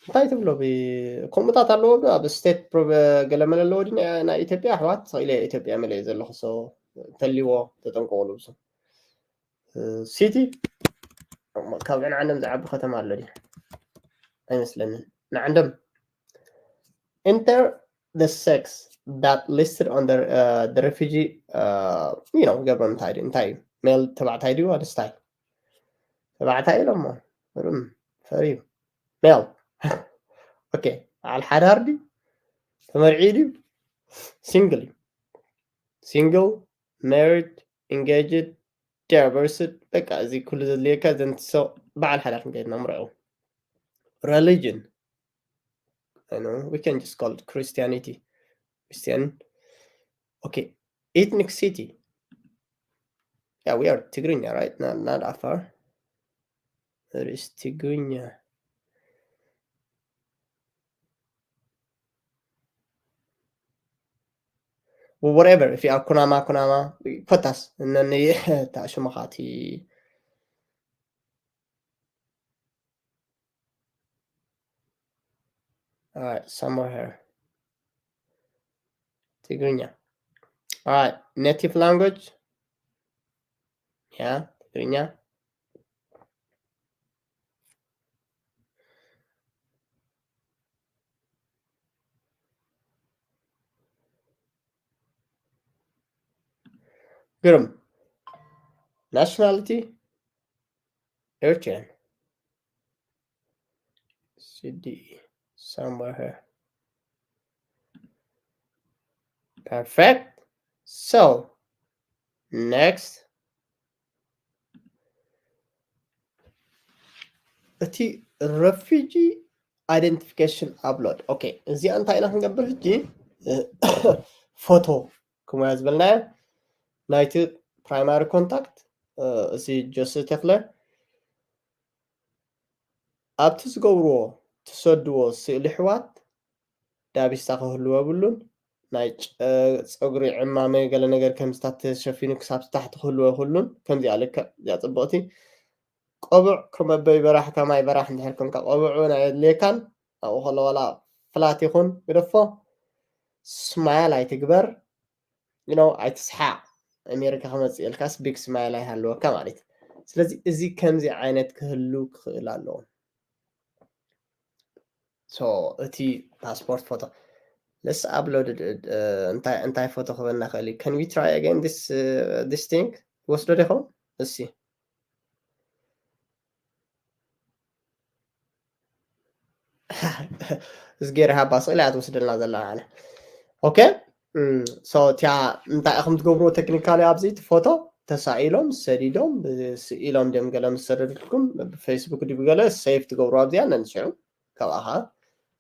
እንታይ ትብሎ? ከምኡታት ኣለዎ ዶ ኣብ state ገለመለ ኣለዎ ድ ናይ ኢትዮጵያ ኣሕዋት ኢለ ኢትዮጵያ መለ ዘለኹ ሰው እንተልዎ ተጠንቀቑሉ። ብዙ ሲቲ ካብ ንዓንደም ዝዓቢ ከተማ ኣሎ ድዩ? ኣይመስለንን። ንዓንደም enter the sex that listed on the, uh, the refugee, uh, you know, ገብሮም እንታይ ድዩ? እንታይ እዩ? ሜል ተባዕታይ ድዩ ኣንስታይ? ተባዕታይ ኢሎሞ። ርም ፈርዩ። ሜል። ኦኬ። በዓል ሓዳር ድዩ? ተመርዒ ድዩ? ሲንግል እዩ። ሲንግል፣ married፣ engaged፣ divorced፣ በቃ እዚ ኩሉ ዘድልየካ ዘንትሶ በዓል ሓዳር ክንከይድ ነምርዑ። Religion፣ I know, we can just call it Christianity. Christian. Okay. Ethnicity. Yeah, we are Tigrinya, right? Not, not Afar. There is Tigrinya. Well, whatever, if you are Kunama, Kunama, ኮታስ፣ and then ታሽመኻቲ. All right, somewhere here. Tigrinya. All right, native language. Yeah, Tigrinya. ግርም። Nationality? Eritrean. C D E somewhere here. Perfect. So, next. እቲ refugee identification upload. ኦኬ፣ እዚኣ እንታይ ኢና ክንገብር ሕጂ? ፎቶ ክሞያ ዝበልናዮ ናይቲ primary contact፣ እዚ ጆሲ ተክለ ኣብቲ ዝገብርዎ ትሰድዎ ስእሊ ኣሕዋት ዳቢሳ ክህልዎ የብሉን። ናይ ጨ-፣ ፀጉሪ ዕማመ ገለ ነገር ከምዝታት ተሸፊኑ ክሳብ ታሕቲ ክህልዎ የብሉን። ከምዚኣ ልክዕ እዚኣ ፅብቕቲ ቆቡዕ ከም ኣበይ በራሕ ከማይ በራሕ እንድሕር ኮንካ ቆቡዕ እውን ኣየድልየካን። ኣብኡ ከሎ ዋላ ፍላት ይኹን ግደፎ። ስማይል ኣይትግበር። You know፣ ኣይትስሓቕ። ኣሜሪካ ክመፅእ ኢልካስ ቢግ ስማይል ኣይሃልወካ ማለት እዩ። ስለዚ እዚ ከምዚ ዓይነት ክህሉ ክኽእል ኣለዎ። So እቲ ፓስፖርት ፎቶ let's upload it፣ uh፣ እንታይ እንታይ ፎቶ ክበና ክእል እዩ? Can we try again this, uh፣ this thing? ወስዶ ዶ ይኸውን? እሲ እዝጌር ሃባ ስእሊ እያ ትወስደልና ዘላ። ኣነ ኦኬ። ሶ እቲያ እንታይ ኢኹም ትገብርዎ? ቴክኒካሊ ኣብዚ እቲ ፎቶ ተሳኢሎም ሰዲዶም ስኢሎም ድም ገለ ምስ ሰደድልኩም ብፌስቡክ ድዩ ገለ ሴፍ ትገብሩ ኣብዚኣ ነንስዑ ካብኣ ከዓ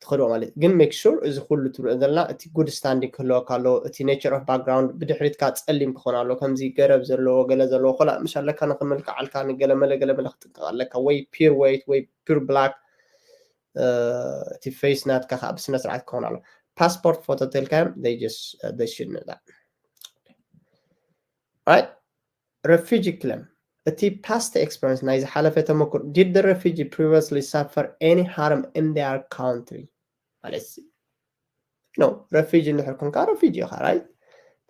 ትኸድዎ ማለት እዩ። ግን ሜክ ሹር እዚ ኩሉ ትብሎ ዘለና እቲ ጉድ ስታንዲንግ ክህልወካ ኣለዎ። እቲ ኔቸር ኦፍ ባክግራውንድ ብድሕሪትካ ፀሊም ክኾን ኣለዎ። ከምዚ ገረብ ዘለዎ ገለ ዘለዎ ኮላ ምሽ ኣለካ ንክምልክዓልካ ንገለመለ ገለመለ ክጥንቀቕ ኣለካ። ወይ ፒር ዋይት ወይ ፒር ብላክ፣ እቲ ፌስ ናትካ ከዓ ብስነ ስርዓት ክኸውን ኣለዎ። ፓስፖርት ፎቶ ተልካዮም they just they should know that right። Refugee claim፣ እቲ past experience ናይ ዝሓለፈ ተመክሮ did the refugee previously suffer any harm in their country ማለት no። ረፊጂ እንድሕር ኮንካ ረፊጂ ኢኻ right።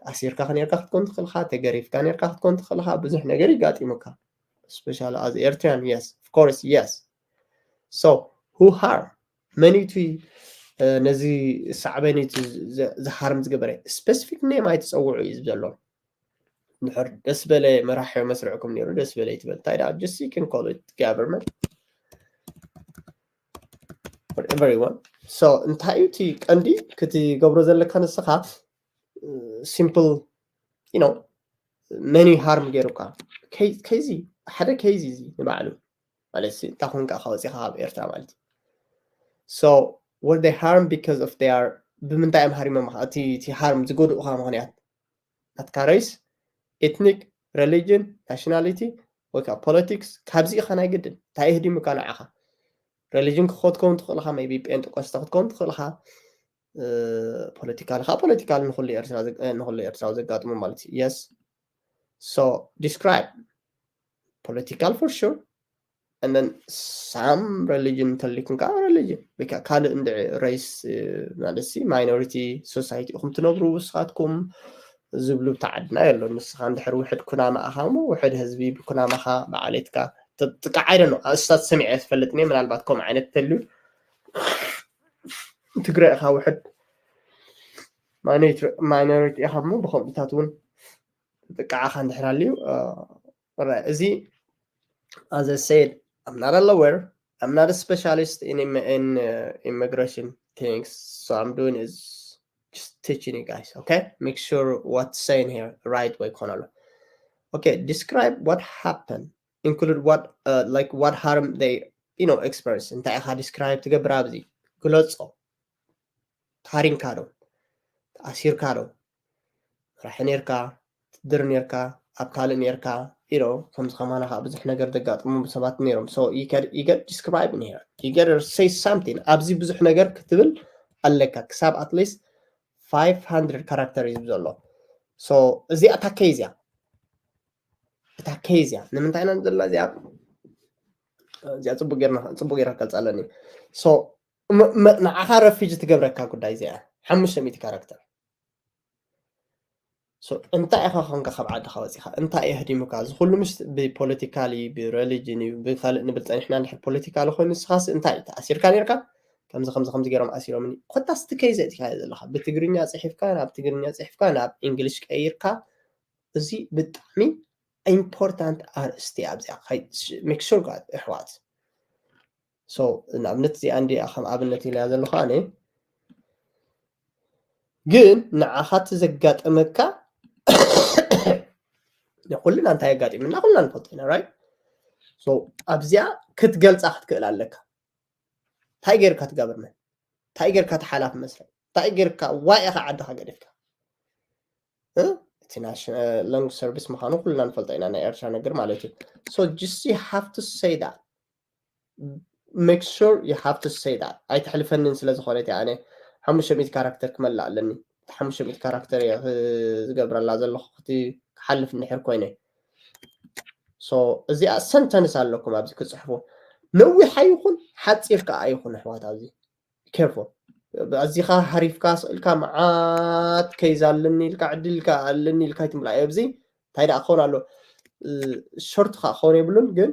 ተኣሲርካ ኔርካ ክትኮን ትኽእልኻ፣ ተገሪፍካ ኔርካ ክትኮን ትኽእልኻ፣ ብዙሕ ነገር ይጋጢሙካ። Especially as Eritrean, yes, of course, yes። So who harm? መን እዩ እቲ ነዚ ሳዕበን እዩ ዝሃርም ዝገበረ? ስፔሲፊክ ኔም ኣይትፀውዑ እዩ ዘሎ። እንድሕር ደስ በለ መራሒ መስርዕኩም ነይሩ ደስ በለ ይትበል። እንታይ ደኣ just you can call it government whatever you want። So እንታይ እዩ እቲ ቀንዲ ክትገብሮ ዘለካ ንስኻ? ሲምፕል you know መን እዩ ሃርም ገይሩካ? ከይዚ ሓደ ከይዚ እዚ ንባዕሉ ማለት እንታይ ኮንካ ከወፂኻ ካብ ኤርትራ ማለት እዩ። So were they harmed because of they are ብምንታይ እዮም ሃሪሞም እቲ ሃርም ዝጎድኡኻ ምክንያት ናትካ ሬስ፣ ኤትኒክ፣ ሬሊጅን፣ ናሽናሊቲ ወይ ከዓ ፖለቲክስ ካብዚ ኢኻ ናይ ግድን እንታይ የህዲሙካ ንዓኻ? ሬሊጅን ክትከውን ትኽእል ኢኻ፣ ሜይ ቢ ጴንጠቆስተ ክትከውን ትኽእል ኢኻ። ፖለቲካል ከዓ ፖለቲካል ንኩሉ ኤርትራ ዘግ- እ፣ ንኩሉ ኤርትራዊ ዘጋጥሙ ማለት እዩ። Yes, so describe political for sure, and then some religion እንተሊኩም ከዓ religion፣ ወይ ከዓ ካልእ እንድዒ race፣ እ፣ ማለት ሲ minority society ኢኹም ትነብሩ ንስኻትኩም ዝብሉ ብቲ ዓድና የሎን። ንስኻ እንድሕር ውሕድ ኩናማ ኢኻ እሞ ውሕድ ህዝቢ ብኩናማኻ ብዓሌትካ ጥ- ጥቃዕ፣ I don't know፣ እስታት ሰሚዐ ትፈልጥኒ። ምናልባት ከምኡ ዓይነት ተልዩ ትግረ ኢኻ፣ ውሕድ ማይኖሪቲ ኢኻ እሞ ብኸምኡታት እውን ጥቃዓኻ እንድሕር ኣልዩ፣ እ፣ ረ- እዚ as I said, I'm not a lawyer, I'm not a specialist in im- in uh, immigration things, so I'm doing is just teaching you guys, okay? Make sure what's saying here right way ኮነሎ። Okay, describe what happened, include what uh, like what harm they, you know, experience። እንታይ ኢኻ describe ትገብር ኣብዚ? ግለጾ። ታሪንካ ዶ? ተኣሲርካ ዶ? መራሒ ኔርካ፣ ትድር ኔርካ፣ ኣብ ካልእ ኔርካ፣ you know፣ ከምዚ ከማና ከዓ ብዙሕ ነገር ዘጋጥሙ ሰባት ኔሮም። So you get, you get describe in here, you get say something። ኣብዚ ብዙሕ ነገር ክትብል ኣለካ፣ ክሳብ at least five hundred character እዩ ዘሎ። So እዚኣ እታ case እያ፣ እታ case እያ። ንምንታይ ኢና ዘለና እዚኣ? እዚኣ ፅቡቅ ጌርና፣ ፅቡቅ ጌርካ ክገልፃ ኣለኒ። So ም- ም- ንዓኻ refugee ትገብረካ ጉዳይ እዚኣ ሓሙሽተ ሚእቲ character። So እንታይ ኢኻ ኮንካ ካብ ዓድኻ ወፂኻ? እንታይ እዩ ህዲሙካ? እዚ ኩሉ ምስ ብፖለቲካል እዩ፣ ብረሊጅን እዩ፣ ብካልእ ንብል ፀኒሕና እንድሕር ፖለቲካል ኮይኑ፣ ንስኻስ እንታይ እዩ? ተኣሲርካ ኔርካ? ከምዚ ከምዚ ከምዚ ገይሮም ኣሲሮምኒ። ኮታስ እቲ case እቲኻ ዘለኻ ብትግርኛ ፅሒፍካ፣ ናብ ትግርኛ ፅሒፍካ፣ ናብ ኢንግሊሽ ቀይርካ፣ እዚ ብጣዕሚ ኢምፖርታንት ኣርእስቲ ኣብዚኣ። Make sure ኣሕዋት። So ንኣብነት እዚኣ እንዲኣ ከም ኣብነት ኢለያ ዘለኹ ኣነ። ግን ንዓኻ እቲ ዘጋጠመካ ንኩልና እንታይ ኣጋጢምና ኩልና ንፈልጦ ኢና፣ right? So ኣብዚኣ ክትገልፃ ክትክእል ኣለካ። እንታይ ጌርካ ትጋበርመን? እንታይ ጌርካ ተሓላፊ መስርዕ? እንታይ ጌርካ ዋይ ኢኻ ዓድኻ ገዲፍካ? እ? እቲ long service ምዃኑ ኩልና ንፈልጦ ኢና፣ ናይ ኤርትራ ነገር ማለት እዩ። So just you have to say that, make sure you have to say that። ኣይተሕልፈንን ስለ ዝኾነ እቲ ኣነ ሓሙሽተ ሚእቲ character ክመልእ ኣለኒ። ሓሙሽተ ሚእቲ character እየ ዝገብረላ ዘለኹ፣ እቲ ክሓልፍ እንድሕር ኮይነ። So እዚኣ sentence ኣለኩም ኣብዚ ክጽሕፉ። ነዊሓ ይኹን ሓጺር ከዓ ይኹን ኣሕዋት፣ ኣብዚ careful። ኣዚኻ ሃሪፍካ ስእልካ መዓት case ኣለኒ ኢልካ ዕድል ኢልካ ኣለኒ ኢልካ ይትምልኣዮ። ኣብዚ እንታይ ደኣ ክኸውን ኣሎ? ሾርት ከዓ ክኸውን የብሉን፣ ግን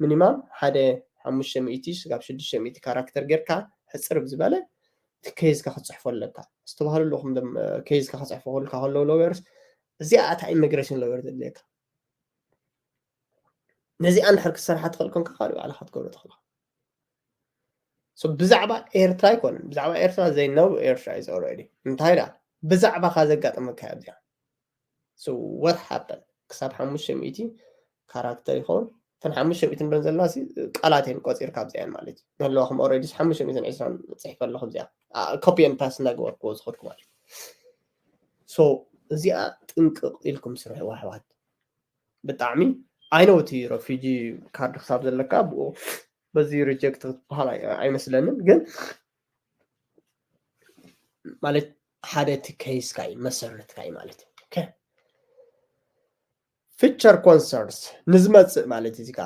ሚኒማም ሓደ ሓሙሽተ ሚእቲ ስጋብ ሽዱሽተ ሚእቲ character ጌርካ ሕጽር ብዝበለ እቲ case ካ ክትጽሕፎ ኣለካ። ኣስተባህሉ ኣለኹም፣ case ካ ክጽሕፎ ከለካ ከለዉ lawyers፣ እዚኣ እታ immigration lawyer ዘድልየካ። ነዚኣ እንድሕር ክትሰርሓ ትኽእል ኮንካ ካልእ ባዕልኻ ክትገብሮ ትኽእል። So ብዛዕባ ኤርትራ ኣይኮነን፣ ብዛዕባ ኤርትራ they know ኤርትራ is already። እንታይ ደኣ ብዛዕባኻ ዘጋጠመካ እያ እዚኣ። So what happened? ክሳብ ሓሙሽተ ሚእቲ character ይኸውን። እተን ሓሙሽተ ሚእቲ ንብለን ዘለዋ ቃላት እየን ቆፂርካ ኣብዚኣን ማለት እዩ። ዘለዋኹም already ሓሙሽተ ሚእትን ዕስራን ፅሒፈ ኣለኹ ኣብዚኣ። Copy and paste እናገበርኩዎ ዝኸድኩ ማለት እዩ። So እዚኣ ጥንቅቕ ኢልኩም ስርሕዋ ኣሕዋት። ብጣዕሚ፣ I know እቲ refugee card ክሳብ ዘለካ ብኡ በዚ reject ክትበሃል ኣይ- ኣይመስለንን፣ ግን ማለት ሓደ እቲ case ካ እዩ መሰረትካ እዩ ማለት እዩ። Okay። Future concerns ንዝመፅእ ማለት እዚ ካ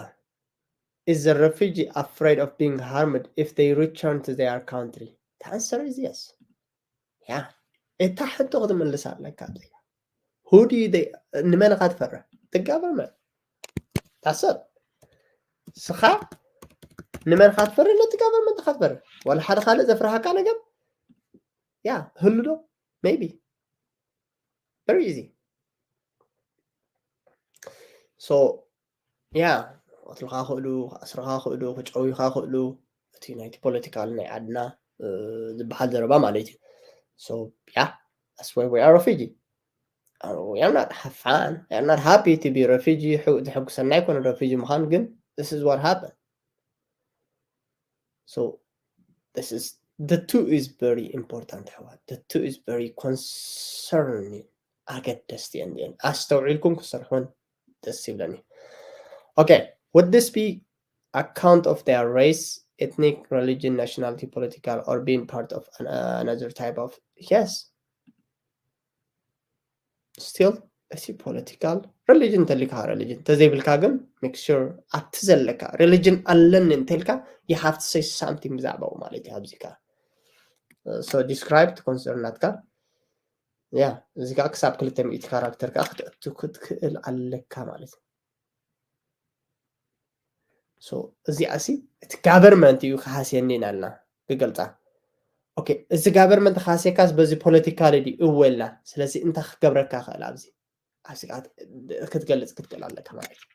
is the refugee afraid of being harmed if they return to their country? The answer is yes. ያ እታ ሕቶ ክትምልስ ኣለካ። Who do you they ንመን ኢኻ ትፈርህ? The government። ታሰብ ስኻ ንመን ኢኻ ትፈርህ? ነቲ government ኢኻ ትፈርህ። ዋላ ሓደ ካልእ ዘፍርሃካ ነገር ያ ህሉ ዶ? Maybe very easy። So ያ ክቐትልኻ ክእሉ፣ ክኣስርኻ ክእሉ፣ ክጨውዩኻ ክእሉ፣ እቲ ናይቲ ፖለቲካል ናይ ዓድና ዝበሃል ዘረባ ማለት እዩ። So yeah, that's why we are refugee. We are not have fun, we are not happy to be refugee። ተሐጉሰና ኣይኮነ refugee ምዃን፣ ግን this is what happened። So this is the two is very important ኣሕዋት። The two is very concerning፣ ኣገደስቲ እየን። ኣስተውዒልኩም ክሰርሑን ደስ ይብለኒ። Okay, would this be account of their race ethnic, religion, nationality, political, or being part of an, uh, another type of, yes, still እቲ political religion እንተሊካ religion እንተዘይብልካ ግን make sure ኣብቲ ዘለካ religion ኣለኒ እንተልካ you have to say something ብዛዕባኡ ማለት እዩ። ኣብዚ ከ so describe concern ናትካ ያ እዚ ከዓ ክሳብ ክልተ ሚእቲ ካራክተር ከዓ ክትእቱ ክትክእል ኣለካ ማለት እዩ። እዚኣ ሲ እቲ ጋቨርንመንት እዩ ክሃስየኒ ኢና ልና ክገልፃ። ኦኬ፣ እዚ ጋቨርንመንት ክሃስየካስ በዚ ፖለቲካል ድዩ? እወ ኢልና። ስለዚ እንታይ ክገብረካ ክእል ኣብዚ ኣብዚ ክትገልፅ ክትክእል ኣለካ ማለት እዩ።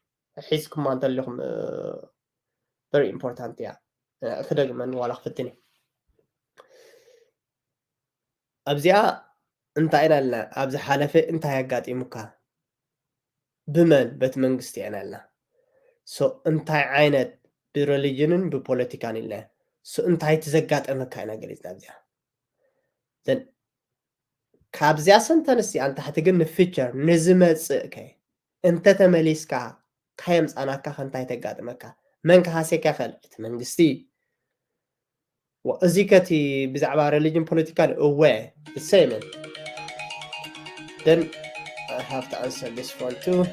ሒዝኩማ እንተለኹም very important እያ። ክደግመን ዋላ ክፍትን እዩ። ኣብዚኣ እንታይ ኢና ኢልና? ኣብ ዝሓለፈ እንታይ ኣጋጢሙካ? ብመን? በቲ መንግስቲ ኢና ኢልና። So እንታይ ዓይነት ብረሊጅንን ብፖለቲካን ኢልና። So እንታይ እቲ ዘጋጠመካ ኢና ገሊፅና ኣብዚኣ። Then ካብዚኣ ሰንተንስ እዚኣ ንታሕቲ ግን ንፊቸር ንዝመፅእ ከ እንተተመሊስካ ካየምፃናካ ከንታይ ተጋጥመካ? መን ክሃሴካ ይኽእል? እቲ መንግስቲ። እዚ ከቲ ብዛዕባ ሪሊጅን ፖለቲካን እወ ሰይምን then I have to answer this one too.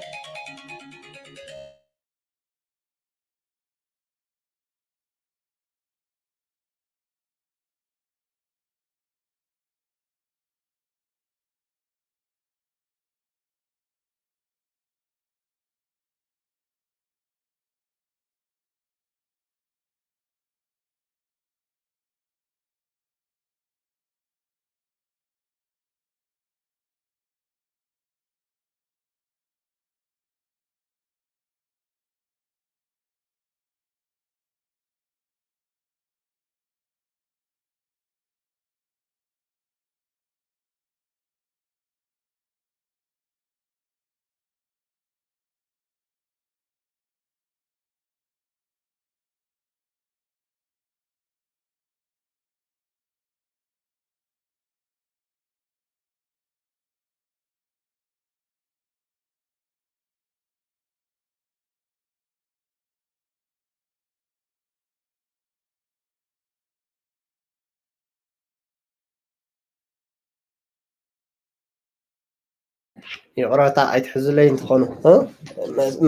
ይቕረታ ኣይትሕዙለይ እንትኾኑ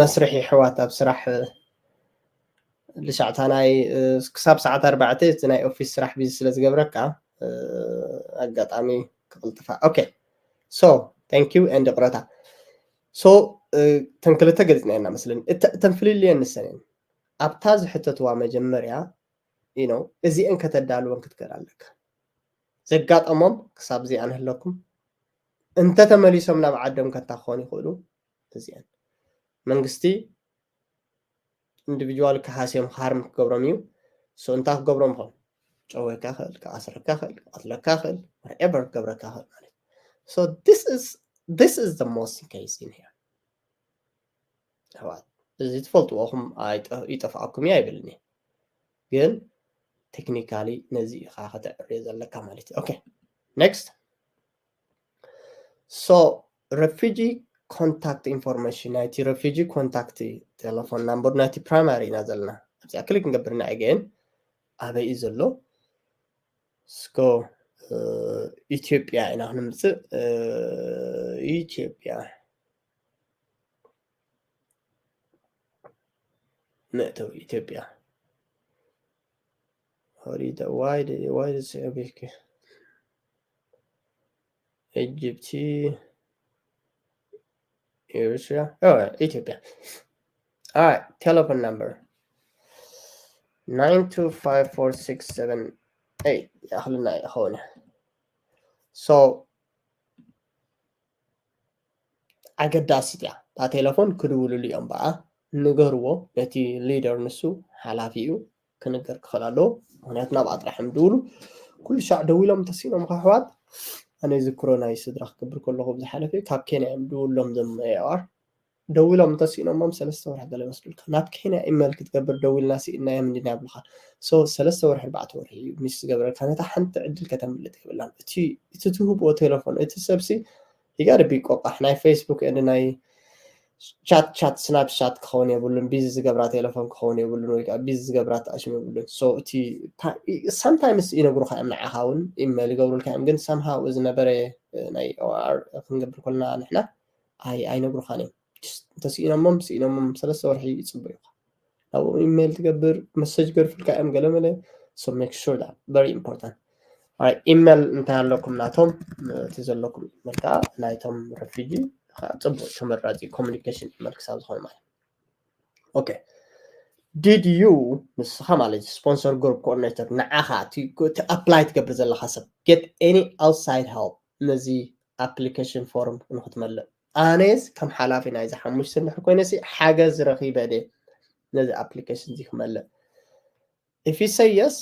መስርሕ ይሕዋት ኣብ ስራሕ ልሻዕታ ናይ ክሳብ ሰዓት ኣርባዕተ እቲ ናይ ኦፊስ ስራሕ ቢዚ ስለ ዝገብረካ ኣጋጣሚ ክቕልጥፋ okay so thank you and ይቕረታ so እተን ክልተ ገሊፅና ኢና መስለኒ እተን ፍልልየን ንሰን ኣብታ ዝሕተትዋ መጀመርያ you know እዚአን ከተዳልወን ክትክእል ኣለካ ዘጋጠሞም ክሳብ እዚኣ ንህለኩም እንተተመሊሶም ናብ ዓዶም ከታ ክኾኑ ይኽእሉ እዚአን መንግስቲ ኢንዲቪጁዋል ክሃስዮም ሃርም ክገብሮም እዩ so እንታይ ክገብሮም ይኽእል ጨወካ ክእል ክኣስረካ ክእል ክቐትለካ ክእል whatever ክገብረካ ክእል ማለት so this is this is the most case in here ኣሕዋት እዚ ትፈልጥዎኹም ይጠፍኣኩም እዩ ኣይብልን ግን technically ነዚ ኢኻ ከተዕርዮ ዘለካ ማለት እዩ okay next so refugee contact information ናይቲ refugee contact telephone number ናይቲ primary ኢና ዘለና ኣብዚኣ ክሊክ ንገብርና again ኣበይ እዩ ዘሎ እስኮ ኢትዮጵያ ኢና ክንምፅእ ኢትዮጵያ መእተው ኢትዮጵያ ሆሊደ ዋይድ ዋይድ ኢጅፕቲ ኤርትራ ኢትዮጵያ telephone number nine two five four six seven eight ያኽልና ይኸውን so ኣገዳሲት እያ እታ ቴሌፎን ክድውልሉ እዮም በኣ ንገርዎ ነቲ ሊደር ንሱ ሓላፊ እዩ ክንገር ክኽእል ኣለዎ ምክንያቱ ናብኣ ጥራሕ እዮም ድውሉ ኩሉ ሻዕ ደዊሎም ተሲኖም ከሕዋት ኣነ ዝክሮ ናይ ስድራ ክገብር ከለኹ ብዝሓለፈ ካብ ኬንያ እዮም ድውሎም ዘም ኤኣር ደዊሎም እንተስኢኖሞም ሰለስተ ወርሒ ገለ ይወስዱልካ ናብ ኬንያ ኢመል ክትገብር ደዊልና ስኢና እዮም እንዲና ይብሉካ so ሰለስተ ወርሒ ኣርባዕተ ወርሒ እዩ ሚስ ዝገብረልካ ነታ ሓንቲ ዕድል ከተምልጥ የብላን እቲ እቲ ትህብኦ ቴሌፎን እቲ ሰብሲ ይጋር ቢቆቃሕ ናይ ፌስቡክ እንድ ናይ ቻት ቻት ስናፕሻት ክኸውን የብሉን፣ ቢዚ ዝገብራ ቴሌፎን ክኸውን የብሉን፣ ወይ ከዓ ቢዚ ዝገብራ ተኣሽም የብሉን። So እቲ sometimes ይነግሩካ እዮም ንዓኻ እውን ኢሜል ይገብሩልካ እዮም፣ ግን ሰምሃው ዝነበረ ናይ ኦኣር ክንገብር ከለና ንሕና ኣይነግሩኻን እዮም። እንተስኢኖሞም ስኢኖሞም ሰለስተ ወርሒ ይፅበዩኻ። ናብኦም ኢሜይል ትገብር፣ መሰጅ ገርፍልካ እዮም ገለመለ። So make sure that very important. ኢሜይል እንታይ ኣለኩም ናቶም፣ እቲ ዘለኩም ኢሜይል ከዓ ናይቶም ረፊጂ ጽቡቅ ተመራጺ ኮሚኒኬሽን ኢሜይል ክሳብ ዝኾነ ማለት። Okay, did you ንስኻ ማለት ስፖንሰር ግሩፕ ኮኦርዲኔተር ንዓኻ እቲ ኣፕላይ ትገብር ዘለኻ ሰብ get any outside help ነዚ ኣፕሊኬሽን ፎርም ንክትመልእ? ኣነስ ከም ሓላፊ ናይዚ ሓሙሽተ እንድሕር ኮይነ ሲ ሓገዝ ረኺበ ደ ነዚ ኣፕሊኬሽን እዚ ክመልእ? If you say yes,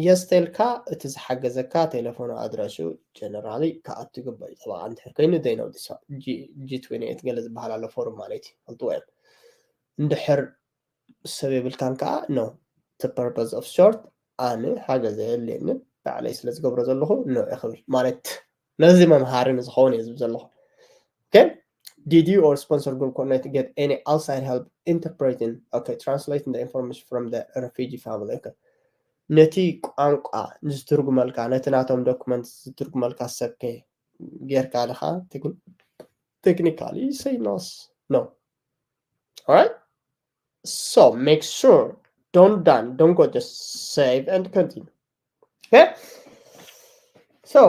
yes ተልካ እቲ ዝሓገዘካ ቴሌፎኑ ኣድራሹ ጀነራሊ ክኣቱ ይግባእ እዩ። ጠበቃ እንድሕር ኮይኑ they know this one. G twenty eight ገለ ዝበሃል ኣሎ ፎርም ማለት እዩ ፈልጥዎ እዮም። እንድሕር ሰብ የብልካን ከዓ no. The purpose of short ኣነ ሓገዝ የድልየንን ባዕለይ ስለ ዝገብሮ ዘለኹ no እየ ክብል ማለት ነዚ መምሃሪ ንዝኸውን እየ ዝብል ዘለኹ። Okay, did you or sponsor group coordinate get any outside help interpreting, okay, translating the information from the refugee family? Okay, ነቲ ቋንቋ ዝትርጉመልካ ነቲ ናቶም ዶክመንት ዝትርጉመልካ ሰብከ ጌርካ ኣለኻ? Technically say no, no. All right, so make sure don't done, don't go, just save and continue. Okay, so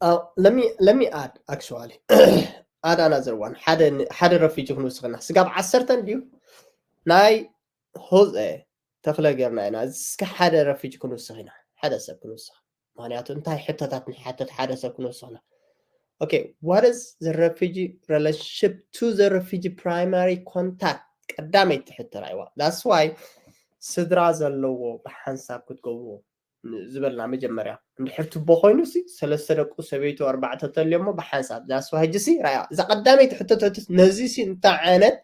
uh, let me let me add actually add another one. ሓደ ሓደ ረፊጂ ክንውስኽ ኢና። ስጋብ ዓሰርተ እንድዩ ናይ ሆዜ ተኽለ ጌርና ኢና። እስከ ሓደ ረፊጂ ክንውስኽ ኢና፣ ሓደ ሰብ ክንውስኽ። ምክንያቱ እንታይ ሕቶታት ንሓተት ሓደ ሰብ ክንውስኽ ኢና። Okay, what is the refugee relationship to the refugee primary contact? ቀዳመይቲ ሕቶ ራይዋ። That's why ስድራ ዘለዎ ብሓንሳብ ክትገብርዎ ዝበልና መጀመርያ። እንድሕር ትቦ ኮይኑ ሲ ሰለስተ ደቁ ሰበይቱ ኣርባዕተ ተልዮ እሞ ብሓንሳብ ዛስዋ ሕጂ ሲ ራያ እዛ ቀዳመይቲ ሕቶ ትሕትት ነዚ ሲ እንታይ ዓይነት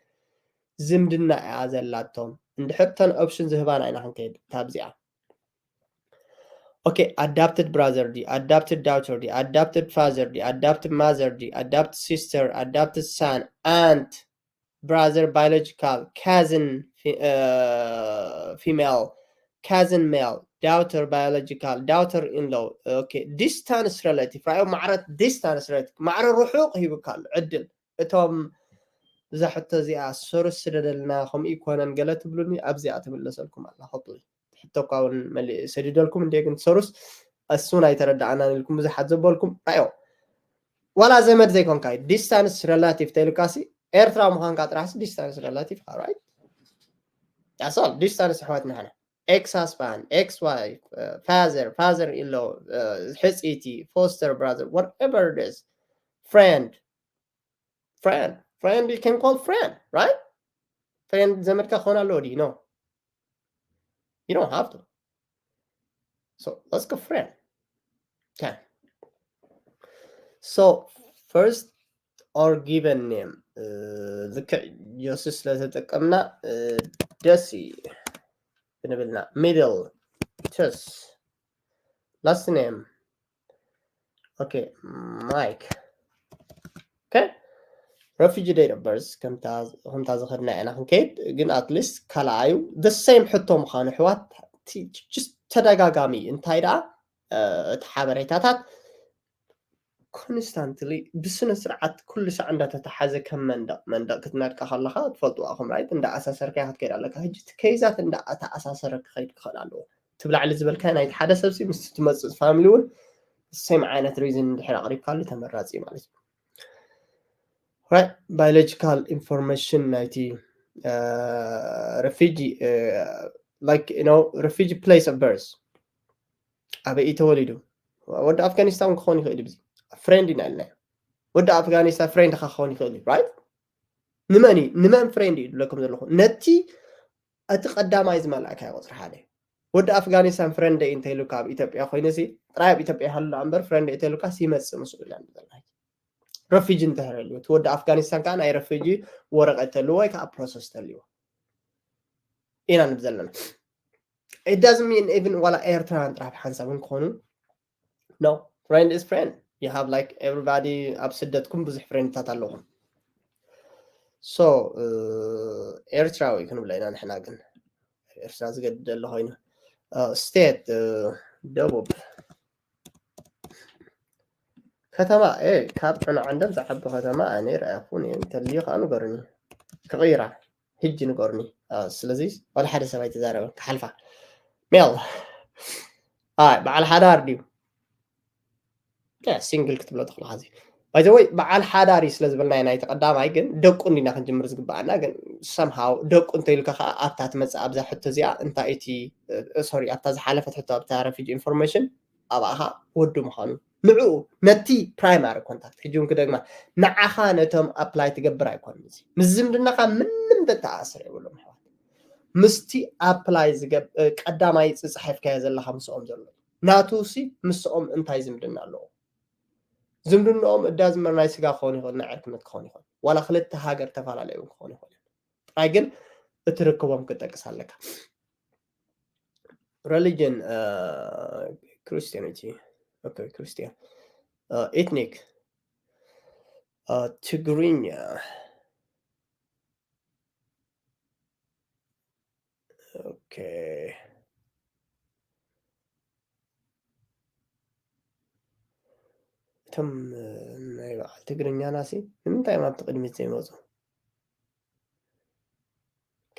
ዝምድና እያ ዘላቶም? እንድሕር ተን ኦፕሽን ዝህባና ኢና ክንከይድ ካብዚኣ። Okay, adopted brother ዲ adopted daughter ዲ adopted father ዲ adopted mother ዲ adopted sister adopted son aunt brother biological cousin female cousin male daughter biological daughter in law. Okay, distance relative ራዮ ማዕረ distance relative ማዕረ ርሑቕ ሂቡካ ኣሎ ዕድል። እቶም እዛ ሕቶ እዚኣ ሶርስ ስደደልና ከምኡ ይኮነን ገለ ትብሉኒ ኣብዚኣ ትምለሰልኩም ኣላ። Hopefully ሕቶ እኳ እውን ሰዲደልኩም እንደ ግን ሶርስ እሱን ኣይተረዳኣናን ኢልኩም ብዙሓት ዘበልኩም ራዮ ዋላ ዘመድ ዘይኮንካ distance relative ተልካሲ ኤርትራ ምዃንካ ጥራሕሲ distance relative right? That's all. Distance ኣሕዋት ንሕና ex husband, ex wife, father, father in law, ሕፅይቲ, foster brother, whatever it is, friend, friend, friend you can call friend, right? Friend ዘመድካ ክኾን ኣለዎ ድዩ? No, you don't have to. So let's go friend. Okay. So first or given name ልክዕ ዮሲ ስለተጠቀምና ደስ ክንብልና middle ቸስ last name okay Mike. Okay, refugee date of birth ከምታ ዝኸድና ኢና ክንከይድ ግን at least ካልኣዩ the same ሕቶ ምዃኑ ኣሕዋት ተደጋጋሚ እንታይ ደኣ እቲ ሓበሬታታት ኮንስታንትሊ ብስነ ስርዓት ኩሉ ሳዕ እንዳተተሓዘ ከም መንደቕ መንደቕ ክትነድቃ ከለኻ ትፈልጥዋ ኢኹም right? እንዳኣሳሰርካያ ክትከይድ ኣለካ። ሕጂ እቲ ኬዛት እንዳተኣሳሰረ ክኸይድ ክኽእል ኣለዎ። እቲ ብላዕሊ ዝበልካዮ ናይቲ ሓደ ሰብሲ ምስ ትመፅእ ፋሚሊ እውን ሴም ዓይነት ሪዝን እንድሕር ኣቕሪብካሉ ተመራፂ እዩ ማለት እዩ። Right, biological information ናይቲ refugee like you know refugee place of birth ኣበይ እዩ ተወሊዱ? ወዲ ኣፍጋኒስታን ክኾን ይኽእል እዩ። ፍሬንድ ኢና ኢልናዮ። ወዲ ኣፍጋኒስታን ፍሬንድካ ክኸውን ይኽእል እዩ right? ንመን እዩ ንመን ፍሬንድ እዩ ዝብለኩም ዘለኹ? ነቲ እቲ ቀዳማይ ዝመላእካዮ ቁፅሪ ሓደ ወዲ ኣፍጋኒስታን ፍሬንድ እዩ እንተኢሉካ ኣብ ኢትዮጵያ ኮይነ ሲ ጥራይ ኣብ ኢትዮጵያ ይሃሉ እምበር ፍሬንድ እዩ እንተኢሉካ ሲመፅእ ምስኡ ኢና ዘለና። ረፊጂ እንተህረሉ እቲ ወዲ ኣፍጋኒስታን ከዓ ናይ ረፊጂ ወረቀት ተልዎ ወይ ከዓ ፕሮሰስ ተልዎ ኢና ንብ ዘለና። It doesn't mean even ዋላ ኤርትራውያን ጥራሕ ብሓንሳብ እንክኾኑ no, friend is friend. you have like everybody ኣብ ስደትኩም ብዙሕ ፍሬንድታት ኣለኹም። So ኤርትራዊ ክንብሎ ኢና ንሕና። ግን ኤርትራ ዝገድድ ኣሎ ኮይኑ። ስቴት ደቡብ። ከተማ ካብ ዕንዓንደም ዝዓቢ ከተማ ኣነ ርኣኹን እየ። እንተልዩ ከዓ ንገሩኒ ክቕይራ። ሕጂ ንገሩኒ። ስለዚ ዋላ ሓደ ሰብ ኣይተዛረበን ክሓልፋ። ሜል በዓል ሓዳር ድዩ? ሲንግል ክትብሎ ትኽእል። ዚ ባይዘወይ በዓል ሓዳር እዩ ስለ ዝበልናዮ ናይቲ ቀዳማይ፣ ግን ደቁ እንዲና ክንጅምር ዝግበኣና። ግን ሰምሃው ደቁ እንተኢልካ ከዓ ኣብታ ትመፅእ ኣብዛ ሕቶ እዚኣ እንታይ እቲ ሶሪ ኣብታ ዝሓለፈት ሕቶ ኣብታ ረፊጂ ኢንፎርሜሽን ኣብኣኻ ወዲ ምዃኑ ንዕኡ ነቲ ፕራይማሪ ኮንታክት ሕጂ እውን ክደግማ ንዓኻ ነቶም ኣፕላይ ትገብር ኣይኮን። እዚ ምስ ዝምድናኻ ምንም ዘተኣሳስር የብሎም ኣሕዋት። ምስቲ ኣፕላይ ቀዳማይ ዝፀሓፍካዮ ዘለኻ ምስኦም ዘሎ ናቱ ሲ ምስኦም እንታይ ዝምድና ኣለዎ? ዝምድንኦም እዳ ዝመር ናይ ስጋ ክኸውን ይኽእል፣ ናይ ዕርክነት ክኸውን ይኽእል፣ ዋላ ክልተ ሃገር ተፈላለዩ እውን ክኸውን ይኽእል። ጥራይ ግን እቲ ርክቦም ክጠቅስ ኣለካ። Religion Christianity. Okay, Christian. Ethnic ትግርኛ። Okay. እቶም ናይ በዓል ትግርኛና ሲ ንምንታይ እዮም ኣብቲ ቅድሚት ዘይመፁ?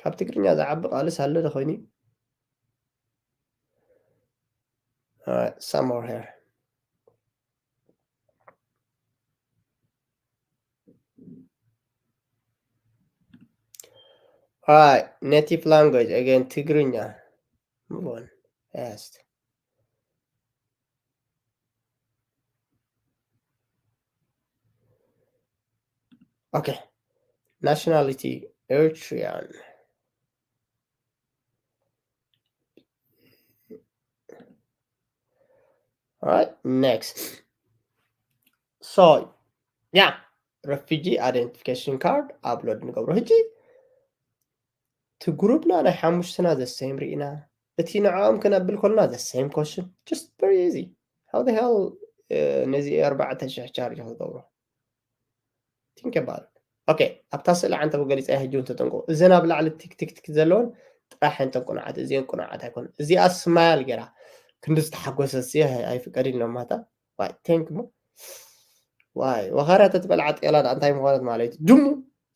ካብ ትግርኛ ዝዓቢ ቃልስ ኣሎ ዶ ኮይኑ? Some are here. All right, native language again, ትግርኛ. Move on. Fast. Okay. Nationality Eritrean. All right, next. So, yeah, refugee identification card upload ንገብሮ ሕጂ። እቲ ግሩፕና ናይ ሓሙሽትና the same ርኢና፣ እቲ ንዕኦም ክነብል ከለና the same question. Just very easy. How the hell ነዚ ኣርባዕተ ሽሕ ቻርጅ ክትገብሮ? Think about it. Okay, ኣብታ ስእሊ ዓንተቦ ገሊፀ ሕጂ እውን ተጠንቀቑ። እዘን ኣብ ላዕሊ ቲክ ቲክ ቲክ ዘለውን ጥራሕ እንተን ቁኑዓት፣ እዚአን ቁኑዓት ኣይኮን። እዚኣ ስማይል ገይራ ክንዲ ዝተሓጎሰ ሲ ኣይፍቀድ ኢልኖም ማታ። ዋይ ቴንክ ሞ ዋይ ወኻርያ ተትበልዓ ጤላ ዳ እንታይ ምዃነት ማለት እዩ? ድሙ።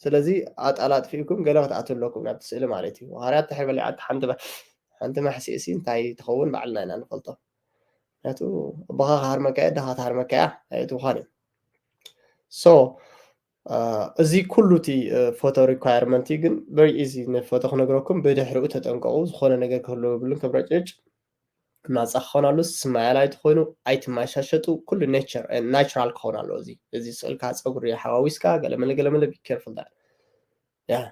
ስለዚ ኣጣላጥፊእኩም ገለ ክትኣትዉ ኣለኩም ናብቲ ስእሊ ማለት እዩ። ወኻርያ ተሕበልዓ ሓንቲ ሓንቲ ማሕሲእ ሲ እንታይ ትኸውን ባዕልና ኢና ንፈልጦ። ምክንያቱ ኣቦኻ ክሃርመካ እየ፣ ኣደኻ ትሃርመካ እያ፣ ኣይትብዃን እዩ። So እዚ ኩሉ እቲ ፎቶ ሪኳየርመንት ግን very easy ንፎቶ ክነግረኩም። ብድሕሪኡ ተጠንቀቑ፣ ዝኾነ ነገር ክህልዎ የብሉን። ክብረጭጭ ናፃ ክኸውን ኣሎ። ስማያል ኣይትኾኑ፣ ኣይትመሻሸጡ። ኩሉ ኔቸር ናቹራል ክኸውን ኣለዎ። እዚ እዚ ስእልካ ፀጉሪ ሓዋዊስካ ገለመለ ገለመለ be careful that yeah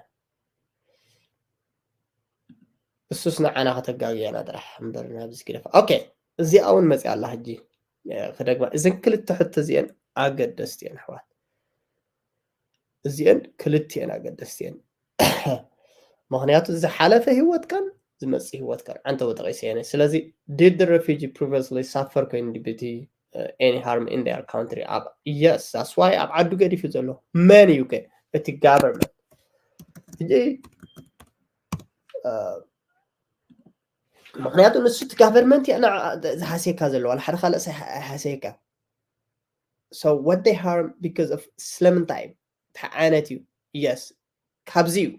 እሱስ ንዓና ከተጋግየና ጥራሕ እምበር ናብዚ ግደፋ። ኦኬ እዚኣ እውን መፅያ ኣላ ሕጂ ክደግማ። እዘን ክልተ ሕቶ እዚአን ኣገደስቲ እየን ኣሕዋት። እዚአን ክልቲአን ኣገደስቲ እየን። ምክንያቱ ዝሓለፈ ህይወትካን ዝመፅእ ህይወትካን ዓንተቦ ተቂሰ እየ። ስለዚ did the refugee previously suffer community any harm in their country? ኣብ yes that's why ኣብ ዓዱ ገዲፉ ዘሎ መን እዩ ከ እቲ government ሕጂ ምክንያቱ ንሱ እቲ government ዝሃስየካ ዘለዋ ሓደ ካልእ ኣይሃስየካ። So what they harm because of ስለምንታይ እንታይ ዓይነት እዩ? Yes ካብዚ እዩ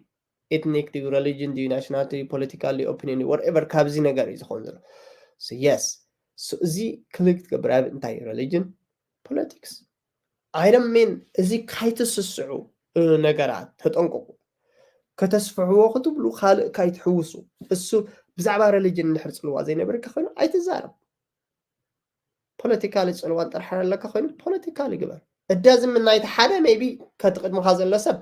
ethnic ድዩ religion ድዩ nationality ድዩ political ድዩ opinion ድዩ whatever ካብዚ ነገር እዩ ዝኸውን ዘሎ። So yes እዚ ክሊክ ትገብር ኣብ እንታይ እዩ religion politics I don't mean እዚ ካይትስስዑ ነገራት ተጠንቀቁ። ከተስፍሕዎ ክትብሉ ካልእ ካይትሕውሱ። እሱ ብዛዕባ religion እንድሕር ፅልዋ ዘይነበረካ ኮይኑ ኣይትዛረብ። ፖለቲካሊ ፅልዋ እንጥርሓን ኣለካ ኮይኑ ፖለቲካሊ ግበር። እዳዝም ናይቲ ሓደ maybe ከቲ ቅድምኻ ዘሎ ሰብ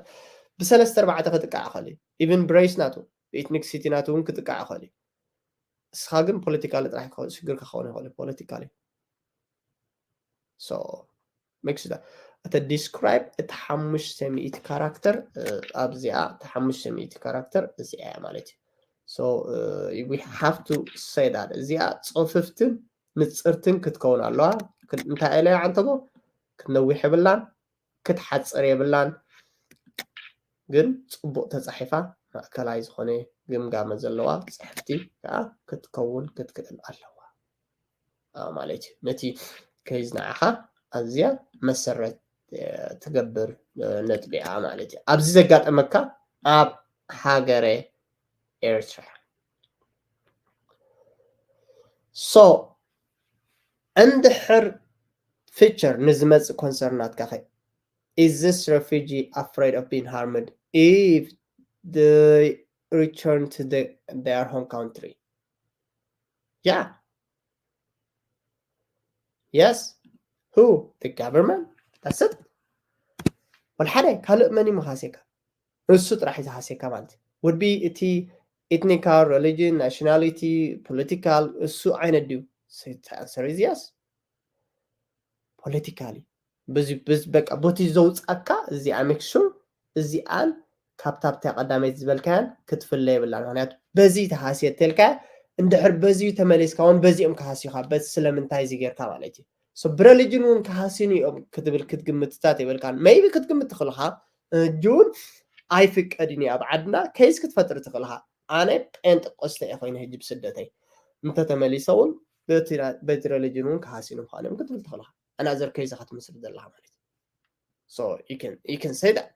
ብሰለስተ ኣርባዕተ ክጥቃዕ ይኽእል እዩ። Even ብሬስ ናቱ ብethnicity ናቱ እውን ክጥቃዕ ይኽእል እዩ። እስኻ ግን ፖለቲካሊ ጥራሕ ሽግር ክኸውን ይኽእል እዩ ፖለቲካሊ። So make sure እቲ describe እቲ ሓሙሽተ ሚእቲ ካራክተር ኣብዚኣ እቲ ሓሙሽተ ሚእቲ ካራክተር እዚኣ እያ ማለት እዩ። So we have to say that እዚኣ ፅፍፍትን ንፅርትን ክትከውን ኣለዋ። እንታይ ኢለ ዓንተቦ ክትነዊሕ የብላን፣ ክትሓፅር የብላን። ግን ፅቡቕ ተፃሒፋ ማእከላይ ዝኾነ ግምጋመ ዘለዋ ፅሕፍቲ ከዓ ክትከውን ክትክእል ኣለዋ ማለት እዩ። ነቲ ከይዝ ንዓኻ ኣዝያ መሰረት ትገብር ነጥቢ እያ ማለት እዩ። ኣብዚ ዘጋጠመካ ኣብ ሃገረ ኤርትራ። So እንድሕር ፊቸር ንዝመፅእ ኮንሰርን ናትካ ከ is this refugee afraid of being harmed if they return to the, their home country? Yeah. Yes. Who? The government. That's it. ወልሓደ ካልእ መን እዩ መኻሴካ? እሱ ጥራሕ እዩ ዝሃሴካ ማለት እዩ። Would be እቲ ethnical, religion, nationality, political እሱ ዓይነት ድዩ? The answer is yes. Politically በቃ ቦቲ ዘውፃካ እዚኣ make sure እዚኣን ካብታ ብታ ቀዳመይቲ ዝበልካያን ክትፍለ የብላን። ምክንያቱ በዚ ተሃስየ ተልካ እንድሕር በዚ ተመሊስካ እውን በዚኦም ክሃስዩካ በቲ ስለምንታይ እዚ ጌርካ ማለት እዩ። ብረሊጅን እውን ክሃስዩኒ እዮም ክትብል ክትግምትታት የብልካን። Maybe ክትግምት ትኽእልኻ። ሕጂ እውን ኣይፍቀድን እዩ ኣብ ዓድና case ክትፈጥር ትኽእልኻ። ኣነ ጴንጠቆስተ እየ ኮይነ ሕጂ ብስደተይ እንተተመሊሰ እውን በቲ religion እውን ክሃስዩኒ ምዃኖም ክትብል ትኽእልኻ። Another case ኢኻ ትምስርት ዘለኻ ማለት እዩ። So you can say that.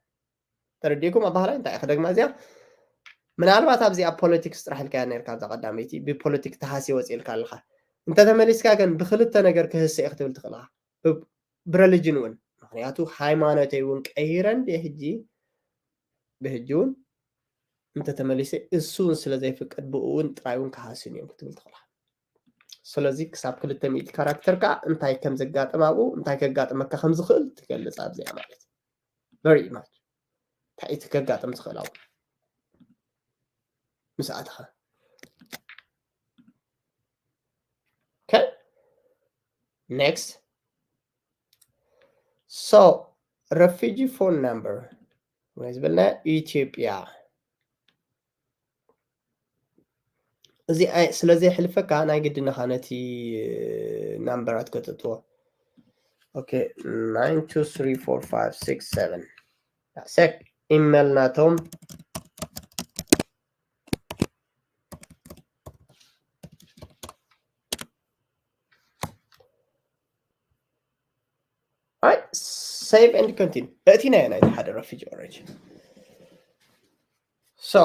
ተረዲእኩም ኣባህላይ እንታይ ክደግማ እዚኣ ምናልባት ኣብዚኣ ፖለቲክስ ጥራሕ ኢልካያ ነርካ ኣብዛ ቀዳመይቲ ብፖለቲክ ተሃስየ ወፂእልካ ኣለካ። እንተተመሊስካ ግን ብክልተ ነገር ክህሰ እየ ክትብል ትኽእልካ። ብረሊጅን እውን ምክንያቱ ሃይማኖተይ እውን ቀይረ እንደ ሕጂ ብሕጂ እውን እንተተመሊሰ እሱ እውን ስለ ዘይፍቀድ ብኡ እውን ጥራይ እውን ክሃስን እዮም ክትብል ትኽእልካ። ስለዚ ክሳብ ክልተ ሚእቲ ካራክተር ከዓ እንታይ ከም ዘጋጥም ኣብኡ እንታይ ከጋጥመካ ከም ዝኽእል ትገልፅ ኣብዚኣ ማለት እዩ። Very much እንታይ እቲ ከጋጥም ዝኽእል ኣብኡ ምስ ኣተኻ። Okay. Next. So refugee phone number ዝበልና ኢትዮጵያ እዚ ስለዘይሕልፈካ ናይ ግድንኻ ነቲ ናምበራት ከተእትዎ። Okay. Nine two three four five six seven. That's it. ኢሜል ናቶም Right, save and continue. እቲ ናይ ናይ ሓደ refugee already. So,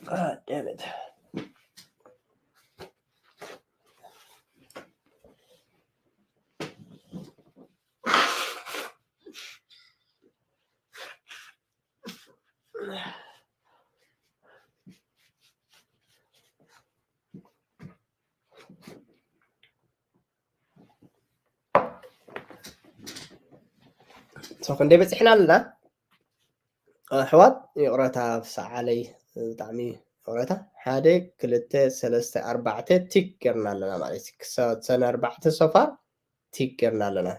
God damn it. So ክንደይ በፂሕና ኣለና ኣሕዋት? ይቕረታ ሰዓለይ ብጣዕሚ ይቕረታ። ሓደ ክልተ ሰለስተ ኣርባዕተ ቲክ ጌርና ኣለና ማለት እዩ። ክሳብ ሰነ ኣርባዕተ so far ቲክ ጌርና ኣለና።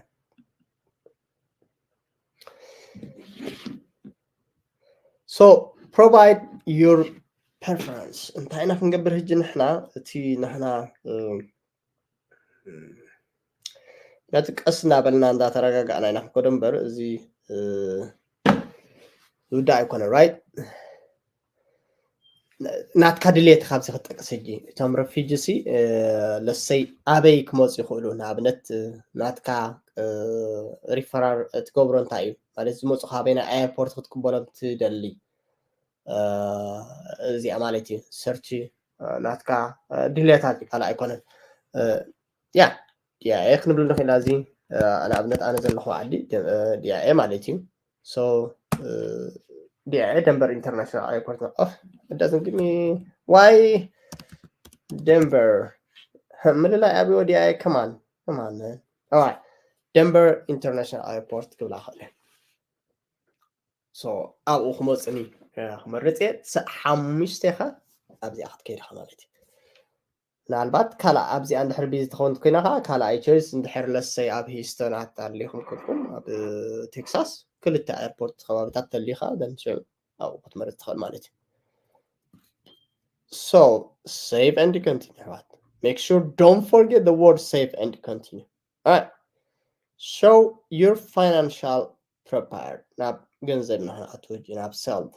So provide your preference እንታይ ኢና ክንገብር ሕጂ ንሕና እቲ ንሕና ነቲ ቀስ እናበልና እንዳተረጋጋእና ኢና ክንከዶ እምበር እዚ ዝውዳእ ኣይኮነ right። ናትካ ድሌት ካብዚ ክጠቅስ ሕጂ እቶም ረፊጂ ሲ ለሰይ ኣበይ ክመፁ ይኽእሉ ንኣብነት ናትካ ሪፈራር ትገብሮ እንታይ እዩ ማለት ዝመፁ ካበይና ኤርፖርት ክትቅበሎም ትደሊ እዚኣ ማለት እዩ። ሰርች ናትካ ድሌታት እዩ ካልእ ኣይኮነን። ያ ዲኣኤ ክንብል ንኽእል እዚ ንኣብነት ኣነ ዘለኹ ዓዲ ዲኣኤ ማለት እዩ። So ዲኣኤ ደንበር ኢንተርናሽናል ኤርፖርት of it doesn't give me why ደንበር ምልላይ ኣብዮ ዲኣኤ ከማን ከማን ደንበር ኢንተርናሽናል ኤርፖርት ክብላ ክእል። So ኣብኡ ክመፅኒ ክመርፅ እየ። ሓሙሽተ ኢኻ ኣብዚኣ ክትከይድ ኢኻ ማለት እዩ። ምናልባት ካልእ ኣብዚኣ እንድሕር ቢዚ ትኸውን ኮይና ከዓ ካልኣይ ቾይስ እንድሕር ለሰይ ኣብ ሂስተን ኣታሊኹም ክልኩም ኣብ ቴክሳስ ክልተ ኤርፖርት ከባብታት ተሊኻ ዘንሽው ኣብኡ ክትመርፅ ትኽእል ማለት እዩ። So save and continue ኣሕዋት። Make sure don't forget the word save and continue. Alright. show your financial prepared ናብ ገንዘብ ንክንኣቱ ሕጂ ናብ ሰልድ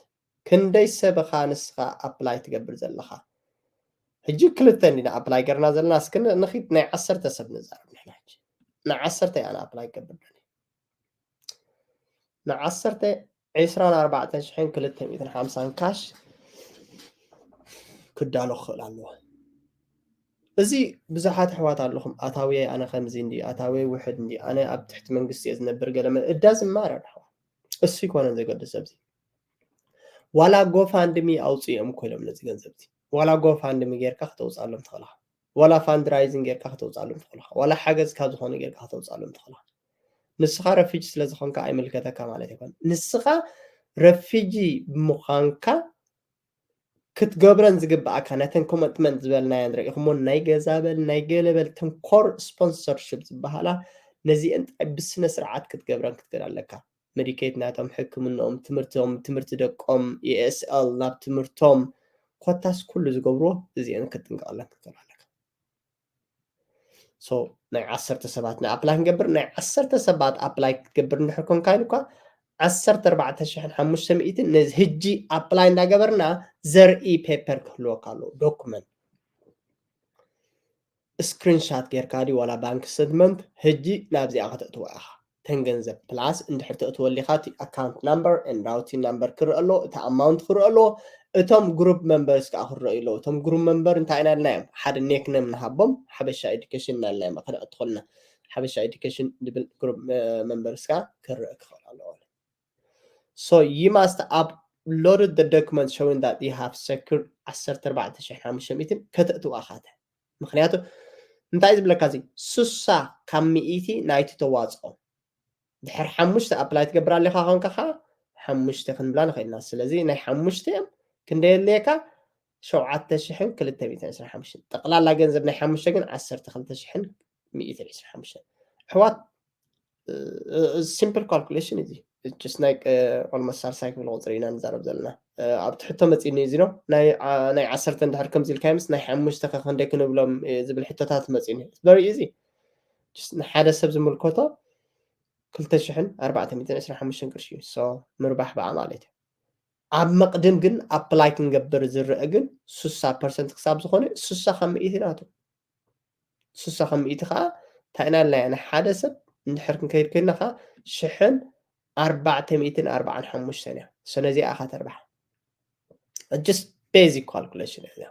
ክንደይ ሰብ ኢኻ ንስኻ ኣፕላይ ትገብር ዘለኻ? ሕጂ ክልተ እንዲና ኣፕላይ ገርና ዘለና። እስኪ ንኺድ ናይ ዓሰርተ ሰብ ንዛረብ ንሕና። ሕጂ ንዓሰርተ እያ ኣነ ኣፕላይ ገብር ደሊ ንዓሰርተ ዕስራን ኣርባዕተን ሽሕን ክልተ ሚእትን ሓምሳን ካሽ ክዳሎ ክኽእል ኣለዎ። እዚ ብዙሓት ኣሕዋት ኣለኹም ኣታውየ ኣነ ከምዚ እንዲ ኣታውየ ውሕድ እንዲ ኣነ ኣብ ትሕቲ መንግስቲ እየ ዝነብር ገለ እዳ ዝማር ኣሕዋት እሱ ይኮነን ዘገድስ ኣብዚ ዋላ ጎፋንድሚ ኣውፅኦም እኮ ኢሎም ነዚ ገንዘብ እዚ ዋላ ጎፋንድሚ ጌርካ ክተውፅኣሎም ትኽእልኻ ዋላ ፋንድራይዝን ጌርካ ክተውፅኣሎም ትኽእልኻ ዋላ ሓገዝ ካብ ዝኾነ ጌርካ ክተውፅኣሎም ትኽእልኻ ንስኻ ረፊጂ ስለ ዝኾንካ ኣይምልከተካ ማለት ይኮን ንስኻ ረፊጂ ብምዃንካ ክትገብረን ዝግብኣካ ነተን ኮመትመንት ዝበልናየን ርኢኹሞ ናይ ገዛ በል ናይ ገለ በል ተን ኮር ስፖንሰርሽፕ ዝበሃላ ነዚአን ጥራይ ብስነ ስርዓት ክትገብረን ክትክእል ኣለካ። መዲኬት ናቶም ሕክምንኦም ትምህርቶም ትምህርቲ ደቆም ኤስኤል ናብ ትምህርቶም ኮታስ ኩሉ ዝገብርዎ እዚአን ክትጥንቀቐለን ክትክእል ኣለካ። ሶ ናይ ዓሰርተ ሰባት ናይ ኣፕላይ ክንገብር ናይ ዓሰርተ ሰባት ኣፕላይ ክትገብር እንድሕር ኮንካ ኢሉ እኳ ዓሰርተ ኣርባዕተ ሽሕን ሓሙሽተ ሚእትን ነዚ ህጂ ኣፕላይ እንዳገበርና ዘርኢ ፔፐር ክህልወካ ኣለዎ ዶኩመንት ስክሪንሻት ጌርካ ድዩ ዋላ ባንክ ስተትመንት ህጂ ናብዚኣ ከተእትዋ ኢኻ ተን ገንዘብ ፕላስ እንድሕር ተእትወሊኻ እቲ ኣካውንት ናምበር ን ራውቲን ናምበር ክረአ ኣሎ እቲ ኣማውንት ክረአ ኣሎ እቶም ግሩፕ መንበርስ ከዓ ክረአዩ ኣለዉ እቶም ግሩፕ መንበር እንታይ ኢና ኢልናዮም ሓደ ኔክነም ንሃቦም ሓበሻ ኤዱኬሽን ኢና ኢልናዮም ክረአ ትኽእልና ሓበሻ ኤዱኬሽን ዝብል ግሩፕ መንበርስ ከዓ ክረአ ክኽእል ኣለዎ so you must upload the document showing that you have secured ዓሰርተ ኣርባዕተ ሽሕን ሓሙሽተ ሚእትን ከተእትዋ ኢኻ ምክንያቱ እንታይ ዝብለካ እዚ ስሳ ካብ ሚእቲ ናይቲ ተዋፅኦ ድሕር ሓሙሽተ ኣፕላይ ትገብር ኣለካ ኮንካ ከዓ ሓሙሽተ ክንብላ ንኽእልና ስለዚ ናይ ሓሙሽተ እዮም ክንደይ የድልየካ ሸውዓተ ሽሕን ክልተ ሚእትን ዕስራን ሓሙሽተን ጠቕላላ ገንዘብ ናይ ሓሙሽተ ግን ዓሰርተ ክልተ ሽሕን ሚእትን ዕስራን ሓሙሽተን ኣሕዋት simple calculation እዚ just ናይ almost ሳልሳይ ክፍሊ ቁፅሪ ኢና ንዛረብ ዘለና ኣብ ትሕቶ መፂኒ እዚ ነው ናይ ዓሰርተ እንድሕር ከምዚ ኢልካ ምስ ናይ ሓሙሽተ ከ ክንደይ ክንብሎም ዝብል ሕቶታት መፂኒ very easy ንሓደ ሰብ ዝምልከቶ ክልተ ሽሕን ኣርባዕተ ሚእትን ዕስራን ሓሙሽተን ቅርሺ እዩ ምርባሕ ብኣ ማለት እዩ ኣብ መቕድም ግን ኣፕላይ ክንገብር ዝረአ ግን ስሳ ፐርሰንት ክሳብ ዝኾነ ስሳ ካብ ሚእቲ ናቱ ስሳ ካብ ሚእቲ ከዓ እንታይ ኢና ኢልና ንሓደ ሰብ እንድሕር ክንከይድ ኮይና ከዓ ሽሕን ኣርባዕተ ሚእትን ኣርባዓን ሓሙሽተን እያ ነዚኣ ኢኻ ተርባሕ just basic calculation እያ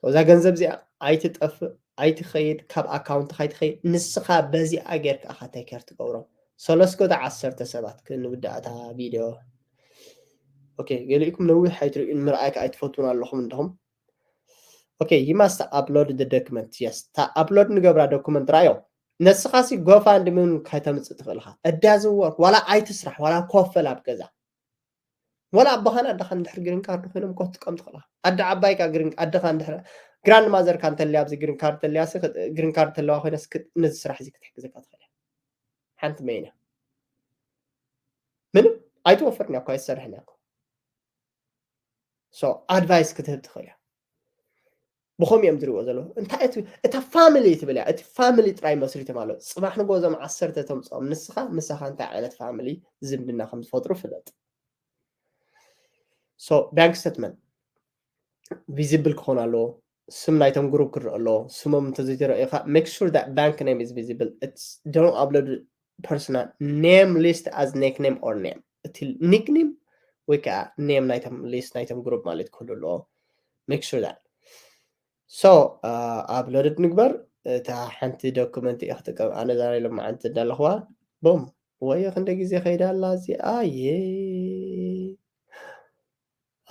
እዛ ገንዘብ እዚኣ ኣይትጠፍእ ኣይትኸይድ ካብ ኣካውንትካ ኣይትኸይድ ንስኻ በዚኣ ጌርካ ኢኻ ቴከር ትገብሮ ሰለስተ ዓሰርተ ሰባት ክንውዳእ እታ ቪድዮ ኦኬ ገሊእኩም ነዊሕ ኣይትርእዩን ምርኣይ ከዓ ኣይትፈትውን ኣለኹም እንደኹም okay you must upload the document yes እታ ኣፕሎድ ንገብራ ዶኩመንት ራዮ ነስኻ ሲ ጎፋንድሚ እውን ከይተምፅእ ትኽእል ኢኻ እዳ ዝወርክ ዋላ ኣይትስራሕ ዋላ ኮፈል ኣብ ገዛ ወላ ኣቦኻን ኣደኻን እንድሕር ግሪን ካርድ ኮይኖም ክትጥቀም ትኽእል ኣደ ዓባይካ ኣደኻ እንድሕር ግራንድ ማዘርካ እንተልያ ኣብዚ ግሪን ካርድ ተልያ ግሪን ካርድ ተለዋ ኮይነስ ነዚ ስራሕ እዚ ክትሕግዘካ ትኽእል ሓንቲ መይና ምንም ኣይትወፍርን እኮ ኣይትሰርሕን እኮ so ኣድቫይስ ክትህብ ትኽእል እያ ብኸም እዮም ዝሪዎ ዘለዉ እንታይ እቲ እታ ፋሚሊ ትብል እያ እቲ ፋሚሊ ጥራይ መስሪቶም ኣሎ ፅባሕ ንጎ እዞም ዓሰርተ ተምፅኦም ንስኻ ምሳኻ እንታይ ዓይነት ፋሚሊ ዝምድና ከም ዝፈጥሩ ፍለጥ so ባንክ ስተትመንት ቪዚብል ክኾን ኣለዎ ስም ናይቶም ግሩፕ ክረአ ኣለዎ ስሞም እንተዘይተረእዩካ make sure that bank name is visible don't upload personal name list as nickname or name እቲ ኒክኒም ወይ ከዓ ኔም ናይቶም ሊስት ናይቶም ግሩፕ ማለት ክህሉ ኣለዎ make sure that so ኣፕሎድድ ንግበር እታ ሓንቲ ዶኩመንት እየ ክጥቀም ኣነ ዛሬ ሎማዓንቲ እንዳለኽዋ ቦም ወይ ክንደ ግዜ ከይዳ ኣላ እዚኣ የ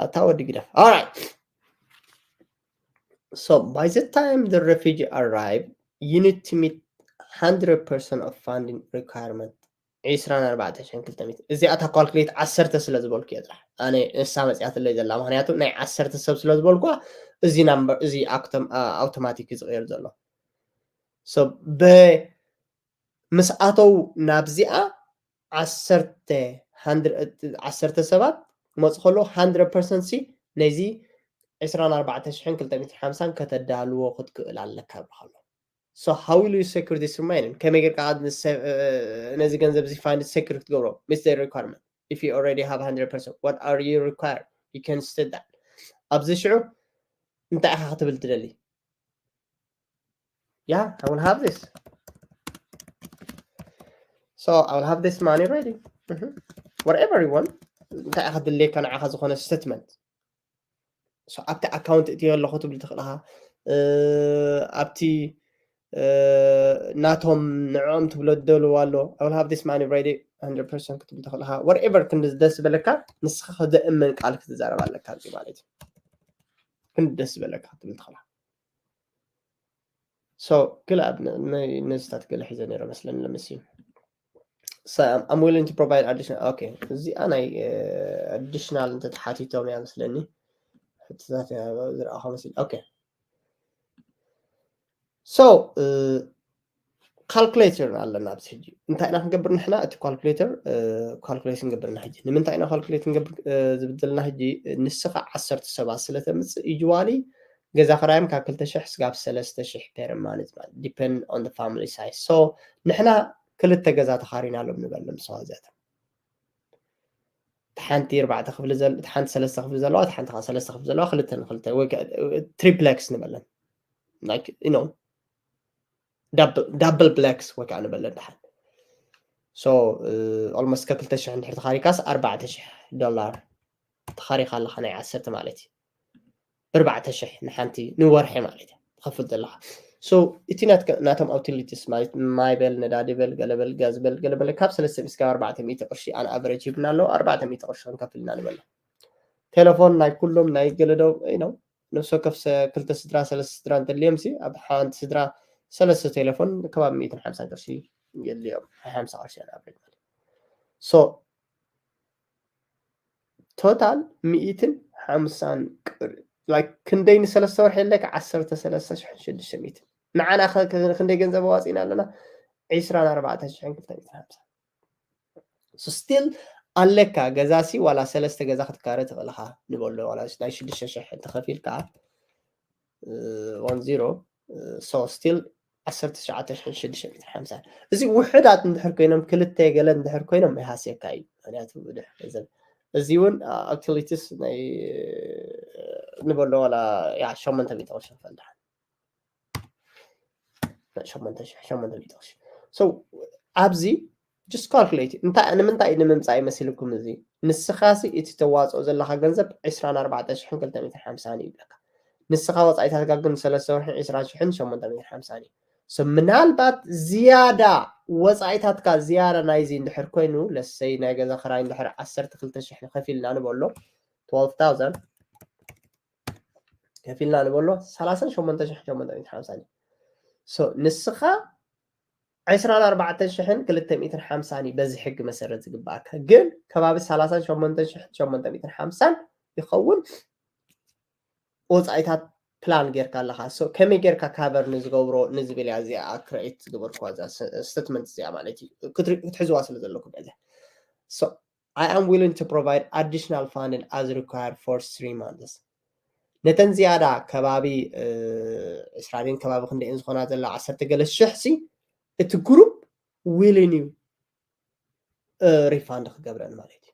ኣታ ወዲ ግደፍ alright so by the time the refugee arrive you need to meet hundred percent of funding requirement ዕስራን ኣርባዕተ ሽሕን ክልተ ሚእቲ እዚኣ እታ ካልኩሌት ዓሰርተ ስለ ዝበልኩ እየ ጥራሕ ኣነ ንሳ መፅያትለይ ዘላ ምክንያቱ ናይ ዓሰርተ ሰብ ስለ ዝበልኳ እዚ ናምበር እዚ ኣውቶማቲክ እዩ ዝቕየር ዘሎ ብ ምስ ኣተው ናብዚኣ ዓሰርተ ዓሰርተ ሰባት ክመፁ ከለዉ ሃንድረድ ፐርሰንት ሲ ነዚ ዕስራን ኣርባዕተ ሽሕን ክልተ ሚእትን ሓምሳን ከተዳልዎ ክትክእል ኣለካ ይብልካ ኣሎ So how will you secure this remaining? ከመይ ጌርካ ነዚ ገንዘብ እዚ fund secure ክትገብሮ? Meet the requirement. If you already have one hundred percent, what are you required? You can state that. ኣብዚ ሽዑ እንታይ ኢኻ ክትብል ትደሊ? Yeah, I will have this. So I will have this money ready. Mhm. Whatever you want. እንታይ ኢኻ ድሌካ ንዓኻ ዝኾነ statement? So ኣብቲ ኣካውንት እትዮ ኣለኹ ትብል ትኽእል ኢኻ። ኣብቲ ናቶም ንዕኦም ትብሎ ደልዎ ኣሎ። I will have this money ready one hundred percent ክትብል ትኽእል ኢኻ። Whatever ክንዲ ደስ ዝበለካ ንስኻ ዘእምን ቃል ክትዛረብ ኣለካ እዚ ማለት እዩ። ክንዲ ደስ ዝበለካ ክትብል ትኽእል ኢኻ። So ገለ ኣብ ነዚታት ገለ ሒዘ ነይረ መስለኒ ለምሲ I'm willing to provide additional. Okay, እዚኣ ናይ additional እንተተሓቲቶም እያ መስለኒ። ሕትታት ዝረኣኹ መስል okay so calculator ኣለና ኣብዚ ሕጂ እንታይ ኢና ክንገብር ንሕና እቲ calculator calculate ንገብርና ሕጂ ንምንታይ ኢና calculate ንገብር ዝብል ዘለና ሕጂ ንስኻ ዓሰርተ ሰባት ስለ ተምፅእ usually ገዛ ክራዮም ካብ ክልተ ሽሕ ስጋብ ሰለስተ ሽሕ per month ማለት depend on the family size so ንሕና ክልተ ገዛ ተኻሪናሎም ንበል ንምስዋ እዚኣቶም ሓንቲ ኣርባዕተ ክፍሊ ዘል ሓንቲ ሰለስተ ክፍሊ ዘለዋ ሓንቲ ከዓ ሰለስተ ክፍሊ ዘለዋ ክልተ ንክልተ ወይ triplex ንበለን like you know double plex ወይ ከዓ ንበለን ደሓን so almost ከክልተ ሽሕ እንድሕር ተኻሪካስ ኣርባዕተ ሽሕ ዶላር ተኻሪካ ኣለካ ናይ ዓሰርተ ማለት እዩ ኣርባዕተ ሽሕ ንሓንቲ ንወርሒ ማለት እዩ ትኸፍል ዘለካ so እቲ ናቶም utilities ማለት ማይ በል ነዳዲ በል ገለበል ጋዝ በል ገለበለ ካብ ሰለስተ ሚእቲ ካብ ኣርባዕተ ሚእቲ ቅርሺ on average ሂብና ኣለዉ ኣርባዕተ ሚእቲ ቅርሺ ክንከፍል ኢና ንበሎ ቴሌፎን ናይ ኩሎም ናይ ገለደው ነው ነፍሲ ወከፍ ክልተ ስድራ ሰለስተ ስድራ እንተልዮም ሲ ኣብ ሓንቲ ስድራ ሰለስተ ቴሌፎን ከባቢ ሚእትን ሓምሳን ቅርሺ የድልዮም ሓምሳ ቅርሺ on average ማለት so total ሚእትን ሓምሳን ክንደይ ንሰለስተ ወርሒ ኣለካ ዓሰርተ ሰለስተ ሽሕን ሽዱሽተ ሚእትን ንዓና ክንደይ ገንዘብ ኣዋፂእና ኣለና ዒስራን ኣርባዕተ ሽሕን ክልተ ሚእትን ሓምሳ so still ኣለካ ገዛ ሲ ዋላ ሰለስተ ገዛ ክትካረ ትኽእልኻ ንበሎ ዋላ ናይ ሽዱሽተ ሽሕ እንተኸፊልካ one zero so still ዓሰርተ ትሽዓተ ሽሕን ሽዱሽተ ሚእትን ሓምሳን እዚ ውሕዳት እንድሕር ኮይኖም ክልተ ገለ እንድሕር ኮይኖም ይሃስየካ እዩ ምክንያቱ ብዙሕ ገንዘብ እዚ እውን utilities ናይ ንበሎ ዋላ ያ ሸሞንተ ሚእቲ ቅርሺ ንፈልድሓን ሸሞንተ ሽሕ ሸሞንተ ሚእቲ ቅርሺ so ኣብዚ just calculate እንታይ ንምምፃእ ይመሲልኩም እዚ ንስኻሲ እቲ ተዋፅኦ ዘለካ ገንዘብ ዕስራን ኣርባዕተ ሽሕን ክልተ ሚእትን ሓምሳን እዩ ይብለካ ንስኻ ወፃኢታትካ ግን ሰለስተ ወርሒ ዕስራ ሽሕን ሸሞንተ ሚእትን ሓምሳን እዩ so ምናልባት ዝያዳ ወፃኢታትካ ዝያዳ ናይዚ እንድሕር ኮይኑ ለሰይ ናይ ገዛ ክራይ እንድሕር ዓሰርተ ክልተ ሽሕ ከፊልና ንበሎ twelve thousand ከፊልና ንበሎ ሰላሳን ሸሞንተ ሽሕን ሸሞንተ ሚእትን ሓምሳን እዩ so ንስኻ ዕስራን ኣርባዕተ ሽሕን ክልተ ሚእትን ሓምሳን እዩ በዚ ሕጊ መሰረት ዝግባኣካ ግን ከባቢ ሰላሳን ሸሞንተ ሽሕን ሸሞንተ ሚእትን ሓምሳን ይኸውን ወፃኢታት ፕላን ጌርካ ኣለካ so ከመይ ጌርካ ካቨር ንዝገብሮ ንዝብል እያ እዚኣ ክሬኤት ዝገበርኩዋ እዛ ስቴትመንት እዚኣ ማለት እዩ ክትሕዝዋ ስለ ዘለኩም እያ እዚኣ so I am willing to provide additional funding as required for three months ነተን ዝያዳ ከባቢ ዕስራ ድን ከባቢ ክንደይን ዝኾና ዘላ ዓሰርተ ገለ ሽሕ ሲ እቲ ግሩፕ willing እዩ ሪፋንድ ክገብረን ማለት እዩ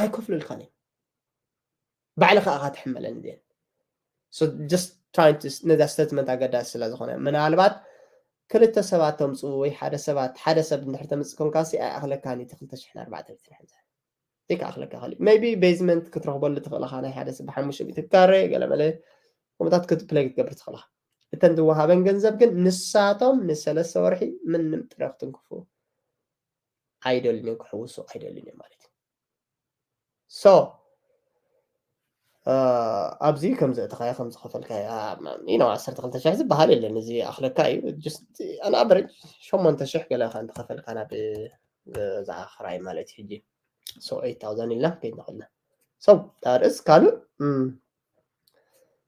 ኣይከፍሉልካን እዮም ባዕልኻ ኢኻ ትሕመለን እዚአን just trying to ነዛ ስቴትመንት ኣገዳሲ ስለ ዝኾነ ምናልባት ክልተ ሰባት ተምፅኡ ወይ ሓደ ሰባት ሓደ ሰብ እንድሕር ተምፅእ ኮንካ ሲ ኣይኣኽለካን እቲ ክልተ ሽሕን ኣርባዕተ ሚእትን ሓምሳን ዘይከኣኽለካ ክእል maybe basement ክትረኽበሉ ትኽእል ኢኻ ናይ ሓደ ሰብ ብሓሙሽተ ሚእቲ ካሬ ገለመለ ከምታት ክትፕለይ ክትገብር ትኽእል ኢኻ እተን ዝወሃበን ገንዘብ ግን ንሳቶም ንሰለስተ ወርሒ ምንም ጥረ ክትንክፉ ኣይደልን እዮም ክሕውሱ ኣይደልን እዮም ማለት እዩ so ኣብዚ ከም ዘእተኻዮ ከም ዝኸፈልካዮ ኢኖ ዓሰርተ ክልተ ሽሕ ዝበሃል የለን እዚ ኣኽለካ እዩ ኣናበረጅ ሸሞንተ ሽሕ ገለ ካ እንተኸፈልካ ናብ ገዛ ክራይ ማለት እዩ ሕጂ so eight thousand ኢልና ከይድና ከልና so ዳርስ ካልእ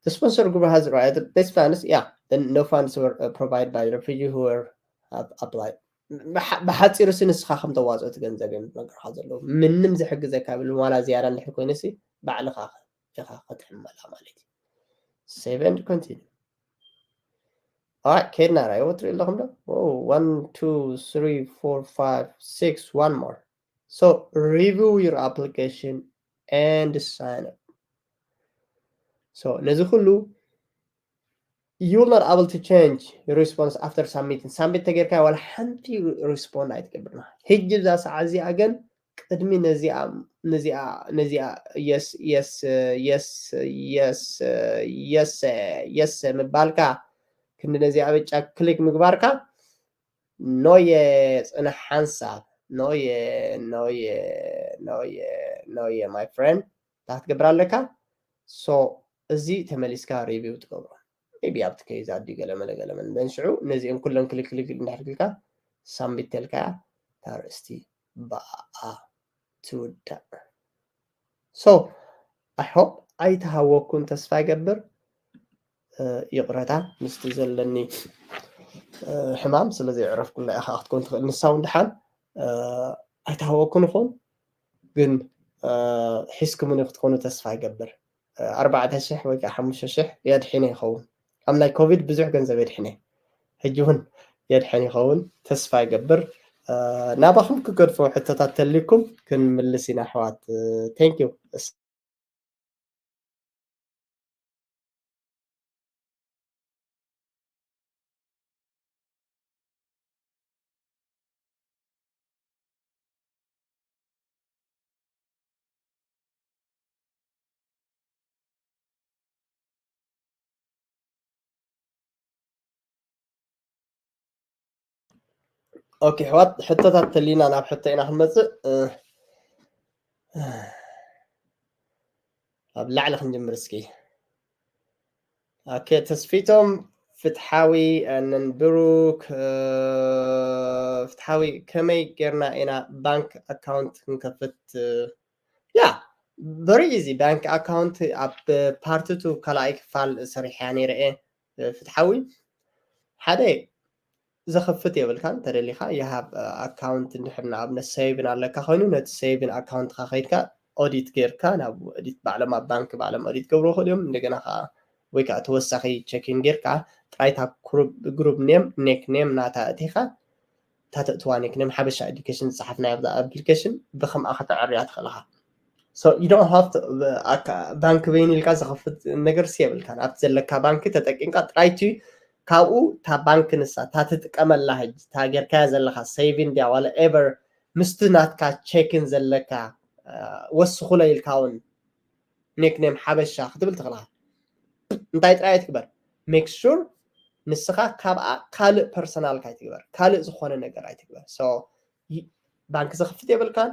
the sponsor group has right this funds yeah then no funds were uh, provided by the refugee who were have applied ብሓፂሩ ሲ ንስኻ ከም ተዋፅኦ እቲ ገንዘብ እዮም ዝነገርካ ዘለዉ ምንም ዝሕግዘካ የብሉ ዋላ ዝያዳ እንድሕር ኮይኑ ሲ ባዕልኻ ኢኻ ክትሕመላ ማለት እዩ save and continue Alright, ከድና ራይ ወትሪ ኣለኹም ዶ? Oh, one, two, three, four, five, six, one more. So review your application and sign up. So ነዚ ኩሉ you will not able to change your response after submitting. Submit ተጌርካ ዋላ ሓንቲ respond ኣይትገብርና። ሕጂ እዛ ሰዓት እዚኣ ግን ቅድሚ ነዚኣ ነዚኣ ነዚኣ yes yes yes yes yes yes ምባልካ ክንዲ ነዚኣ ብጫ ክሊክ ምግባርካ ኖየ ጽንሕ ሓንሳብ ኖየ ኖየ ኖየ ኖየ my friend እንታይ ክትገብር ኣለካ። So እዚ ተመሊስካ review ትገብሮ maybe ኣብቲ case ኣዲ ገለመለ ገለመለ then ሽዑ ነዚአን ኩለን ክሊክ ክሊክ እንድሕር ክልካ submit ተልካ ታርእስቲ ብኣ ትውዳእ። So I hope ኣይተሃወኩን ተስፋ ይገብር። ይቕረታ ምስቲ ዘለኒ ሕማም ስለዚ የዕረፍኩላ ኢኻ ክትኮን ትኽእል ንሳ እውን ደሓን ኣይተሃወኩን ይኹን ግን ሒዝኩምኒ ክትኮኑ ተስፋ ይገብር። ኣርባዕተ ሽሕ ወይ ከዓ ሓሙሽተ ሽሕ የድሕነ ይኸውን። ኣብ ናይ ኮቪድ ብዙሕ ገንዘብ የድሕነ ሕጂ እውን የድሕን ይኸውን ተስፋ ይገብር። ናባኹም ክገድፎ ሕቶታት ተልኩም ክንምልስ ኢና ኣሕዋት። Thank you። ኦኬ ኣሕዋት ሕቶታት ተሊና ናብ ሕቶ ኢና ክንመፅእ። ኣብ ላዕሊ ክንጅምር እስኪ። ኦኬ ተስፊቶም ፍትሓዊ ኣነን ብሩክ ፍትሓዊ ከመይ ጌርና ኢና ባንክ ኣካውንት ክንከፍት? ያ very easy። ባንክ ኣካውንት ኣብ ፓርትቱ ካልኣይ ክፋል ሰሪሕያ ነይረ እየ። ፍትሓዊ ሓደ ዘኸፍት የብልካን ተደሊኻ you have account እንድሕር ንኣብነት saving ኣለካ ኮይኑ ነቲ saving ኣካውንትካ ከይድካ ኦዲት ጌርካ ናብ ኦዲት ባዕሎም ኣብ ባንክ ባዕሎም ኦዲት ገብሩ ይኽእሉ እዮም። እንደገና ከዓ ወይ ከዓ ተወሳኺ ቸኪን ጌርካ ጥራይ እታ ግሩፕ ኔም ኔክ ኔም ናታ እቲኻ እታ ተእትዋ ኔክ ኔም ሓበሻ ኤዱኬሽን ዝፀሓፍናዮ ኣብዛ ኣፕሊኬሽን ብከምኣ ከተዕርያ ትኽእል ኢኻ። So you don't have to ባንክ በይኑ ኢልካ ዝኸፍት ነገር ሲ የብልካን ኣብቲ ዘለካ ባንክ ተጠቂምካ ጥራይ እቲ ካብኡ እታ ባንክ ንሳ እታ ትጥቀመላ ሕጂ እታ ጌርካያ ዘለኻ saving ድያ ዋላ ኤቨር ምስቲ ናትካ ቸኪን ዘለካ ወስኹለይ ኢልካ እውን ኔክ ኔም ሓበሻ ክትብል ትኽእል ኢኻ። እንታይ ጥራይ ኣይትግበር make sure ንስኻ ካብኣ ካልእ ፐርሰናልካ ኣይትግበር ካልእ ዝኾነ ነገር ኣይትግበር። So ባንክ ዘኽፍት የብልካን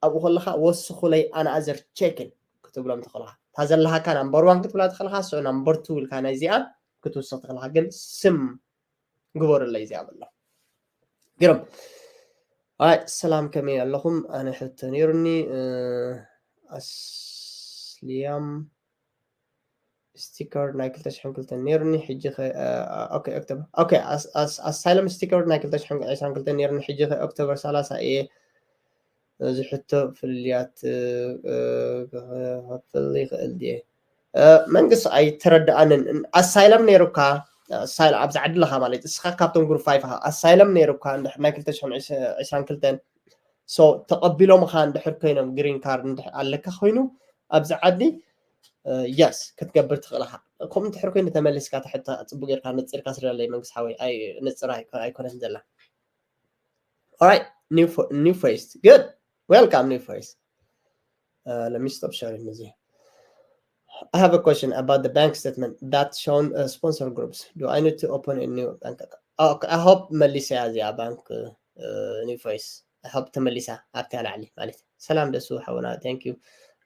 ኣብኡ ከለኻ ወስኹለይ ኣናኣዘር ቸኪን ክትብሎም ትኽእል ኢኻ። እታ ዘለሃካ ናምበር ዋን ክትብላ ትኽእል ኢኻ። So ናምበር ቱ ኢልካ ናይዚኣ ክትውስኽ ትኽእል ኢኻ። ግን ስም ግበሩለይ እዚኣ በሎ። ግርም ኣይ ሰላም ከመይ ኣለኹም? ኣነ ሕቶ ነይሩኒ ኣስልያም ስቲከር ናይ ክልተ ሽሕን ክልተን ነይሩኒ ሕጂ ኦክቶበር ኣሳይለም ስቲከር ናይ ክልተ ሽሕን ዕስራን ክልተን ነይሩኒ ሕጂ ኦክቶበር ሰላሳ እየ እዚ ሕቶ ፍልልያት ክኸፍል ይኽእል ድየ? መንግስቲ ኣይተረድኣንን። ኣሳይለም ነይሩካ ኣብዚ ዓዲ ኣለኻ ማለት እስኻ ካብቶም ግሩፕ ፋይፍ ኢኻ። ኣሳይለም ነይሩካ እንድሕር ናይ ክልተ ሽሕን ዕስራን ክልተን so ተቐቢሎምኻ እንድሕር ኮይኖም ግሪን ካርድ እንድሕር ኣለካ ኮይኑ ኣብዚ ዓዲ የስ ክትገብር ትኽእል ኢኻ። ከምኡ እንድሕር ኮይኑ ተመሊስካ ትሕታ ፅቡቅ ጌርካ ነፂርካ ስለለይ መንግስቲ ሓወይ ነፅራ ኣይኮነትን ዘላ። All right, new fo- new face. Good. Welcome, new face. Uh, let me stop sharing this. I have a question about the bank statement that shown uh, sponsor groups. Do I need to open a new bank account? Oh, okay, I hope Melissa has a bank uh, new face. I hope to Melissa. ኣብቲ ኣላዕሊ ማለት ሰላም ደሱ ሓውና thank you።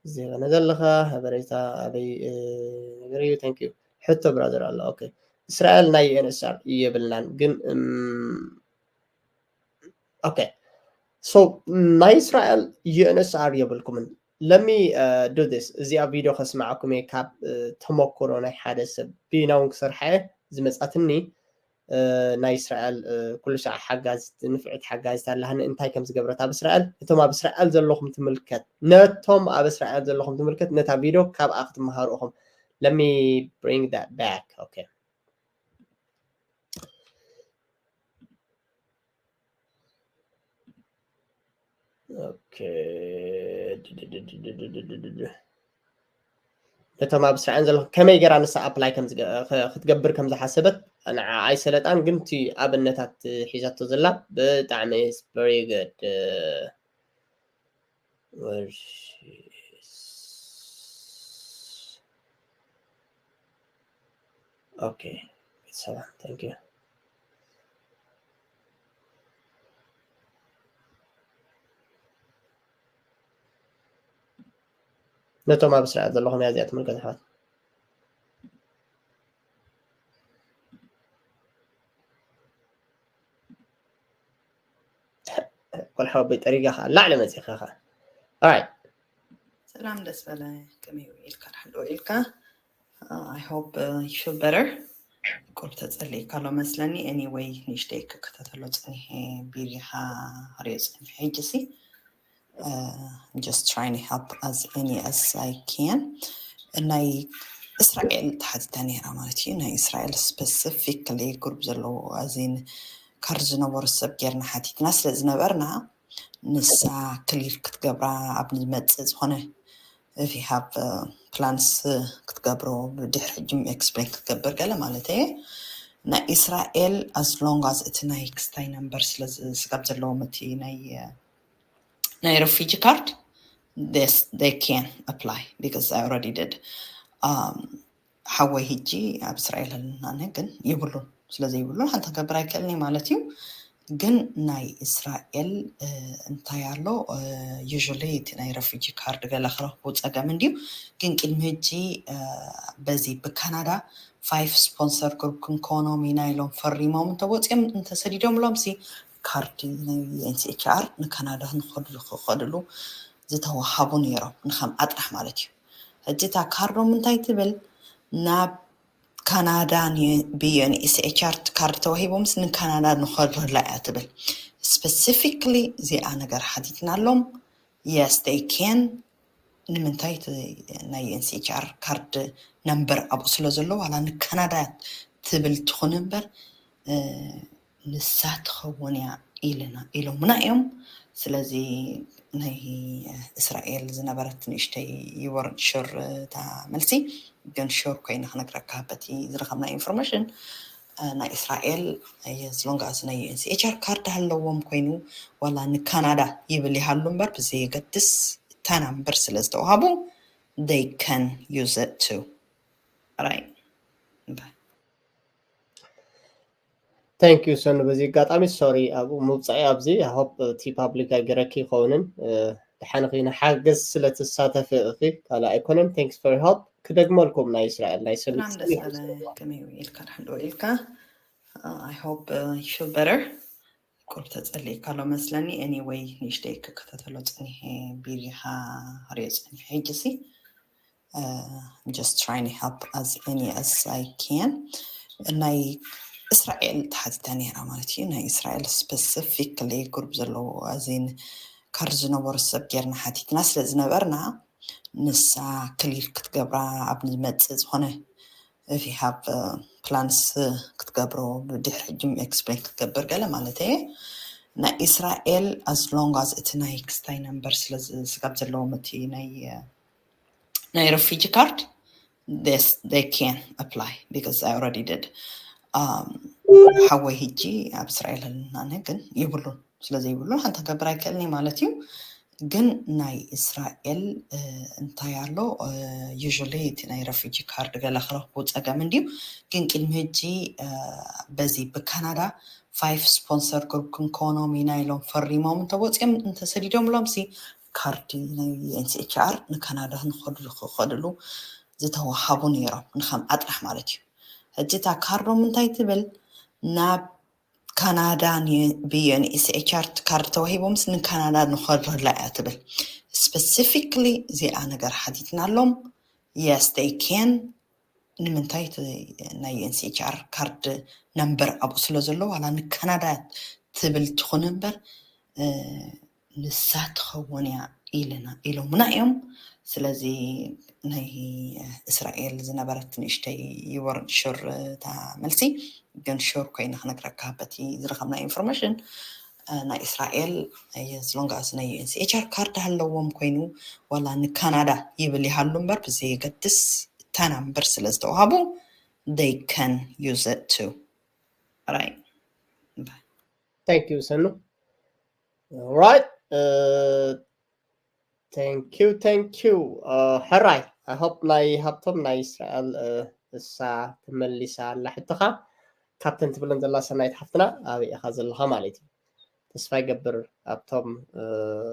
ዜበነ ዘለኻ ሓበሬታ ኣበይ ነገር እዩ thank you። ሕቶ ብራዘር ኣሎ okay እስራኤል ናይ UNHCR የብልናን ግን okay so ናይ እስራኤል UNHCR የብልኩምን let me do this እዚኣ ቪድዮ ከስማዓኩም እየ ካብ ተመክሮ ናይ ሓደ ሰብ ብናውን ክሰርሓ ዝመፃትኒ ናይ እስራኤል ኩሉ ሻዕ ሓጋዚት ንፍዕቲ ሓጋዚት ኣለሃኒ እንታይ ከም ዝገብረት ኣብ እስራኤል እቶም ኣብ እስራኤል ዘለኹም ትምልከት ነቶም ኣብ እስራኤል ዘለኹም ትምልከት ነታ ቪድዮ ካብኣ ክትመሃሩ ኢኹም let me bring that back okay ነቶም ኣብ እስራኤል ዘለኹ ከመይ ገይራ ንሳ ኣፕላይ ክትገብር ከም ዝሓሰበት ንዓ ኣይሰለጣን፣ ግን እቲ ኣብነታት ሒዛቶ ዘላ ብጣዕሚ very good። Okay, ሰላም፣ thank you። ነቶም ኣብ እስራኤል ዘለኹም እያ እዚኣ ትምልከት ኣሕዋት። ቆልሓ ወበይ ጠሪጋ ኸዓ ላዕሊ መፂኻ ኸዓ። Alright። ሰላም ደስ በለ፣ ከመይ ውዒልካ? ድሓን ዶ ውዒልካ? I hope you feel better። ቁርብ ተጸሊእካ ኣሎ መስለኒ። Anyway፣ ንእሽተይ ክከታተሎ ጸኒሐ፣ ቢሪኻ ሪኦ ጸኒሐ። ሕጂ ሲ just trying to help as any as I can። ናይ እስራኤል ተሓቲታ ነይራ ማለት እዩ። ናይ እስራኤል specifically ግሩፕ ዘለዎ ኣዚን ካርድ ዝነበሩ ሰብ ጌርና ሓቲትና ስለ ዝነበርና፣ ንሳ ክሊር ክትገብራ ኣብ ንመጽእ ዝኾነ if you have plans ክትገብሮ ብድሕሪ ሕጂ ኤክስፕሌን ክትገብር ገለ ማለት እየ። ናይ እስራኤል as long as እቲ ናይ ክስታይ ነምበር ስለ ስጋብ ዘለዎም እቲ ናይ ናይ refugee card, they can apply because I already did. ሓወይ ሕጂ ኣብ እስራኤል ኣለና ግን ይብሉን፣ ስለ ዘይብሉን ሓንቲ ክገብር ኣይክእልን ማለት እዩ። ግን ናይ እስራኤል እንታይ ኣሎ፣ usually እቲ ናይ refugee card ገለ ክረኽቡ ጸገም እንድዩ። ግን ቅድሚ ሕጂ በዚ ብካናዳ five sponsor group ክንኮኖም ኢና ኢሎም ፈሪሞም እንተወፂኦም እንተሰዲዶምሎም ሲ ካርድ ናይ UNHCR ንካናዳ ንኸዱ ክኸድሉ ዝተዋሃቡ ነይሮም፣ ንከምኣ ጥራሕ ማለት እዩ። ሕጂ እታ ካርዶም እንታይ ትብል? ናብ ካናዳ ብ UNHCR ካርድ ተዋሂቦምስ ንካናዳ ንኸድላ እያ ትብል። Specifically እዚኣ ነገር ሓቲትናሎም። Yes, they can። ንምንታይ ናይ UNHCR ካርድ ነምበር ኣብኡ ስለ ዘሎ ዋላ ንካናዳ ትብል ትኹን እምበር ንሳ ትኸውን እያ ኢልና ኢሎምና እዮም። ስለዚ ናይ እስራኤል ዝነበረት ንእሽተይ ይወርድ ሽር እታ መልሲ ግን ሽር ኮይነ ክነግረካ በቲ ዝረኸብና ኢንፎርሜሽን ናይ እስራኤል as long as ናይ UNHCR ካርድ ኣለዎም ኮይኑ ዋላ ንካናዳ ይብል ይሃሉ እምበር ብዘየገድስ እታ ናምበር ስለ ዝተዋሃቡ they can use it too. Right. Thank you ሰኑ። በዚ ኣጋጣሚ ሶሪ ኣብኡ ምውፃኢ ኣብዚ ሆፕ እቲ ፓብሊክ ኣይገረኪ ይኸውንን ድሓን ኺ ንሓግዝ ስለ ትሳተፊ ኢኺ ካልእ ኣይኮነን። Thanks for help። ክደግመልኩም ናይ እስራኤል ናይ ሰኑ ሰላም ደስ በለ። ከመይ ውዒልካ? ድሓን ዶ ውዒልካ? I hope you feel better። ቁርብ ተጸሊእካ ኣሎ መስለኒ። Anyway ንእሽተይ ክከታተሎ ጸኒሐ፣ ቢሪኻ ሪኦ ጸኒሐ። ሕጂ ሲ just trying to help as any as I can። ናይ እስራኤል ተሓቲታ ነይራ ማለት እዩ። ናይ እስራኤል specifically ግሩፕ ዘለዎ ኣዚን ካርድ ዝነበሩ ሰብ ጌርና ሓቲትና ስለ ዝነበርና ንሳ ክሊር ክትገብራ ኣብ ንመጽእ ዝኾነ if you have plans ክትገብሮ ብድሕሪ ሕጂ ኤክስፕሌን ክትገብር ገለ ማለት እየ። ናይ እስራኤል as long as እቲ ናይ ክስታይ ነምበር ስለ ስጋብ ዘለዎም እቲ ናይ ናይ refugee card they can apply because I already did። ሓወይ ሕጂ ኣብ እስራኤል ኣለና ግን ይብሉን ስለ ዘይብሉን ሓንቲ ክገብር ኣይክእልን ማለት እዩ። ግን ናይ እስራኤል እንታይ ኣሎ usually እቲ ናይ refugee card ገለ ክረኽቡ ጸገም እንድዩ። ግን ቅድሚ ሕጂ በዚ ብካናዳ five sponsor group ክንኮኖም ኢና ኢሎም ፈሪሞም እንተወፂኦም እንተሰዲዶምሎም ሲ ካርድ ናይ UNHCR ንካናዳ ንኸዱ ክኸድሉ ዝተዋሃቡ ነይሮም ንከምኣ ጥራሕ ማለት እዩ። ሕጂ እታ ካርዶም እንታይ ትብል ናብ ካናዳ ብ UNHCR ካርድ ተዋሂቦምስ ንካናዳ ንኸድላ እያ ትብል። Specifically እዚኣ ነገር ሓቲትናሎም። Yes they can። ንምንታይ ናይ UNHCR ካርድ ነምበር ኣብኡ ስለ ዘሎ ዋላ ንካናዳ ትብል ትኹን እምበር ንሳ ትኸውን እያ ኢልና ኢሎምና እዮም። ስለዚ ናይ እስራኤል ዝነበረት ንእሽተይ ይወርድ ሽር እታ መልሲ ግን ሽር ኮይነ ክነግረካ በቲ ዝረኸብና ኢንፎርሜሽን ናይ እስራኤል፣ as long as ናይ U N C H R card ኣለዎም ኮይኑ፣ ዋላ ንካናዳ ይብል ይሃሉ እምበር፣ ብዘየገድስ እታ ናምበር ስለ ዝተዋሃቡ they can use it too. Right. Thank you ሰኑ። Right. Thank you, thank you. ሕራይ፣ I hope ናይ ሃብቶም ናይ እስራኤል እሳ ትመሊሳ ኣላ ሕቶኻ። ካብተን ትብለን ዘላ ሰናይት ሓፍትና ኣበይ ኢኻ ዘለኻ ማለት እዩ። ተስፋ ይገብር ኣብቶም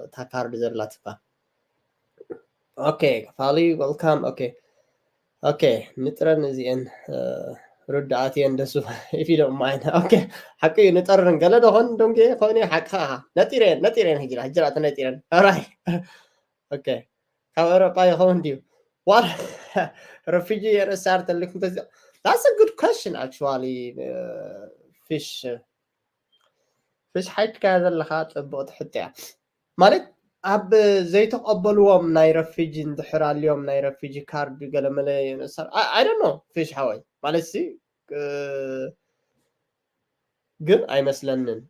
እታ ካርድ ዘላትካ። Okay, Kafali, welcome. Okay. Okay, ንጥረን እዚኤን ርዳኣት እየን ደሱ if you don't mind. Okay, ሓቂ እዩ። ንጠርን ገለ ደኾን ዶንጌ ኾይነ ሓቂ ኸዓ ነጢረን ነጢረን ህጅራ ህጅራ ነጢረን። Alright. Okay, ካብ ኤውሮጳ ይኸውን ድዩ? What refugee U N H C R ተልኩም ተዚ? That's a good question actually. Fish Fish ሓይትካ ዘለኻ ጽቡቕ ትሕቶ እያ። ማለት ኣብ ዘይተቐበልዎም ናይ ረፊጂ እንድሕር ኣልዮም ናይ ረፊጂ ካርድ ገለመለ የነሳር I don't know። ፊሽ ሓወይ ማለት ሲ ግን ኣይመስለንን።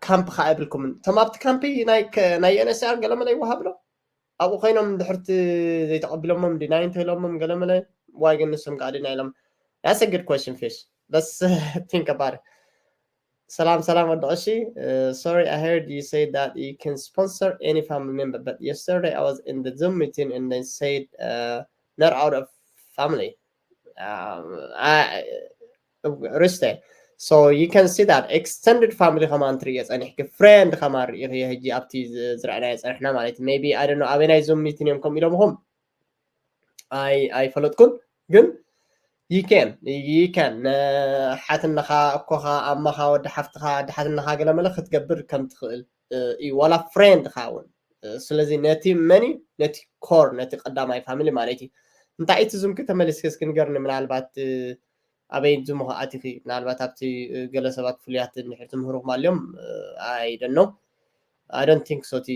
ካምፕ ከ ኣይብልኩምን እቶም ኣብቲ ካምፕ ናይ U N H C R ገለመለ ይወሃብ ዶ? ኣብኡ ኮይኖም ድሕርቲ ዘይተቐቢሎሞም ዲናይ እንተኢሎሞም ገለመለ ዋይ ግን ንሶም ከዓ ዲና ኢሎም? That's a good question, Fish. Let's think about it. ሰላም ሰላም ወዲ ቀሺ። Sorry, I heard you say that you can sponsor any family member, but yesterday I was in the Zoom meeting and they said not out of family. Riste. So you can see that extended family ከማን ትርእዮ ጸኒሕኪ፣ friend ከማን ርእዮ ሕጂ ኣብቲ ዝረኣናዮ ጸኒሕና ማለት እዩ። Maybe I don't know ኣበይ ናይ Zoom meeting እዮም ከምኡ ኢሎምኹም ኣይፈለጥኩን፣ ግን you can you can ሓትነኻ፣ እኮኻ፣ ኣማኻ፣ ወዲ ሓፍትኻ፣ ወዲ ሓትነኻ ገለመለ ክትገብር ከም ትኽእል እዩ፣ ዋላ friend ኻ እውን። ስለዚ ነቲ መኒ ነቲ core ነቲ ቀዳማይ family ማለት እዩ። እንታይ እቲ Zoom ኪ ተመሊስኪ እስኪ ንገርኒ፣ ምናልባት ኣበይ Zoom ኸ ኣቲኺ፣ ምናልባት ኣብቲ ገለ ሰባት ፍሉያት እንድሕር ትምህርኹም ኣልዮም I don't know። I don't think so። እቲ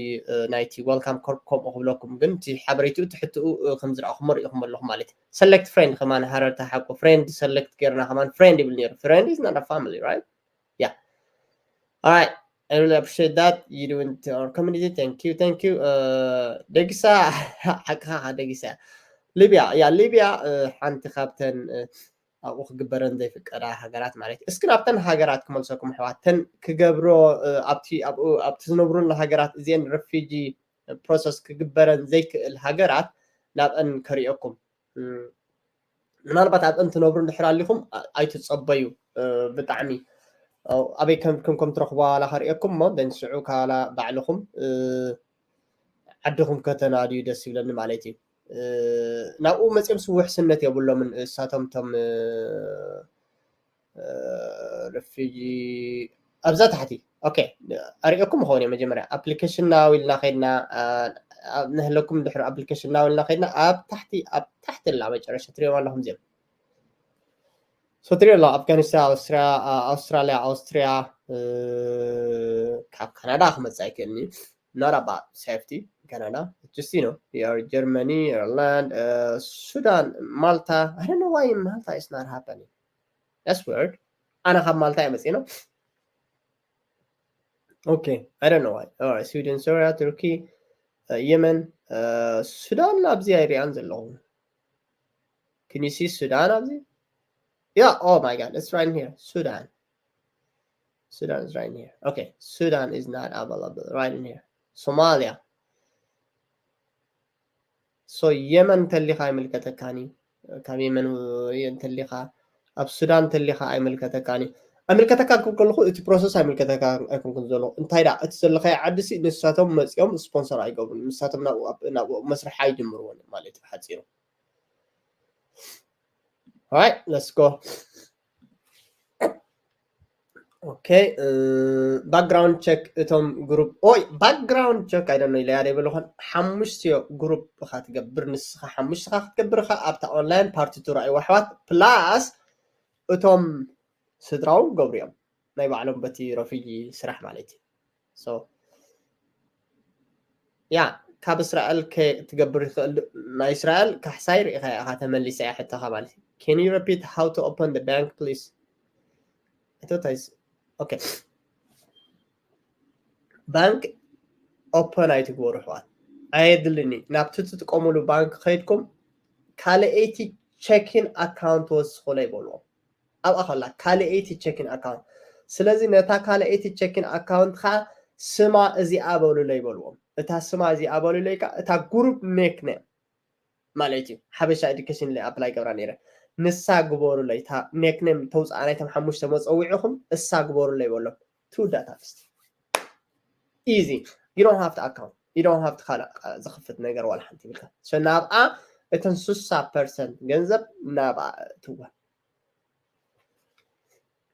ናይቲ welcome call ከምኡ ክብለኩም፣ ግን እቲ ሓበሬትኡ ትሕትኡ ከም ዝረኣኹሞ ሪኢኹም ኣለኹም ማለት እዩ። Select friend ከማን ሃረርታ ሓቁ፣ friend select ጌርና ከማን friend ይብል ነይሩ። Friend is not a family, right? Yeah. All right. I really appreciate that you doing to our community. Thank you, thank you. Degisa, ሓቅኻ ደጊሳ። ሊብያ፣ ያ ሊብያ ሓንቲ ካብተን ኣብኡ ክግበረን ዘይፍቀዳ ሃገራት ማለት እዩ። እስኪ ናብተን ሃገራት ክመልሰኩም ኣሕዋት፣ ተን ክገብሮ ኣብቲ ኣብኡ ኣብቲ ዝነብሩሉ ሃገራት እዚአን refugee process ክግበረን ዘይክእል ሃገራት ናብአን ከሪኦኩም። ምናልባት ኣብአን ትነብሩ እንድሕር ኣሊኹም ኣይትጸበዩ። ብጣዕሚ ኣበይ ከም ከም ትረኽቡ ዋላ ከሪኦኩም እሞ ደንስዑ ካላ ባዕልኹም ዓድኹም ከተናድዩ ደስ ይብለኒ ማለት እዩ። ናብኡ መፅኦም ውሕስነት የብሎምን እሳቶም ቶም refugee ኣብዛ ታሕቲ okay ኣሪኦኩም ኾነ መጀመርያ application now ኢልና ከድና ንህለኩም ድሕሪ application now ኢልና ከድና ኣብ ታሕቲ ኣብ ታሕቲ ላ መጨረሻ ትሪኦም ኣለኹም እዚኦም so ትሪኦ ኣሎ ኣፍጋኒስታን ኣውስትራልያ ኣውስትራልያ ኣውስትሪያ ካብ ካናዳ ክመፅእ ኣይክእልኒ not about safety ካናዳ just you know your Germany Ireland Sudan Malta I don't know why Malta is not happening that's weird ኣነ ካብ ማልታ እየ መፅእ ነው okay I don't know why Sweden Syria Turkey Yemen Sudan ኣብዚ ኣይሪኣን ዘለኹ can you see Sudan ኣብዚ yeah oh my god it's right here Sudan Sudan is right in here okay Sudan is not available right in here Somalia so የመን እንተሊኻ ኣይምልከተካን እዩ ካብ የመን እንተሊኻ ኣብ ሱዳን እንተሊኻ ኣይምልከተካን እዩ ኣይምልከተካ ክብል ከለኹ እቲ process ኣይምልከተካ ኣይኮንኩን ዘሎ እንታይ ዳ እቲ ዘለኻዮ ዓዲ ሲ ንሳቶም መፂኦም sponsor ኣይገብሩን ንሳቶም ናብኡ መስርሒ ኣይጅምርዎን ማለት እዩ ሓፂሩ All right, let's go. Okay, background check እቶም group ኦይ background check ኣይደኖ ኢለ ያደ ይበለኹን ሓሙሽትዮ group ኻ ትገብር ንስኻ ሓሙሽትኻ ክትገብር ኻ ኣብታ online party two ራእይዋ ኣሕዋት plus እቶም ስድራው ገብሩ እዮም ናይ ባዕሎም በቲ refugee ስራሕ ማለት እዩ so yeah ካብ እስራኤል ትገብር ይኽእል ናይ እስራኤል ካሕሳይ ርኢኻ ኢኻ ተመሊሳ እያ ሕቶኻ ማለት እዩ can you repeat how to open the bank please I thought I okay ባንክ ኦፐን ኣይትግበሩ ኣሕዋት፣ ኣየድልን እዩ። ናብቲ ትጥቀምሉ ባንክ ከይድኩም ካልኣይቲ ቸኪን ኣካውንት ወስኹለይ በልዎም። ኣብኣ ከላ ካልኣይቲ ቸኪን ኣካውንት። ስለዚ ነታ ካልኣይቲ ቸኪን ኣካውንትካ ስማ እዚኣ በሉለይ በልዎም። እታ ስማ እዚኣ በሉለይ ከኣ እታ ግሩፕ ኔክኔም ማለት እዩ። ሓበሻ ኤዱኬሽን ላይ ኣፕላይ ገብራ ነይረ። ንሳ ግበሩለይ፣ እታ ኔክኔም ተውፅኣ ናይቶም ሓሙሽተ መፀዊዕኹም እሳ ግበሩለይ በሎም። ትውዳእ ኣታ ፍስቲ። Easy. You don't have to account. You don't have to ካልእ ዝኽፍት ነገር ዋላ ሓንቲ ይብልካ። So ናብኣ እተን ስሳ ፐርሰንት ገንዘብ ናብኣ እትወን።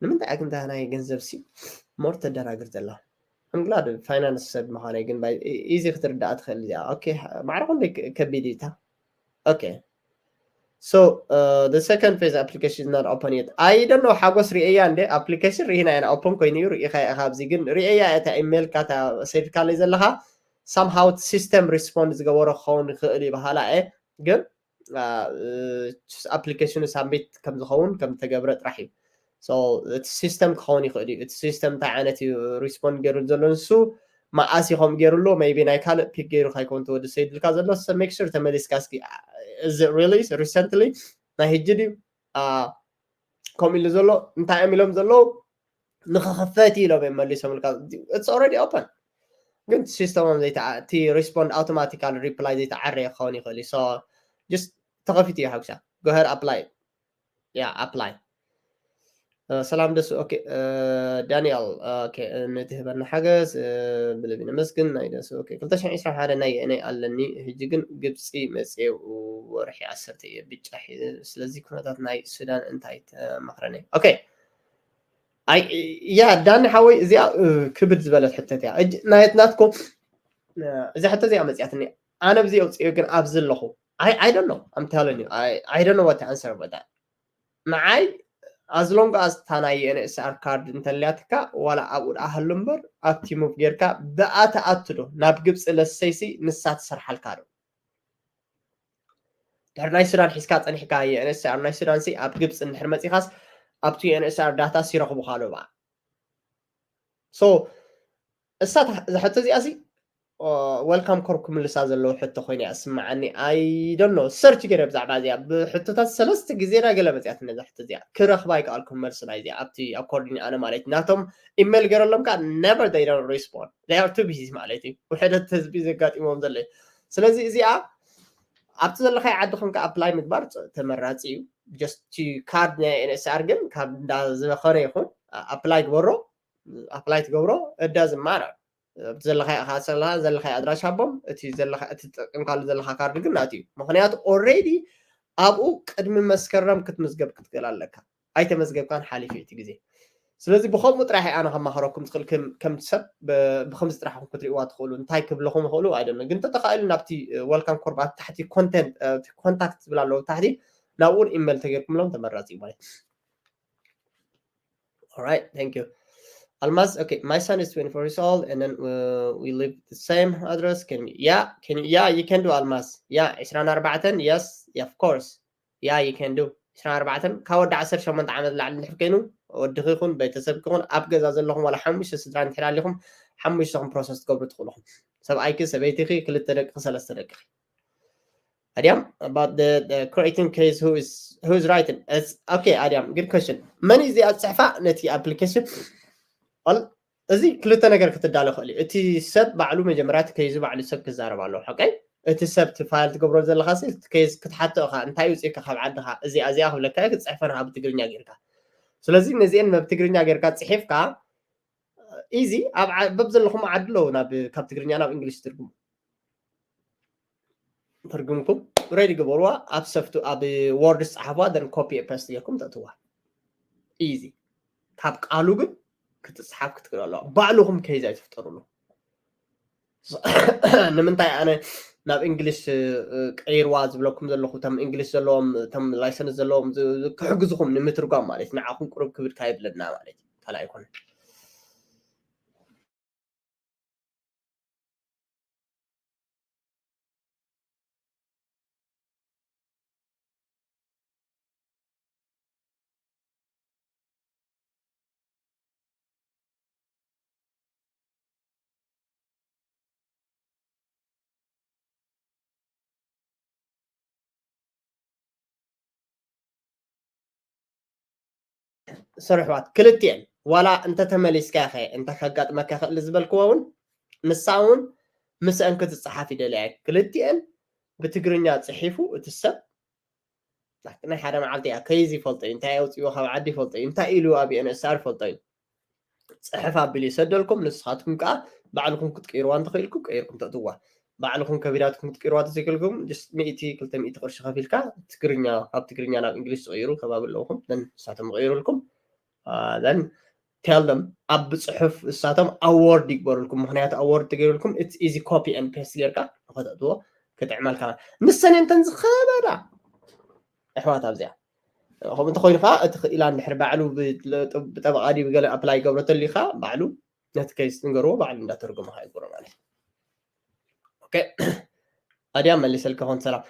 ንምንታይ ኣግንታ ናይ ገንዘብ ሲ ሞር ተደናግር ዘላ? I'm glad ፋይናንስ ሰብ ምዃነይ ግን ኢዚ ክትርዳእ ትኽእል እዚኣ። ኦኬ፣ ማዕረ ክንደይ ከቢድ እታ። ኦኬ። So, uh, the second phase application is not open yet. I don't know ሓጎስ ርእያ እንደ ኣፕሊኬሽን ርኢና ኢና ኦፕን ኮይኑ እዩ ርኢኻ ኢኻ ኣብዚ ግን ርእያ እታ ኢሜይልካ እታ ሰይድካለይ ዘለኻ somehow system respond ዝገበሮ ክኸውን ይኽእል እዩ በሃላ እየ ግን ኣፕሊኬሽኑ ሳብሚት ከም ዝኸውን ከም ተገብረ ጥራሕ እዩ። እቲ ሲስተም ክኸውን ይኽእል እዩ። እቲ ሲስተም እንታይ ዓይነት እዩ ሪስፖንድ ገይሩ ዘሎ ንሱ መዓስ እዩ ከምኡ ገይሩ ኣሎ maybe ናይ ካልእ ፒክ ገይሩ ካይኮን ተወዲ ሰይድልካ ዘሎ make sure ተመሊስካ እስኪ እዚ ሪሊስ ሪሰንትሊ ናይ ህጂ ድዩ ከምኡ ኢሉ ዘሎ እንታይ እዮም ኢሎም ዘለዉ ንክኽፈት ኢሎም እዮም መሊሶምልካ it's already open ግን ሲስተሞም እቲ ሪስፖንድ ኣውቶማቲካል ሪፕላይ ዘይተዓረየ ክኸውን ይኽእል እዩ just ተኸፊቱ እዩ ሓጉሳ go ahead apply yeah apply ሰላም ደሱ ኦኬ ዳንኤል ኦኬ ንትህበና ሓገዝ ብልቢ ነመስግን ናይ ደሱ ኦኬ ክልተ ሽሕን ዕስራን ሓደ ናይ የእነይ ኣለኒ ህጂ ግን ግብፂ መፅየ ወርሒ ዓሰርተ እየ ብጫ ስለዚ ኩነታት ናይ ሱዳን እንታይ ተመኽረኒ ኦኬ ያ ዳኒ ሓወይ እዚኣ ክብድ ዝበለት ሕተት እያ ናየት ናትኮ እዛ ሕቶ እዚኣ መፅያትኒ ኣነ ብዚ ኣውፅዮ ግን ኣብዚ ኣለኹ I don't know I'm telling you I don't know what to answer about that ንዓይ as long as እታ ናይ NSR ካርድ እንተልያትካ ዋላ ኣብኡ ደኣ ሃሉ እምበር ኣብቲ ሙቭ ጌርካ ብኣ ትኣቱ ዶ ናብ ግብፂ ለሰይሲ ንሳ ትሰርሓልካ ዶ ድሕሪ ናይ ሱዳን ሒዝካ ፀኒሕካ NSR ናይ ሱዳን ሲ ኣብ ግብፂ እንድሕር መፂኻስ ኣብቲ NSR ዳታ ሲረኽቡኻ ዶ በኣ so እሳ ዝሕቶ እዚኣ ሲ ወልካም ኮር ክምልሳ ዘለዎ ሕቶ ኮይኑ እያ ስምዓኒ I don't know search ገይረ ብዛዕባ እዚኣ ብሕቶታት ሰለስተ ግዜ ዳ ገለ መፅያት ነዛ ሕቶ እዚኣ ክረኽባ ኣይከኣልኩም መልሲ ናይ እዚኣ ኣብቲ according ኣነ ማለት እዩ ናቶም ኢሜል ገይረሎም ከዓ never they don't respond they are too busy ማለት እዩ ውሕደት ህዝቢ ዘጋጢሞም ዘሎ እዩ ስለዚ እዚኣ ኣብቲ ዘለካይ ዓዲ ኮንካ ኣፕላይ ምግባር ተመራፂ እዩ just ካርድ ናይ NSR ግን ካብ እንዳ ዝበኸረ ይኹን ኣፕላይ ግበሮ ኣፕላይ ትገብሮ it doesn't matter ኣብቲ ዘለኻዮ ኢኻ ዘለኻ ዘለኻዮ ኣድራሻ ኣቦም እቲ ዘለኻ እቲ ትጥቀምካሉ ዘለኻ ካርድ ግን ናት እዩ ምኽንያቱ already ኣብኡ ቅድሚ መስከረም ክትምዝገብ ክትክእል ኣለካ ኣይተመዝገብካን ሓሊፉ እቲ ግዜ ስለዚ ብከምኡ ጥራሕ ኣነ ከማኸረኩም ዝኽእል ከም ሰብ ብከምዚ ጥራሕ ክትሪእዋ ትኽእሉ እንታይ ክብለኹም ይኽእሉ ኣይደለ ግን ተተኻኢሉ ናብቲ ወልካም ኮርብ ኣብ ታሕቲ ኮንተንት ኮንታክት ዝብል ኣለዎ ታሕቲ ናብኡን ኢሜል ተገይርኩምሎም ተመራፂ እዩ ማለት All right, thank you. Almaz, okay, my son is twenty-four years old, and then uh, we live the same address. Can we, yeah, can you, yeah, you can do Almaz. Yeah, عشرين أربعة, yes, yeah, of course. Yeah, you can do. عشرين أربعة, ካብ ወዲ ዓሰርተ ሸሞንተ ዓመት ላዕሊ እንድሕር ኮይኑ ወድኺ ይኹን ቤተሰብኪ ይኹን ኣብ ገዛ ዘለኹም ዋላ ሓሙሽተ ስድራ እንድሕር ኣሊኹም ሓሙሽተኹም ፕሮሰስ ትገብሩ ትኽእልኹም ሰብኣይኪ ሰበይትኺ ክልተ ደቅኺ ሰለስተ ደቅኺ Adiam, about the, the creating case who is who is writing. It's okay, Adiam. Good question. መን እዩ እዚኣ ዝፅሕፋ ነቲ ኣፕሊኬሽን እዚ ክልተ ነገር ክትዳሎ ክእል እዩ እቲ ሰብ ባዕሉ መጀመርያ እቲ ከይዙ ባዕሉ ሰብ ክዛረብ ኣለዎ ሓቀይ እቲ ሰብ እቲ ፋይል ትገብሮ ዘለካ ሲ እቲ ከይዝ ክትሓቶ ኢካ እንታይ ውፅእካ ካብ ዓድካ እዚኣ እዚኣ ክብለካ እዩ ክትፅሕፈ ንካ ብትግርኛ ጌርካ ስለዚ ነዚአን መብ ትግርኛ ጌርካ ፅሒፍካ ኢዚ ኣብ በብ ዘለኹም ዓዲ ኣለዉ ናብ ካብ ትግርኛ ናብ እንግሊሽ ትርጉም ትርጉምኩም ሬዲ ግበርዋ ኣብ ሰፍቱ ኣብ ወርድ ዝፀሓፍዋ ደን ኮፒ ፔስት ጌርኩም ተእትዋ ኢዚ ካብ ቃሉ ግን ክትፅሓፍ ክትክእል ኣለዋ ባዕልኹም ከይዝ ኣይትፍጠሩሉ ንምንታይ ኣነ ናብ እንግሊሽ ቀይርዋ ዝብለኩም ዘለኹ ቶም እንግሊሽ ዘለዎም ቶም ላይሰንስ ዘለዎም ክሕግዝኹም ንምትርጓም ማለት ንዓኹም ቅሩብ ክብድ ካየብለና ማለት ካልእ ኣይኮነ ሶሪ ኣሕዋት፣ ክልቲኤን ዋላ እንተተመሊስካ ኢኸ እንታይ ከጋጥመካ ይኽእል ዝበልክዎ እውን ንሳ እውን ምስአን ክትፀሓፍ ይደልያ እየ። ክልቲኤን ብትግርኛ ፅሒፉ እቲ ሰብ ናይ ሓደ መዓልቲ እያ ከይዚ ይፈልጦ እዩ እንታይ ኣውፅዎ ካብ ዓዲ ይፈልጦ እዩ እንታይ ኢሉ ኣብ ኤንኤስኣር ይፈልጦ እዩ። ፅሕፍ ኣቢሉ ይሰደልኩም። ንስኻትኩም ከዓ ባዕልኩም ክትቅይርዋ እንተኽኢልኩም ቀይርኩም ተእትዋ። ባዕልኩም ከቢዳትኩም ክትቅይርዋ ተዘይክልኩም ሚእቲ ክልተ ሚእቲ ቅርሺ ከፊልካ ትግርኛ ካብ ትግርኛ ናብ እንግሊሽ ዝቕይሩ ከባቢ ኣለውኩም። ንሳቶም ይቕይሩልኩም። Then tell them ኣብ ብፅሑፍ እሳቶም ኣዎርድ ይግበሩልኩም። ምክንያቱ ኣዎርድ ተገይሩልኩም it's easy copy and paste ጌርካ ንኸተእትዎ ክጥዕመልካ። ንሰን እንተን ዝኸበዳ ኣሕዋት ኣብዚኣ ከምኡ እንተኮይኑ ከዓ እቲ ክኢላ እንድሕር ባዕሉ ብጠበቃ ድዩ ብገለ ኣፕላይ ገብረተሉ ኢካ ባዕሉ ነቲ ኬስ ንገርዎ ባዕሉ እንዳተርጎመ ከዓ ይግበሮ ማለት እዩ። ኣድያ መሊሰልካ ኮን ሰላም።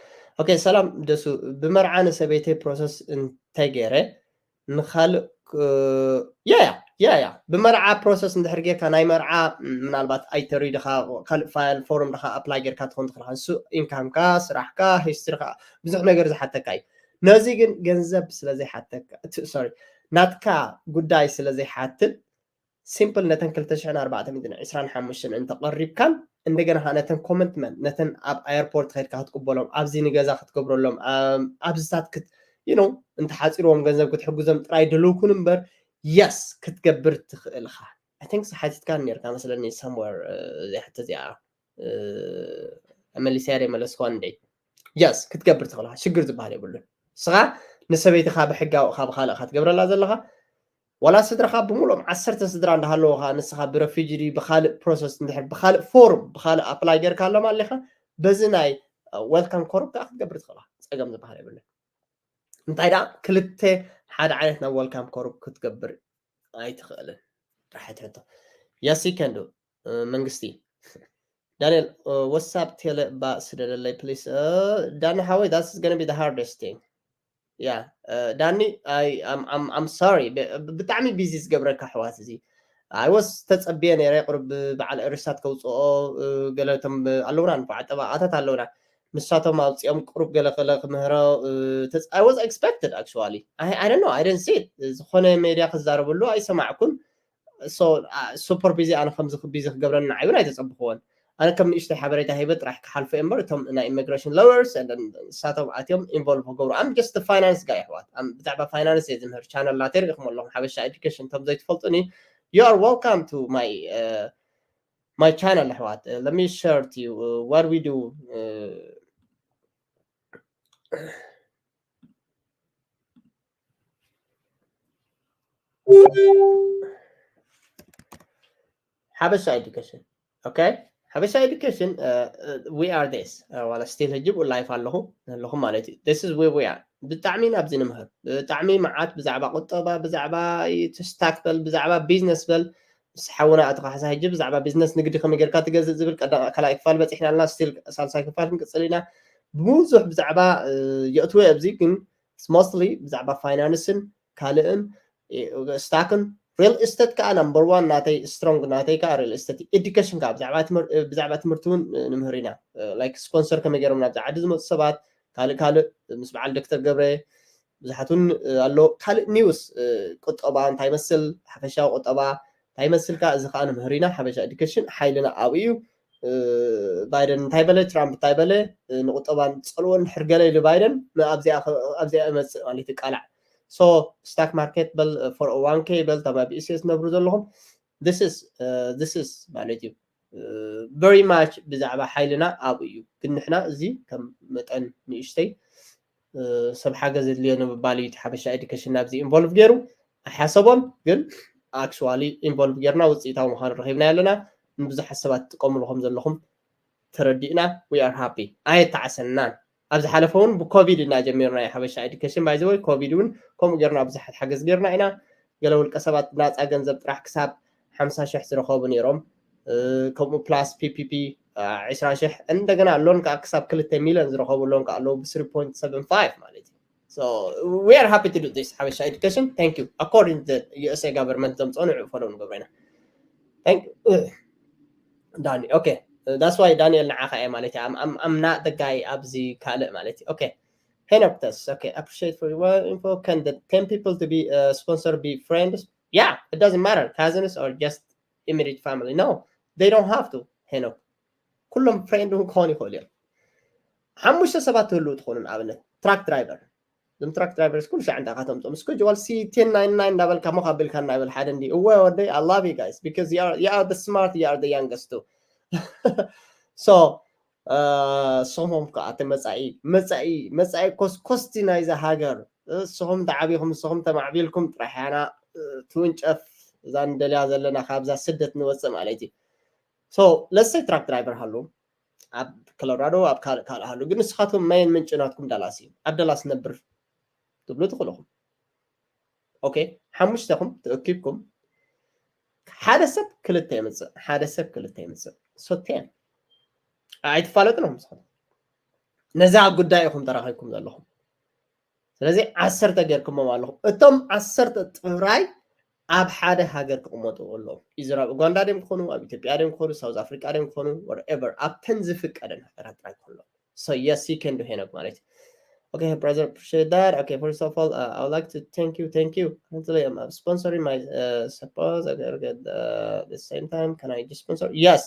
ኦኬ ሰላም ደሱ፣ ብመርዓ ንሰበይተይ ፕሮሰስ እንታይ ገይረ ንካልእ ያ ያ ያ ያ ብመርዓ ፕሮሰስ እንድሕር ጌርካ ናይ መርዓ ምናልባት ኣይተሪ ድኻ ካልእ ፋይል ፎርም ድኻ ኣፕላይ ጌርካ ትኾን ትኽእል ንሱ ኢንካምካ ስራሕካ ሂስትሪካ ብዙሕ ነገር ዝሓተካ እዩ። ነዚ ግን ገንዘብ ስለ ዘይሓተካ ሶሪ ናትካ ጉዳይ ስለ ዘይሓትት ሲምፕል ነተን ክልተ ሽሕን ኣርባዕተ ሚእትን ዕስራን ሓሙሽተን እንተቐሪብካን እንደገና ከዓ ነተን ኮመንትመንት ነተን ኣብ ኣየርፖርት ከድካ ክትቅበሎም ኣብዚ ንገዛ ክትገብረሎም ኣብዚታት ክት you know እንተሓፂርዎም ገንዘብ ክትሕግዞም ጥራይ ድልውኩን እምበር የስ ክትገብር ትኽእል ኢኻ። I think ሓቲትካ ነርካ መስለኒ somewhere እዚኣ ሕቶ እዚኣ መሊሰያ ደ መለስኳ እንደ የስ ክትገብር ትኽእል ኢኻ። ሽግር ዝበሃል የብሉን። ንስኻ ንሰበይትኻ ብሕጋዊ ካብ ካልእ ኢኻ ትገብረላ ዘለኻ ዋላ ስድራኻ ብምሉኦም ዓሰርተ ስድራ እንዳሃለወኻ ንስኻ ብረፊጂ ድዩ ብኻልእ ፕሮሰስ እንድሕር ብኻልእ ፎርም ብኻልእ ኣፕላይ ጌርካ ኣሎም ኣሊኻ በዚ ናይ ዌልካም ኮርብ ከዓ ክትገብር ትኽእላ ጸገም ዝበሃል የብልን። እንታይ ደኣ ክልተ ሓደ ዓይነት ናብ ዌልካም ኮርብ ክትገብር ኣይትኽእልን። ጥራሕ ትሕቶ ያሲ ከንዱ መንግስቲ ዳንኤል ወሳብ ቴለ እባ ስደደለይ ፕሊስ ዳኒ ሓወይ that's gonna be the hardest thing yeah ዳኒ I'm sorry ብጣዕሚ ቢዚ ዝገብረካ ኣሕዋት እዚ I was ተጸብየ ነይረ ቅርብ በዓል ሪሳት ከውፅኦ ገለቶም ኣለውና ንፋዕ ጠባቃታት ኣለውና ንሳቶም ኣውፅኦም ቅሩብ ገለ ገለ ክምህሮ I was expected actually I don't know I didn't see it ዝኾነ ሜድያ ክዛረበሉ ኣይሰማዕኩን so super busy ኣነ ከምዚ ቢዚ ክገብረኒ ንዓይ እውን ኣይተፀብክዎን ኣነ ከም ንእሽተይ ሓበሬታ ሂበ ጥራሕ ክሓልፎ እየ እምበር እቶም ናይ ኢሚግሬሽን ሎየርስ ንሳቶም ኣትዮም ኢንቮልቭ ክገብሩ I'm just finance guy ኣሕዋት ብዛዕባ ፋይናንስ እየ ዝምህር ቻነል ናተይ ርኢኹም ኣለኹም ሓበሻ ኤዱኬሽን እቶም ዘይትፈልጡኒ you are welcome to my my channel ኣሕዋት let me share to you what we do ሓበሻ ኤዱኬሽን okay ሓበሻ ኤዱኬሽን we are this ዋላ ስቲል ሕጂ ብኡ ላይፍ ኣለኹ ኣለኹ ማለት እዩ this is where we are ብጣዕሚ ናብዚ ንምህር ብጣዕሚ መዓት ብዛዕባ ቁጠባ ብዛዕባ ስታክ በል ብዛዕባ ቢዝነስ በል ምስ ሓውና ኣቶ ካሕሳ ሕጂ ብዛዕባ ቢዝነስ ንግዲ ከመይ ጌርካ ትገዝእ ዝብል ቀዳ ካልኣይ ክፋል በፂሕና ኣለና ስቲል ሳልሳይ ክፋል ክንቅፅል ኢና ብዙሕ ብዛዕባ የእትወ ኣብዚ ግን mostly ብዛዕባ ፋይናንስን ካልእን ስታክን ሪል ስቴት ከዓ ናምበር ዋን ናተይ ስትሮንግ ናተይ ከዓ ሪል ስቴት ኤዱኬሽን ከዓ ብዛዕባ ትምህርቲ እውን ንምህር ኢና ላይክ ስፖንሰር ከመይ ገይሮም ናብዚ ዓዲ ዝመፁ ሰባት ካልእ ካልእ ምስ በዓል ዶክተር ገብረ ብዙሓት እውን ኣሎ ካልእ ኒውስ ቁጠባ እንታይ መስል ሓፈሻዊ ቁጠባ እንታይ መስል ከዓ እዚ ከዓ ንምህር ኢና ሓበሻ ኤዱኬሽን ሓይልና ኣብኡ እዩ ባይደን እንታይ በለ ትራምፕ እንታይ በለ ንቁጠባ ንፀልዎ እንድሕር ገለ ኢሉ ባይደን ኣብዚኣ እመፅእ ማለት እዩ ቃላዕ so stock market በል for one k በል ተባቢእስ ዝነብሩ ዘለኹም this is ማለት እዩ very much ብዛዕባ ሓይልና ኣብኡ እዩ ግን ንሕና እዚ ከም መጠን ንእሽተይ ሰብ ሓገዝ የድልዮ ንምባል እዩ እቲ ሓበሻ ኤዱኬሽን ናብዚ ኢንቮልቭ ገይሩ ኣይሓሰቦን ግን actually ኢንቮልቭ ጌርና ውፅኢታዊ ምዃኑ ረኺብና ኣለና ንብዙሓት ሰባት ትጥቀምሉ ከም ዘለኹም ተረዲእና we are happy ኣይተዓሰናን ኣብ ዝሓለፈ እውን ብኮቪድ ኢና ጀሚርና ሓበሻ ኤዱኬሽን by the way ኮቪድ እውን ከምኡ ጌርና ብዙሓት ሓገዝ ጌርና ኢና ገለ ውልቀ ሰባት ናፃ ገንዘብ ጥራሕ ክሳብ ሓምሳ ሽሕ ዝረኸቡ ነይሮም ከምኡ ፕላስ ፒፒፒ ዕስራ ሽሕ እንደገና ሎን ከዓ ክሳብ ክልተ ሚሊዮን ዝረኸቡ ሎን ከዓ ኣለዉ ብ three point seven five ማለት እዩ so we are happy to do this ሓበሻ education thank you according to USA government ዘምፅኦ ንዕኡ ፈለው ንገብሮ ኢና ዳኒ okay that's why ዳንኤል ንዓኻ እየ ማለት እዩ I'm not the guy ኣብዚ ካልእ ማለት እዩ okay Henok does. Okay, appreciate for your info. Can the ten people to be uh, sponsor be friends? Yeah, it doesn't matter. Cousins or just immediate family. No, they don't have to. Henok. ኩሎም friend ክኾኑ ይኽእሉ እዮም። ሓሙሽተ ሰባት ትህልው ትኾኑ፣ ንኣብነት ትራክ ድራይቨር። እዞም ትራክ ድራይቨርስ ኩሉ ሻዕ እንታይ ካተምፅኦም እስኮ ጀዋል ሲ ቴን ናይን ናይን እንዳበልካ ሞኽ ኣቢልካ እናበል ሓደ እንዲ እወ ወደይ I love you guys because you are, you are the smart, you are the youngest too. So ንስኹም ከዓ እቲ መፃኢ መፃኢ መፃኢ ኮስኮስቲ ናይዛ ሃገር ንስኹም ተዓቢኹም ንስኹም ተማዕቢልኩም ጥራሕ ያና ትውንጨፍ እዛ ንደልያ ዘለና ካብዛ ስደት ንወፅእ ማለት እዩ። So let's say ትራክ ድራይቨር ሃሉ ኣብ ኮሎራዶ ኣብ ካልእ ካልእ ሃሉ ግን ንስኻትኩም መይን ምንጭ ናትኩም ዳላስ እዩ። ኣብ ዳላስ ነብር ትብሉ ትኽእልኹም። ኦኬ ሓሙሽተኹም ተእኪብኩም ሓደ ሰብ ክልተ የምፅእ ሓደ ሰብ ክልተ የምፅእ so ten ኣይትፋለጥን ኢኹም ንስኹም ነዛ ጉዳይ ኢኹም ተራኺብኩም ዘለኹም። ስለዚ ዓሰርተ ጌርኩሞም ኣለኹም። እቶም ዓሰርተ ጥራይ ኣብ ሓደ ሃገር ክቕመጡ ኣለዎም። ኢዘር ኣብ ኡጋንዳ ድዮም ክኾኑ፣ ኣብ ኢትዮጵያ ድዮም ክኾኑ፣ ሳውዝ ኣፍሪቃ ድዮም ክኾኑ፣ whatever ኣብተን ዝፍቀደን ሃገራት ጥራይ ክኾኑ ኣለዎም። So yes, you can do ሄኖክ ማለት እዩ። Okay, brother, appreciate that. Okay, first of all, uh, I would like to thank you, thank you. Currently, I'm uh, sponsoring my uh, suppose. I gotta get the, the same time. Can I just sponsor? Yes,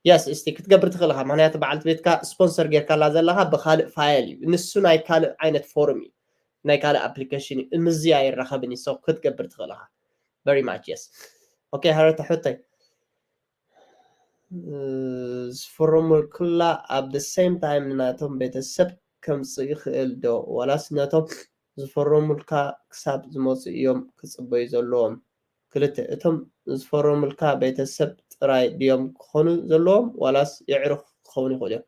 yes. እስቲ ክትገብር ትኽእል ኢኻ። ምክንያቱ በዓልቲ ቤትካ ስፖንሰር ጌርካላ ዘለኻ ብኻልእ ፋይል እዩ። ንሱ ናይ ካልእ ዓይነት ፎርም እዩ። ናይ ካልእ ኣፕሊኬሽን እዩ። እምዚ ኣይራኸብን እዩ። So ክትገብር ትኽእል ኢኻ። Very much, yes. Okay, ሃረታ ሕቶይ ዝፈረሙልኩላ ኣብ the same time ንናቶም ቤተሰብ ከምፅእ ይኽእል ዶ ዋላስ ነቶም ዝፈረሙልካ ክሳብ ዝመፁ እዮም ክፅበዩ ዘለዎም? ክልተ እቶም ዝፈረሙልካ ቤተሰብ ጥራይ ድዮም ክኾኑ ዘለዎም ዋላስ የዕሩኽ ክኸውን ይኽእል እዮም?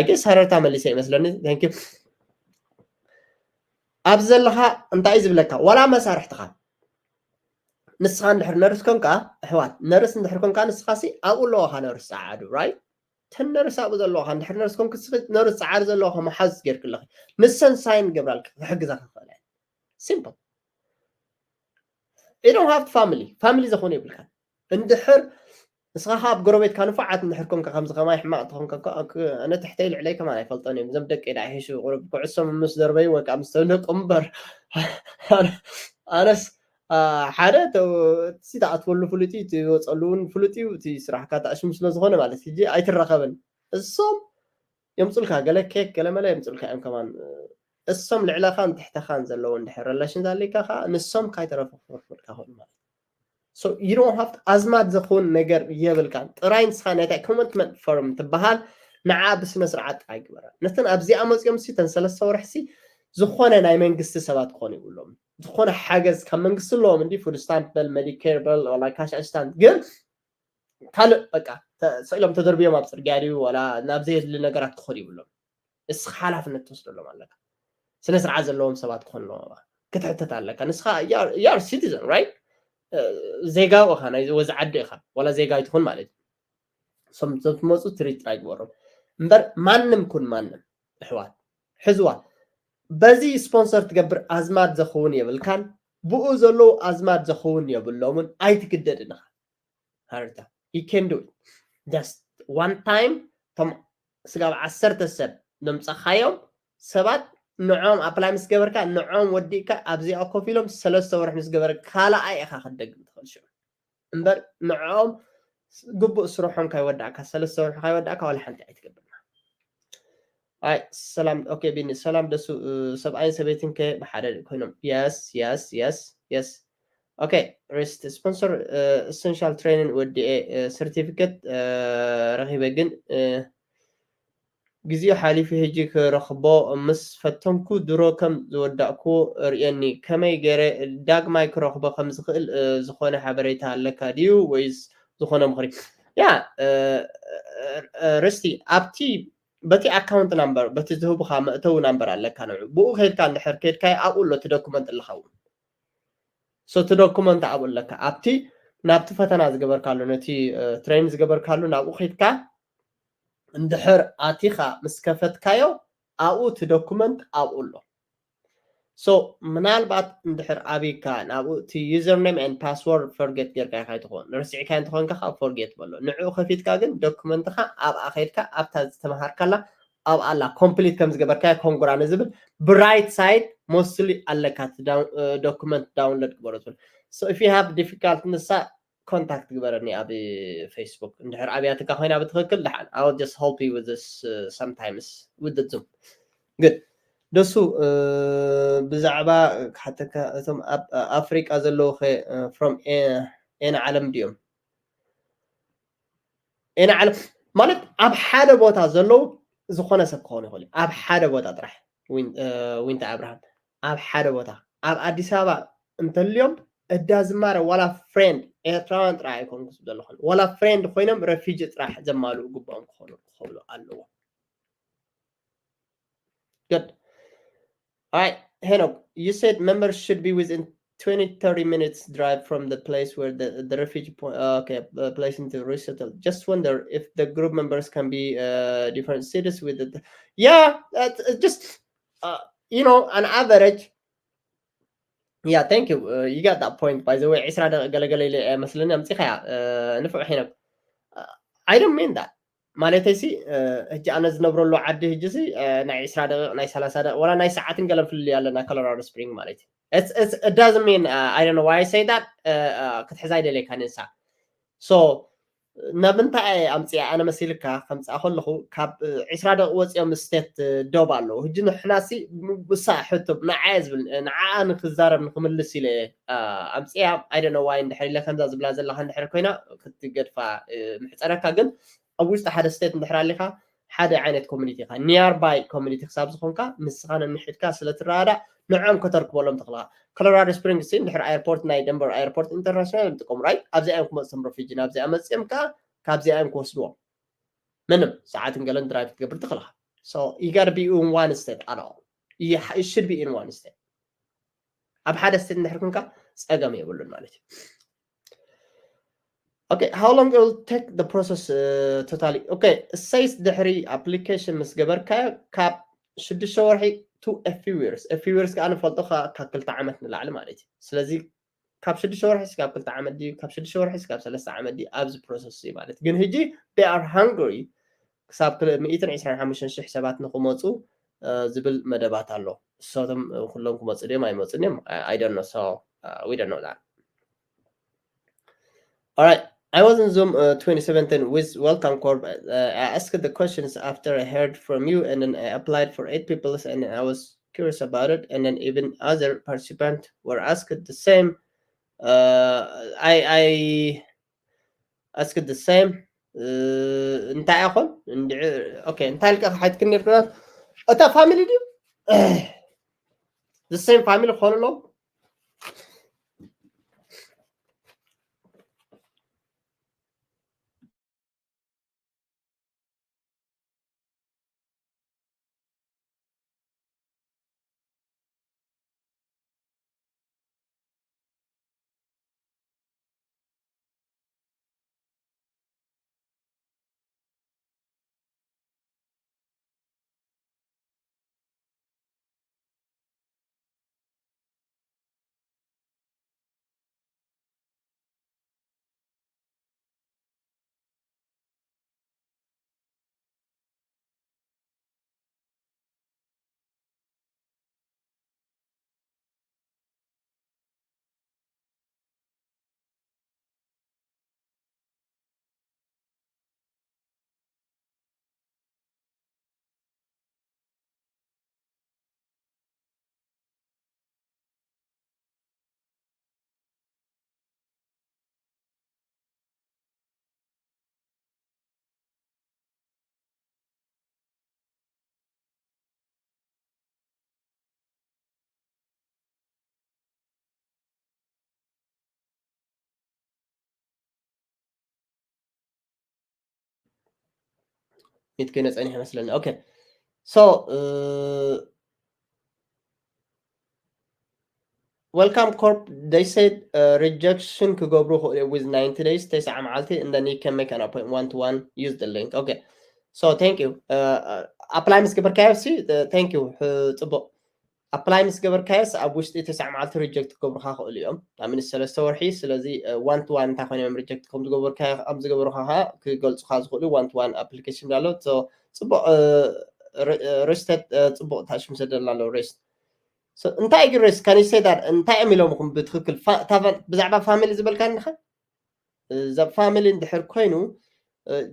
ኣጌስ ሃረርታ መሊሰ ይመስለኒ። Thank you። ኣብ ዘለኻ እንታይ እዩ ዝብለካ ዋላ መሳርሕትኻ ንስኻ እንድሕር ነርስ ኮንካ ኣሕዋት ነርስ እንድሕር ኮንካ ንስኻ ሲ ኣብኡ ኣለዋኻ ነርስ ፀዓዱ right ተን ነርስ ኣብኡ ዘለዋኻ እንድሕር ነርስ ኮንክ ነርስ ፀዓዱ ዘለዋኻ መሓዝ ጌርክለኺ ንሰን ሳይን ገብራልካ ክሕግዛካ ክኽእላ simple you don't have family family ዝኾነ ይብልካ እንድሕር ንስኻ ካብ ጎረቤትካ ንፉዓት እንድሕር ኮንካ ከምዚ ከማይ ሕማቕ ተኾንካ ኣነ ትሕተይ ልዕለይ ከማን ኣይፈልጦን እዮም እዞም ደቂ ዳ ሒሹ ቁሩብ ኩዕሶ ምስ ዘርበዩ ወይ ከዓ ምስ ተብለቁ እምበር ኣነስ ሓደ እቲ ትኣትወሉ ፍሉጥ እዩ እቲ ወፀሉ እውን ፍሉጥ እዩ እቲ ስራሕካ ተኣሽሙ ስለ ዝኾነ ማለት ሕጂ ኣይትራኸብን እሶም የምፁልካ ገለ ኬክ ገለ መለ የምፁልካ እዮም ከማን እሶም ልዕለኻን ትሕተኻን ዘለዉ እንድሕር ሬሌሽን ኣለካ ከዓ ንሶም ካይተረፈፍርፍልካ ኾኑ ማለት so you don't have to ኣዝማድ ዘኸውን ነገር የብልካን ጥራይ ንስኻ ናይታ ኮሚትመንት ፈርም ትበሃል ንዓ ብስነ ስርዓት ጥራይ ግበራ ነተን ኣብዚኣ መፅኦም ሲ ተን ሰለስተ ወርሒ ሲ ዝኾነ ናይ መንግስቲ ሰባት ክኾኑ ይብሎም ዝኾነ ሓገዝ ካብ መንግስቲ ኣለዎም እንዲ ፉድ ስታምፕ በል ሜዲኬር በል ካሽ ኣሲስታንት ግን ካልእ በቃ ስኢሎም ተደርብዮም ኣብ ፅርግያ ድዩ ዋላ ናብ ዘየድሊ ነገራት ክኾኑ ይብሎም እስኻ ሓላፍነት ትወስደሎም ኣለካ ስነ ስርዓት ዘለዎም ሰባት ክኾኑ ኣለዎም ክትሕተት ኣለካ ንስኻ you are citizen right ዜጋ ኢኻ ናይ ወዚ ዓዲ ኢኻ ዋላ ዜጋ ይትኹን ማለት እዩ ሶም ትመፁ ትሪት ጥራይ ግበሮም እምበር ማንም ኩን ማንም ኣሕዋት ሕዝዋ በዚ ስፖንሰር ትገብር ኣዝማድ ዘኸውን የብልካን ብኡ ዘለዉ ኣዝማድ ዘኸውን የብሎምን ኣይትግደድ ኢኻ ሃርታ you can do it just one time ቶም ስጋብ ዓሰርተ ሰብ ዘምፀኻዮም ሰባት ንዖም ኣፕላይ ምስ ገበርካ ንዖም ወዲእካ ኣብዚኣ ኮፍ ኢሎም ሰለስተ ወርሒ ምስ ገበረ ካልኣይ ኢኻ ክትደግም ትኽእል ሽዑ እምበር ንዖም ግቡእ ስርሖም ካይወዳእካ ሰለስተ ወርሒ ካይወዳእካ ዋላ ሓንቲ ኣይትገብርና ኣይ ሰላም ኦኬ ቢኒ ሰላም ደሱ ሰብኣይን ሰበይትን ከ ብሓደ ኮይኖም yes yes yes yes okay rest sponsor essential training ወዲኤ certificate ረኺበ ግን ግዜኡ ሓሊፉ ሕጂ ክረኽቦ ምስ ፈተንኩ ድሮ ከም ዝወዳእኩዎ ርእየኒ ከመይ ገይረ ዳግማይ ክረኽቦ ከም ዝኽእል ዝኾነ ሓበሬታ ኣለካ ድዩ ወይስ ዝኾነ ምኽሪ ያ ርስቲ ኣብቲ በቲ ኣካውንት ናምበር በቲ ዝህቡኻ መእተዊ ናምበር ኣለካ ንዑ ብኡ ከይድካ እንድሕር ከይድካዮ ኣብኡ ኣሎ እቲ ዶኩመንት ኣለኻ እውን so እቲ ዶኩመንት ኣብኡ ኣለካ ኣብቲ ናብቲ ፈተና ዝገበርካሉ ነቲ ትሬን ዝገበርካሉ ናብኡ ከይድካ እንድሕር ኣቲኻ ምስ ከፈትካዮ ኣብኡ እቲ ዶኩመንት ኣብኡ ኣሎ so ምናልባት እንድሕር ኣብይካ ናብኡ እቲ username and password forget ጌርካ ኢኻ ይትኾን ረሲዕካ እንተኾንካ ከዓ forget በሎ ንዕኡ ከፊትካ ግን ዶኩመንትኻ ኣብኣ ከይድካ ኣብታ ዝተምሃርካላ ኣብ ኣላ ኮምፕሊት ከም ዝገበርካዮ ኮንግራ ንዝብል ብራይት ሳይድ ሞስትሊ ኣለካ። ዶክመንት ዳውንሎድ ግበሮ ትብል። So if you have difficult ንሳ ኮንታክት ግበረኒ ኣብ ፌስቡክ። እንድሕር ኣብያትካ ኮይና ብትክክል ደሓን። I will just help you with this, uh, sometimes with the Zoom. Good. ደሱ ብዛዕባ ሓተካ እቶም ኣብ ኣፍሪቃ ዘለዉ ከ from ኤን ዓለም ድዮም? ኤን ዓለም ማለት ኣብ ሓደ ቦታ ዘለዉ ዝኾነ ሰብ ክኾኑ ይኽእሉ። ኣብ ሓደ ቦታ ጥራሕ ዊንታ ኣብርሃም ኣብ ሓደ ቦታ ኣብ ኣዲስ ኣበባ እንተልዮም እዳ ዝማረ ዋላ ፍሬንድ ኤርትራውያን ጥራሕ ኣይኮንኩ ዝብለለኹ ዋላ ፍሬንድ ኮይኖም ረፊጂ ጥራሕ ዘማልኡ ግባኦም ክኾኑ ክኽእሉ ኣለዎም። Good. All right, Henok, you said members should be within twenty, thirty minutes drive from the place where the, the refugee point, uh, okay, uh, place into resettle. Just wonder if the group members can be uh, different cities with the, yeah, that's uh, just, uh, you know, an average. Yeah, thank you. Uh, you got that point, by the way. ዒስራ ደቂቕ ገለገለ ኢለ እየ መስለኒ ኣምጺኻያ ንፍዑ ሄኖክ። I don't mean that. ማለተይ ሲ ሕጂ ኣነ ዝነብረሉ ዓዲ ሕጂ ሲ ናይ ዒስራ ደቂቕ ናይ ሰላሳ ደቂቕ ዋላ ናይ ሰዓትን ገለን ፍልልይ ኣለና ኮሎራዶ ስፕሪንግ ማለት እዩ። It doesn't mean, I don't know why I say that. ክትሕዛ ኣይደለካ ንሳ። So ናብ እንታይ ኣምፅያ ኣነ መሲልካ ከምፅኣ ከለኹ ካብ ዒስራ ደቂ ወፂኦም ስቴት ዶብ ኣለዉ። ሕጂ ንሕናሲ ብሳ ሕቶ ንዓየ ዝብል ንዓኣ ንክዛረብ ንክምልስ ኢለ ኣምፅያ። I don't know why እንድሕር ኢለ ከምዛ ዝብላ ዘለካ እንድሕር ኮይና ክትገድፋ ምሕፀነካ። ግን ኣብ ውሽጢ ሓደ ስቴት እንድሕር ኣሊካ ሓደ ዓይነት ኮሚኒቲ ኢካ፣ ኒርባይ ኮሚኒቲ ክሳብ ዝኮንካ ንስካ ነንሕድካ ስለ ትረዳዳእ ንዕኦም ከተርክበሎም ትኽእልካ። ኮሎራዶ ስፕሪንግስ እንድሕር ኣየርፖርት ናይ ደንቨር ኣየርፖርት ኢንተርናሽናል እዮም ዝጥቀሙ ራይት። ኣብዚኣ እዮም ክመፅም ረፊጂ ናብዚኣ መፅኦም ከዓ ካብዚኣ እዮም ክወስድዎም። ምንም ሰዓትን ገለን ድራይቭ ክትገብር ትኽእልካ። So you gotta be in one state at all. You should be in one state. ኣብ ሓደ ስቴት እንድሕር ኮንካ ፀገም የብሉን ማለት እዩ። Okay, how long it will take the process uh, totally? Okay, it says ድሕሪ ኣፕሊኬሽን ምስ ገበርካዮ ካብ ሽዱሽተ ወርሒ to a few years. A few years ከዓ ንፈልጦ ካብ ክልተ ዓመት ንላዕሊ ማለት እዩ። ስለዚ ካብ ሽዱሽተ ወርሒ ስጋብ ክልተ ዓመት ድዩ ካብ ሽዱሽተ ወርሒ ስጋብ ሰለስተ ዓመት ድዩ ኣብዚ ፕሮሰስ እዩ ማለት ግን ሕጂ they are hungry ክሳብ ሚእትን ዕስራን ሓሙሽተን ሽሕ ሰባት ንክመፁ ዝብል መደባት ኣሎ። እሶቶም ኩሎም ክመፁ ድዮም ኣይመፁን እዮም? I don't know. So we don't know that. All right. I was in Zoom uh, twenty seventeen with Welcome Corp. Uh, I asked the questions after I heard from you, and then I applied for eight people, and I was curious about it. And then even other participants were asked the same. Uh, I I asked the same. እንታይ ኣኾን? Okay, እንታይ ልካ ሓትክን ነርኩና። እታ ፋሚሊ ድዩ? The same family ክኾኑ ኣለዎም። ሚት ኮይነ ጸኒሐ መስለኒ። Okay, so uh, Welcome Corp, they said uh, rejection ክገብሩ ክእሉ with ninety days ተስዓ መዓልቲ and then you can make an appointment one to one, use the link. Okay, so thank you. Uh, apply ምስ ገበርካዮ ሲ thank you. ጽቡቅ። ኣፕላይ ምስ ገበርካዮስ ኣብ ውሽጢ ተስዓ መዓልቲ ሪጀክት ክገብሩካ ክእሉ እዮም። ኣብ ሚኒት ሰለስተ ወርሒ። ስለዚ ዋን ቱ ዋን እንታይ ኮይኖም ሪጀክት ከም ዝገበርካ ከም ዝገበሩካ ከዓ ክገልፁካ ዝኽእሉ ዋን ቱ ዋን ኣፕሊኬሽን ኣሎ። ጽቡቅ። rested ጽቡቕ ታሽም ሰደላ ኣሎ rest። So እንታይ ግን rest can you say that? እንታይ እዮም ኢሎምኹም ብትክክል? ብዛዕባ family ዝበልካኒ ኸ እዛ family እንድሕር ኮይኑ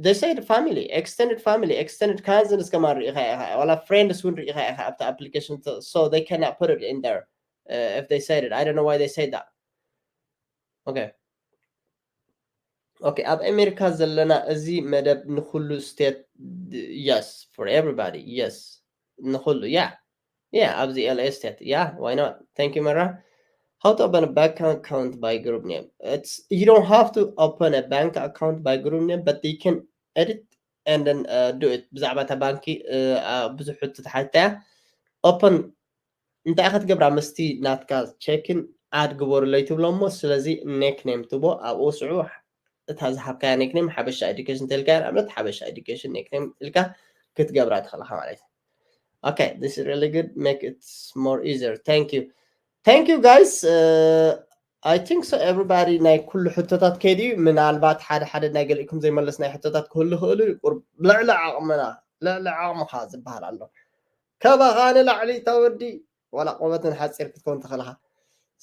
they said family, extended family, extended cousins ከማን ርኢኻ ኢኻ፣ ዋላ friends እውን ርኢኻ ኢኻ ኣብቲ application, so they cannot put it in there if they said it. I don't know why they said that. Okay. Okay, ኣብ ኣሜሪካ ዘለና እዚ መደብ ንኩሉ state? Yes, for everybody. Yes, ንኩሉ። Yeah, yeah, ኣብዚ L A state. Yeah, why not? Thank you, Mara. How to open a bank account by group name? It's, you don't have to open a bank account by group name, but you can edit and then uh, do it. ብዛዕባ እታ ባንኪ ብዙሕ ሕቶ ተሓትያ። Open እንታይ ክትገብራ ምስቲ ናትካ checking add ግበሩለይ ትብሎ እሞ፣ ስለዚ nickname ትቦ ኣብኡ ስዑ እታ ዝሃብካያ nickname ሓበሻ education ተልካ ንኣብነት ሓበሻ education nickname ኢልካ ክትገብራ ትኽእልካ ማለት እዩ። Okay, this is really good. Make it more easier. Thank you. Thank you, guys. Uh, I think so everybody ናይ ኩሉ ሕቶታት ከይዲ እዩ። ምናልባት ሓደ ሓደ ናይ ገሊእኩም ዘይመለስ ናይ ሕቶታት ክህሉ ይኽእሉ እዩ። ቁርብ ልዕሊ ዓቕምና፣ ልዕሊ ዓቕምኻ ዝበሃል ኣሎ። ከባኻ ንላዕሊ ተወዲ ዋላ ቆበትን ሓፂር ክትከውን ትኽእልኻ።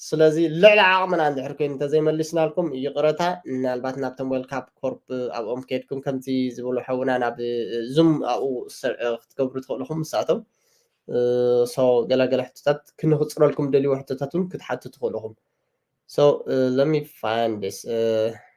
ስለዚ ልዕሊ ዓቕምና እንድሕር ኮይኑ እንተዘይመሊስናልኩም ይቕረታ። ምናልባት ናብ ተንበል ካብ ኮርፕ ኣብኦም ከድኩም ከምቲ ዝበሉ ሓውና ናብ ዙም ኣብኡ ክትገብሩ ትኽእልኹም ምሳቶም። So ገላገለ ሕቶታት ክንኽፅረልኩም ደልይዎ ሕቶታት እውን ክትሓቱ ትኽእልኹም። So let me find this.